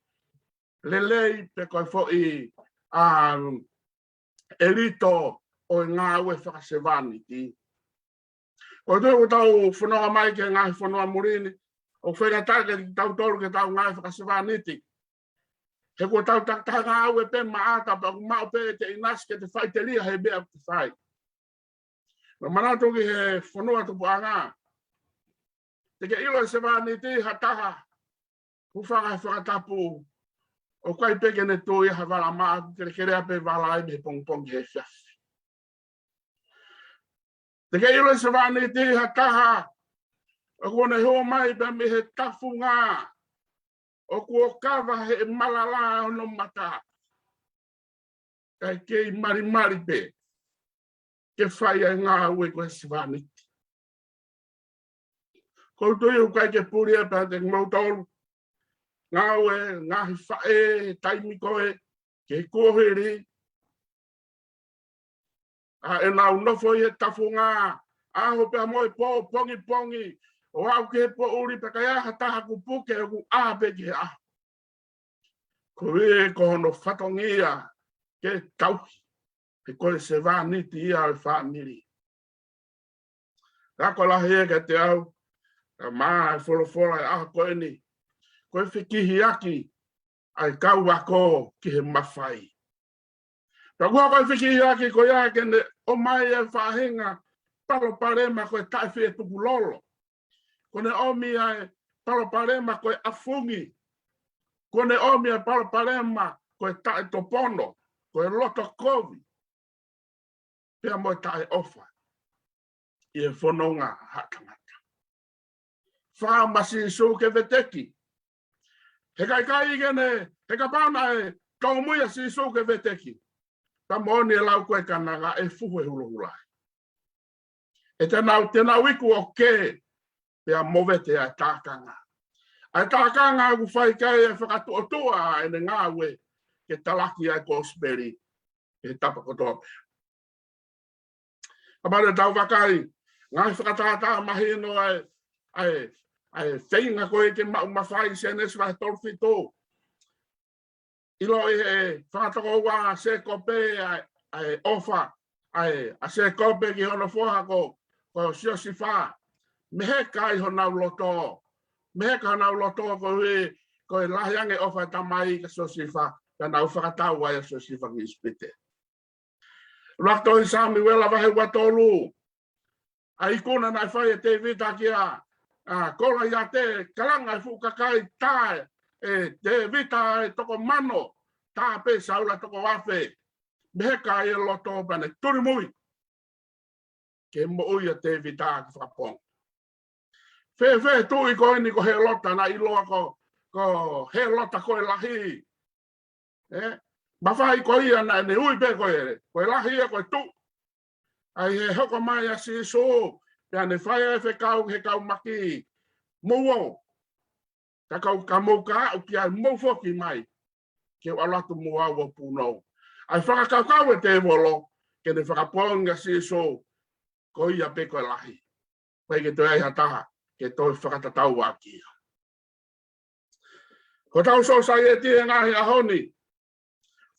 lelei pe ko e foʻi, um, ʻelito ʻo e ngāue fakasevāniti. Ko e tuʻu ʻoku tau fononga mai ki he ngaahi fonua muli ni, ʻoku faingataʻa kiate kitautolu ke tau ngāue fakasevāniti. He kuo tau takitaha ngāue pē maʻata pea ʻoku maʻu pē ʻete ʻinasi ke te faʻiteliha he meʻa ʻoku te fai. Mo manatu ki he fonua tupuʻanga. Te ke ʻilo e sevāniti ha taha, hūfanga he fakatapu, ʻoku ʻikai pē ke ne tui ha vala maʻa, kelekelea pē vala ai mei he pongipongi ki he efiafi. Te ke ʻilo e sevāniti ha taha, ʻoku ne hū mai pē mei he tafunga, ʻoku ʻo kava he malala hono mata. Kae kei malimali pē ke fai ʻa e ngāue ko e sevāniti. Ko u tui ʻoku ʻikai ke puli ʻe pehē te kimoutolu ngāue, ngaahi faʻē, taimi ko ē, ke kuo hili, ʻa ʻenau nofo ʻi he tafunga, ʻaho pea mo e pō, pongipongi, ʻo aʻu ki he poʻuli pea ʻikai ha taha ʻoku puke ʻoku ʻā pē ki he ʻaho. Ko ia ko hono fatongia ke tauhi, he ko e sevāniti ia ʻo e fāmili. Ka ko e lahi ē kiate au, ka mā e folofola e ʻaho ko eni, ko e fekihiaki ʻa e kau ako ki he mafai. Ka ʻoku hoko e fekihiaki ko ia ke ne ʻomai e faʻahinga palopalema ko e taʻefietukulolo. Ko ʻene ʻomi ʻa e palopalema ko e ʻafungi. Ko ʻene ʻomi ʻa e palopalema ko e taʻetopono, ko e loto kovi. Pea mo e taʻeʻofa ʻi he fononga ʻa haʻa tangata. Fā ma Sīsū ke veteki. He ka ʻikai ke ne, he kapau naʻe tōmui ʻa Sīsū ke veteki, ka moʻoni e lau ko ē ʻa e kananga ʻe fuhu e hulohula. ʻE te nau, te nau iku ʻo kē, pea movete ʻa e tākanga. ʻA e tākanga ʻoku fai ki ai e fakatuʻotuʻa ʻa ʻene ngāue ke talaki ʻa e kosipeli ʻi he tapa kotoa pē. Ka male tau vakai, ngaahi fakatātā mahino ʻa e, ʻa e, ʻa e feinga ko ē ke maʻu mafai, Sēnesi vahe tolu fitu. ʻIloʻi ʻe he fakatokoua ʻa Sēkope ʻa e, ʻa e ʻofa, ʻa e, ʻa Sēkope ki hono foha ko, ko Siosifa. Meheka ai honau loto. Meheka honau loto koeʻuhi, ko e lahi ange ʻofa ʻa e tamai kia Siosifa, ka nau fakatau ai ʻa Siosifa ki ʻIsipite. ʻUluaki Tohi Samiuela vahe ua tolu. ʻA e ikuna naʻe fai ʻe Tēvita kia, ʻa, Kolaiate, kalanga e fuʻu kakai, tā ʻe Tēvita e toko mano, tā pē Saula e toko afe. Meheka ai e loto pea ne tulimui ke moʻui ʻa Tēvita ki fakapongi. Fēfē tuʻi ko eni ko Helota naʻe ʻiloa ko, ko Helota ko e lahi. ʻE, mafai ko ia naʻa ne ui pē ko e, ko e lahi ia ko e tuʻi. ʻA ia he hoko mai ʻa Sīsū, pea ne fai e fekau he kau maki. Mou ō, ka kau ka mou ka aʻu ki ai mou foki mai, ke u ʻalu atu mo au ʻo punou. ʻA e fakakaukau e tēvolo, ke ne fakapongi ʻa Sīsū, ko ia pē ko e lahi. ʻIkai ke toe ai ha taha ke toe fakatatau ʻaki ia. Ko hotau sōsaieti he ngaahi ʻaho ni,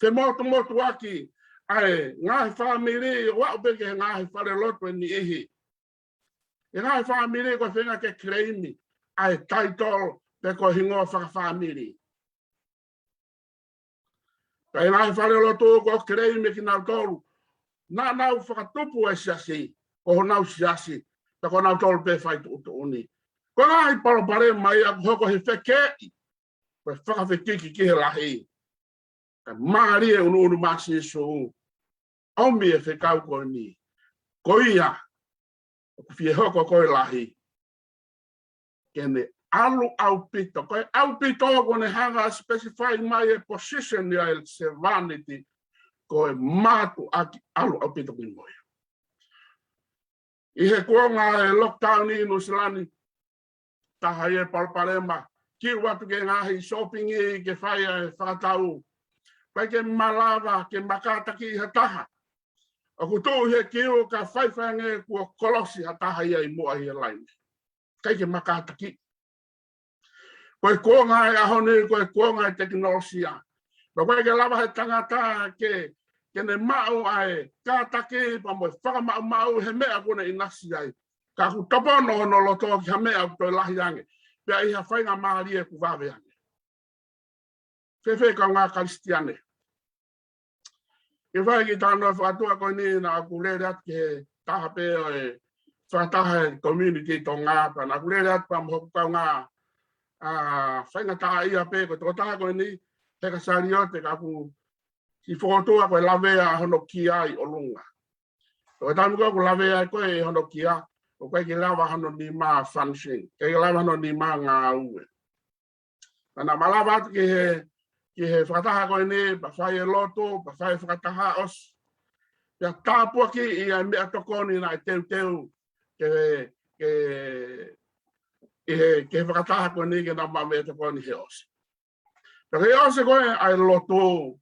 femotumotuʻaki ʻa e ngaahi fāmili ʻo aʻu pē ki he ngaahi falelotu ʻe niʻihi. ʻI he ngaahi fāmili ko e feinga ke claim ʻa e title pe ko e hingoa fakafāmili. Ka ʻi he ngaahi falelotu ko e claim ʻe kinautolu naʻa nau fakatupu e siasi, ko honau siasi, ka ko nautolu pē fai tuʻutuʻuni. Ko e ngaahi palopalema ia ʻoku hoko he fekeʻi ko e fakafekiki ki he lahi. Ka mālie e ʻunuʻunu mai ʻa Sīsū, ʻomi e fekau ko eni. Ko ia ʻoku fie hoko ko e lahi, ke ne ʻalu ʻaupito. Ko e ʻaupito ko ʻene hanga ʻo specify mai e position ia ʻa e sevāniti, ko e mātuʻaki ʻalu ʻaupito ki mui. ʻI he kuonga e lockdown ʻi Nuʻusila ni, taha ia e palopalema, kiu atu ki he ngaahi sōpingi ke fai e fakatau. ʻIkai ke malava ke makātakiʻi ha taha. ʻOku tuʻu he kiu ka faifai ange kuo kolosi ha taha ia ʻi muʻa ʻi he laine. ʻIkai ke makātakiʻi. Ko e kuonga e ʻaho ni, ko e kuonga e tekinolosia. Pea ʻoku ʻikai ke lava he tangata ke, ke ne maʻu ʻa e kātaki pea mo e fakamaʻumaʻu he meʻa ʻoku ne ʻinasi ai. Ka ʻoku topono hono loto ki ha meʻa ʻoku toe lahi ange. Pea ʻi ha faingamālie ʻoku vave ange. Fēfē kaungā Kalisitiane? Ke fai e kiʻi talanoa fakaʻotua ko eni, naʻa ku lele atu ki he taha pē ʻo e fakataha e community Tonga, pea naʻa ku lele atu pea mo hoku kaungā, ʻa, faingataʻaʻia pē, ko e tokotaha ko eni, heka saliote, ka ʻoku kiʻi fokotuʻu ko e lavea hono kia ʻi ʻolunga. Ko e taimi ko ē ʻoku lavea ai ko ē hono kia, ʻoku ʻikai ke lava hono nima function, ʻikai ke lava hono nima ngāue. Pea naʻa ma lava atu ki he, ki he fakataha ko eni, pea fai e lotu, pea fai e fakataha ʻosi. Pea tāpuakiʻi ʻa e meʻatokoni naʻe teuteu ke, ke, ʻi he, ki he fakataha ko eni ke nau maʻu meʻatokoni he ʻosi. Pea ko e ʻosi ko ē ʻa e lotu,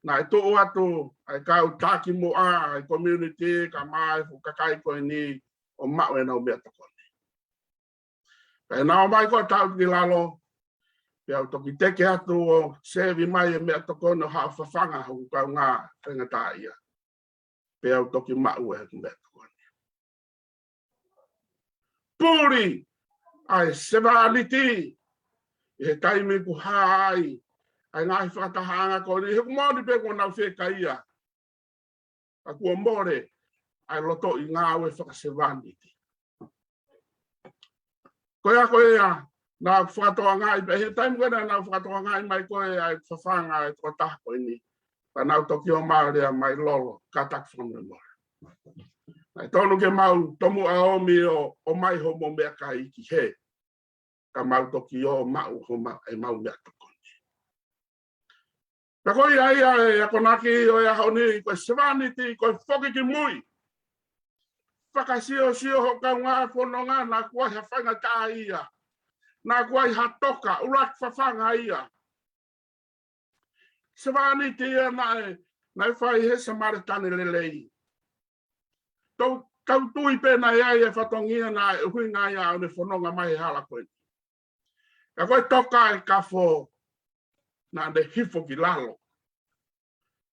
naʻe tuʻu atu ʻa e kau taki muʻa ʻa e community, kae ʻumaʻā e fuʻu kakai ko eni ʻo maʻu ʻenau meʻatokoni. Pea naʻa nau ō mai ko ē ʻo tau ki lalo, pea u toki teke atu ʻo sevi mai e meʻatokoni ʻo haʻu ʻo fafanga hoku kaungā faingataʻaʻia. Pea u toki maʻu e meʻatokoni. Puli ʻa e sevāniti ʻi he taimi ʻoku hā ai ʻa e ngaahi fakatahaʻanga ko eni, he ʻoku moʻoni pē kuo nau fekaia. Ka kuo mole ʻa e lotoʻi ngāue fakasevāniti. Ko ia ko ia, naʻa ku fakatokangaʻi pē, he taimi ko ē naʻa ku fakatokangaʻi mai ko ē ʻa e fafanga e tokotaha ko eni. Pea naʻa ku toki ō mai ʻo lea mai, Lolo, kātaki fakamolemole. Naʻe tonu ke mau tomuʻa ōmi ʻo, ʻomai hoʻomou meʻakai ki hē. Ka mau toki ō ʻo maʻu homau, ʻemau meʻatokoni. Pea ko ia ia e akonaki ʻo e ʻaho ni, ko e sevāniti, ko e foki ki mui. Fakasiosio hoʻo kaungā fononga, naʻa kuo ʻi ai ha faingataʻaʻia. Naʻa kuo ʻi ai ha toka, ʻuluaki fafanga ia. Sevāniti ia naʻe, naʻe fai he Samaletane lelei. Tau, tau tui pē naʻe ʻi ai e fatongia naʻe ʻuhinga ia ʻo ne fononga mai he hala ko ē. Ka ko e toka e kafo naʻa ne hifo ki lalo.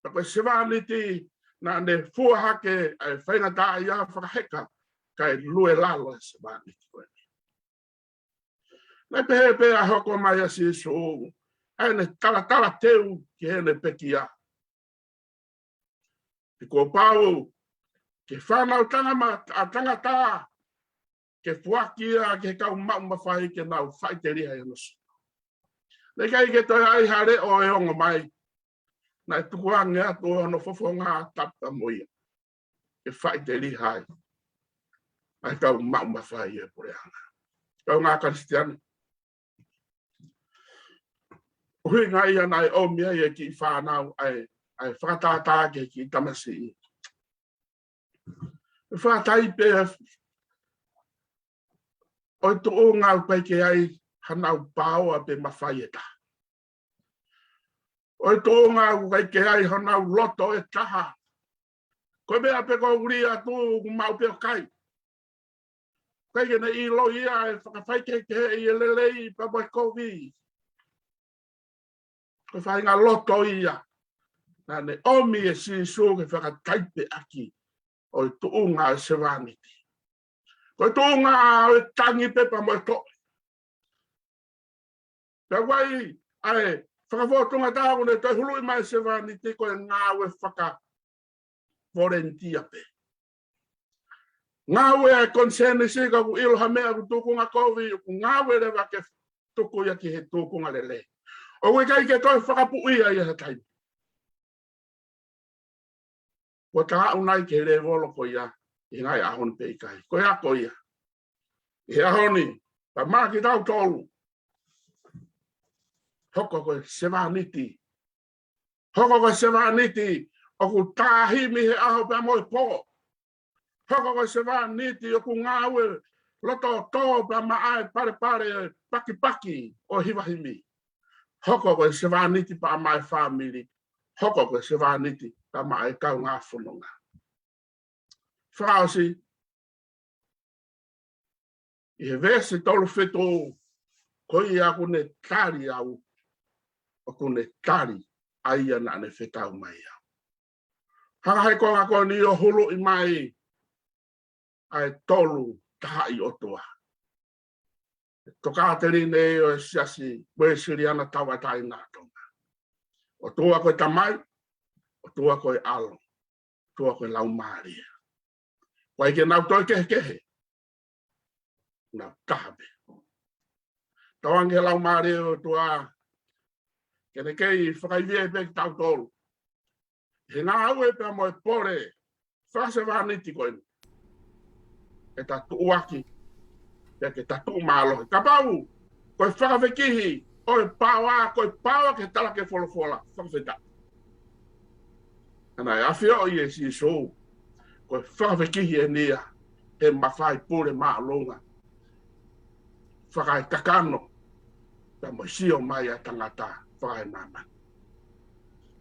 Ka ko e sevāniti naʻa ne fua hake ʻa e faingataʻaʻia fakaheka kae lue lalo e sevāniti ko ē. Naʻe pehē pē ʻa e hoko mai ʻa Sīsū, ʻa ʻene talatala teu ki heʻene pekia. He kuo pau ke fānau tangama-, ʻa tangata, ke foaki ia ki he kau maʻu mafai ke nau faʻiteliha ʻi hono sino. Naʻe ʻikai ke toe ʻi ai ha leʻo ʻe ongo mai. Naʻe tukuange atu hono fofonga tapu mo ia. Ke faʻiteliha ai ʻa e kau maʻu mafai ʻo e puleʻanga. Kaungā Kalisitiane. ʻUhinga ia naʻe ʻomi ai e kiʻi fānau ʻa e, ʻa e fakatātā ki he kiʻi tamasiʻi. Fakatātā pē ʻo e tuʻunga ʻoku ʻikai ke ʻi ai hanau paoa pe mafai ʻe taha. ʻO e tuʻunga ʻoku ʻikai ke ʻi ai honau loto ʻe taha. Ko e meʻa pē ko uli atu ʻoku maʻu pē ʻo kai. ʻIkai ke ne ʻilo ia e fakafaikehekeheʻi e lelei pea mo e kovi. Ko e faʻahinga loto ia naʻa ne ʻomi ʻe Sīsū ke fakataipe ʻaki ʻo e tuʻunga ʻo e sevāniti. Ko e tuʻunga ʻo e tangi pē pea mo e toʻe. Pea ʻoku ʻi ai ʻa e fakafōtunga tā ʻoku ne toe huluʻi mai e sevāniti ko e ngāue fakavolenitia pē. Ngāue ʻa e konisēnisi ka ʻoku ʻilo ha meʻa ʻoku tūkunga kovi, ʻoku ngāue leva ke tuku ia ki he tūkunga lelei. ʻOku ʻikai ke toe fakapuʻia ia ha taimi. Kuo ta aʻu nai ki he lēvolo ko ia, ʻi he ngaahi ʻaho ni pe ʻikai. Ko ia ko ia. ʻI he ʻaho ni, pea maʻa kitautolu. Hoko ko e sevāniti. Hoko ko e sevāniti, ʻoku tā himi he ʻaho pea mo e pō. Hoko ko e sevāniti, ʻoku ngāue loto tō pea maʻa e palepale pakipaki ʻo e hiva himi. Hoko ko e sevāniti pea maʻa e fāmili. Hoko ko e sevāniti pea maʻa e kaungā fononga. Fakaʻosi, ʻi he veesi tolu fitu, ko ia ʻoku ne tali au, ʻoku ne tali ʻa ia naʻa ne fekau mai au. Hanga he konga ko eni ʻo huluʻi mai ʻa e Tolu Tahaʻi ʻOtua. Tokāteline ʻo e Siasi Uēsiliana Tauʻatāina ʻa Tonga. ʻOtua ko e Tamai, ʻOtua ko e ʻAlo, ʻOtua ko e Laumālie. ʻOku ʻikai ke nau toe kehekehe. Nau taha pē. Tauange he Laumālie ʻo e ʻOtua ke ne kei fakaivia pē kitautolu he ngāue pea mo e pole fakasevāniti ko eni. Ke ta tuʻuaki, pea ke ta tuʻumālohi. Kapau ko e fakafekihi ʻo e paoa, ko e paoa ke talaki e folofola, fakafetaʻi. Naʻe ʻafioʻi ʻe Sīsū, ko e fakafekihi eni ia he mafai pule māʻolunga, fakaekakano, pea mo e sio mai ʻa e tangata fakaemāmani.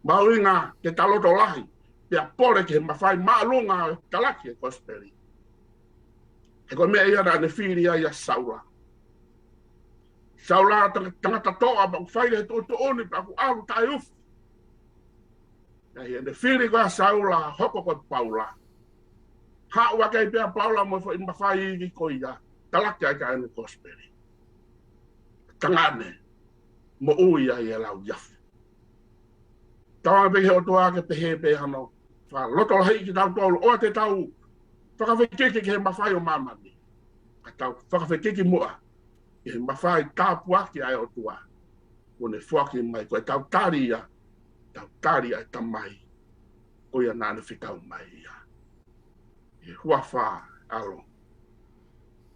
Mahuʻinga ke ta loto lahi, pea pole ki he mafai māʻolunga ʻo e talaki e kosipeli. He ko e meʻa ia naʻa ne fili ai ʻa Saula. Saula tanga-, tangata toʻa pea ʻoku fai he tuʻutuʻuni pea ʻoku ʻalu taʻeufi. ʻA ia ʻene fili ko ia ʻa Saula, hoko ko e Paula. Haʻu ake ai pē ʻa Paula mo e foʻi mafai ivi ko ia, talaki ai ʻa ʻene kosipeli. Tangane, moʻui ai e lau iafu. Tauange pē ki he ʻOtua ke pehē pē hano fakalotolahiʻi kitautolu, ʻoua te tau fakafekiki ki he mafai ʻo māmani. Ka tau fakafekiki muʻa ki he mafai tāpuaki ʻa e ʻOtua kuo ne foaki mai, ko e tau tali ia, tau tali ʻa e Tamai, ko ia naʻa ne fekau mai ia. ʻI he huafa ʻo e ʻAlo,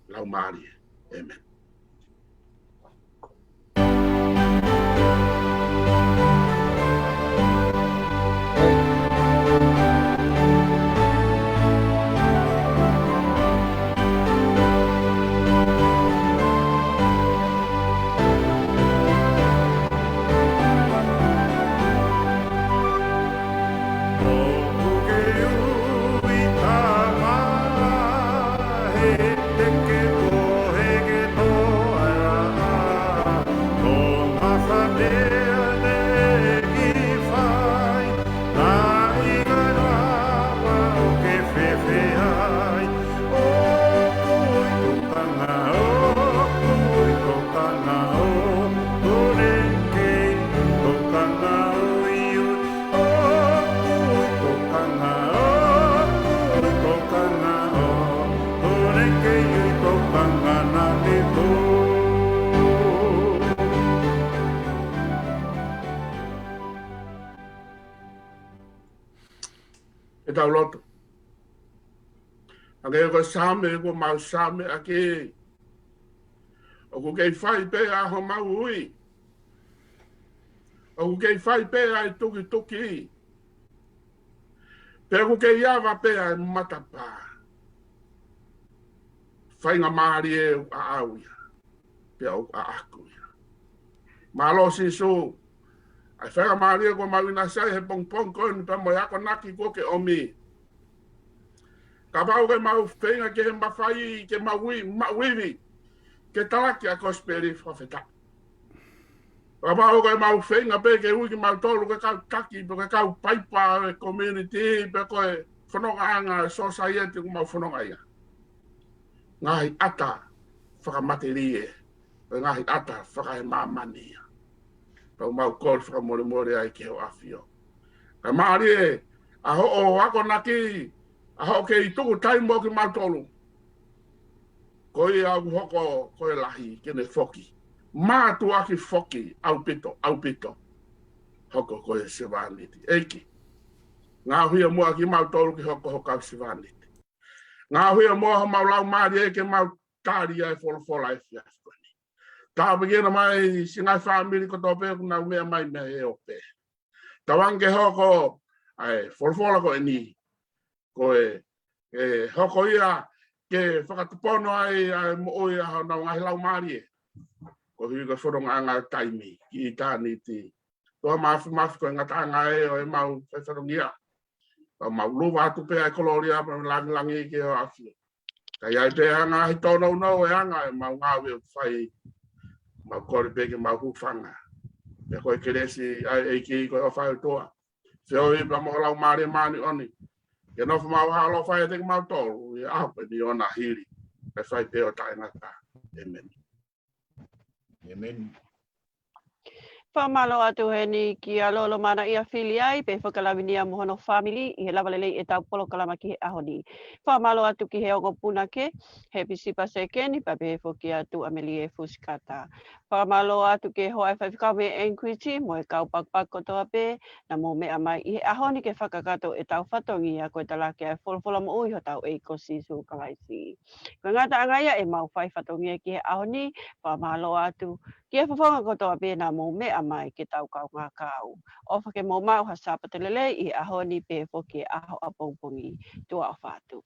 Laumālie. ʻĒmeni. Ke tau lotu. Hangē ko e Saame kuo mau Saame ʻaki, ʻoku kei fai pē ʻa homau ui. ʻOku kei fai pē ʻa e tukituki. Pea ʻoku kei ava pē ʻa e matapā. Faingamālie ʻoku ʻaʻau ia. Pea ʻoku ʻaʻaku ia. Mālō Sīsū, ʻa e faingamālie kuo mau ʻinasi ai he pongipongi ko eni pea mo e akonaki kuo ke ʻomi. Kapau ʻoku mau feinga ki he mafai ke mau ui, maʻu ivi, ke talaki ʻa e kosipeli, fakafetaʻi. Kapau ʻoku mau feinga pē ke ui kimautolu ko e kau taki, pe ko e kau paipa ʻo e community, pe ko e fonongaʻanga ʻo e sōsaieti ʻoku mau fononga ai. ngaahi ʻata fakamatelie, ʻo e ngaahi ʻata fakaemāmani ia. Pea ʻoku mau kole fakamolemole ai ki he ʻAfio. Kae mālie ʻa hoʻo akonaki, ʻa hoʻo kei tuku taimi mo kimautolu. Ko ia ʻoku hoko ko e lahi ke ne foki. Mātuʻaki foki ʻaupito, ʻaupito. Hoko ko e sevāniti. ʻEiki. Ngaohi muʻa kimautolu ke hoko ho kau sevāniti. Ngaohi muʻa homau laumālie ke mau tali ʻa e folofola he efiafi ko eni. Tāpuekina mai siʻi ngaahi fāmili kotoa pē ʻoku nau meʻa mai mei he ope. Tauange ke hoko ʻa e folofola ko eni. Ko e, ʻe hoko ia ke fakatupono ai ʻa e moʻui ʻa honau ngaahi laumālie. Koeʻuhi ko e fonongaʻanga ʻo e taimi ki ʻitāniti. Toa mafimafi ko e ngataʻanga ē ʻo ʻemau faifatongia. Pea mau luva atu pē ʻa e kolōlia mo e lāngilangi ki he ʻAfio. Ka ʻi ai pē ʻa e ngaahi tōnounou ʻo e anga ʻemau ngāue ʻoku fai, mau kole pē ke mau hūfanga. Pea ko e kelesi ʻa e ʻEiki ko e ʻofa ʻa e ʻOtua, feohi pea mo e Laumālie Māʻoniʻoni, ke nofo maʻu ʻo ʻaloʻofa ʻiate kimautolu ʻi he ʻaho pē ni ʻo na hili, kae fai pē ʻo taʻengata. ʻĒmeni. ʻĒmeni. Fakamālō atu heni kia Lolo Manaia Filiai, pea fakalavinia mo hono fāmili ʻi he lava lelei ʻetau polokalama ki he ʻaho ni. Fakamālō atu ki he ongo punake, Hepisipa Sekeni, pea pehē foki atu ʻa Melie Fusikata. Fakamālō atu ki he hoa ʻo e faifekau mei ʻEnikuiti mo e kau pakupaku kotoa pē naʻa mou meʻa mai ʻi he ʻaho ni ke fakakakato ʻetau fatongia ko e talaki ʻa e folofola moʻui hotau ʻEiki ko Sīsū Kalaisi. Ko e ngataʻanga ia ʻemau faifatongia ki he ʻaho ni, fakamālō atu ki he fofonga kotoa pē naʻa mou meʻa mai ke tau kaungā kau. ʻOfa ke mou maʻu ha Sāpate lelei ʻi he ʻaho ni pea foki he ʻaho ʻapongipongi. Tuʻa ʻofa atu.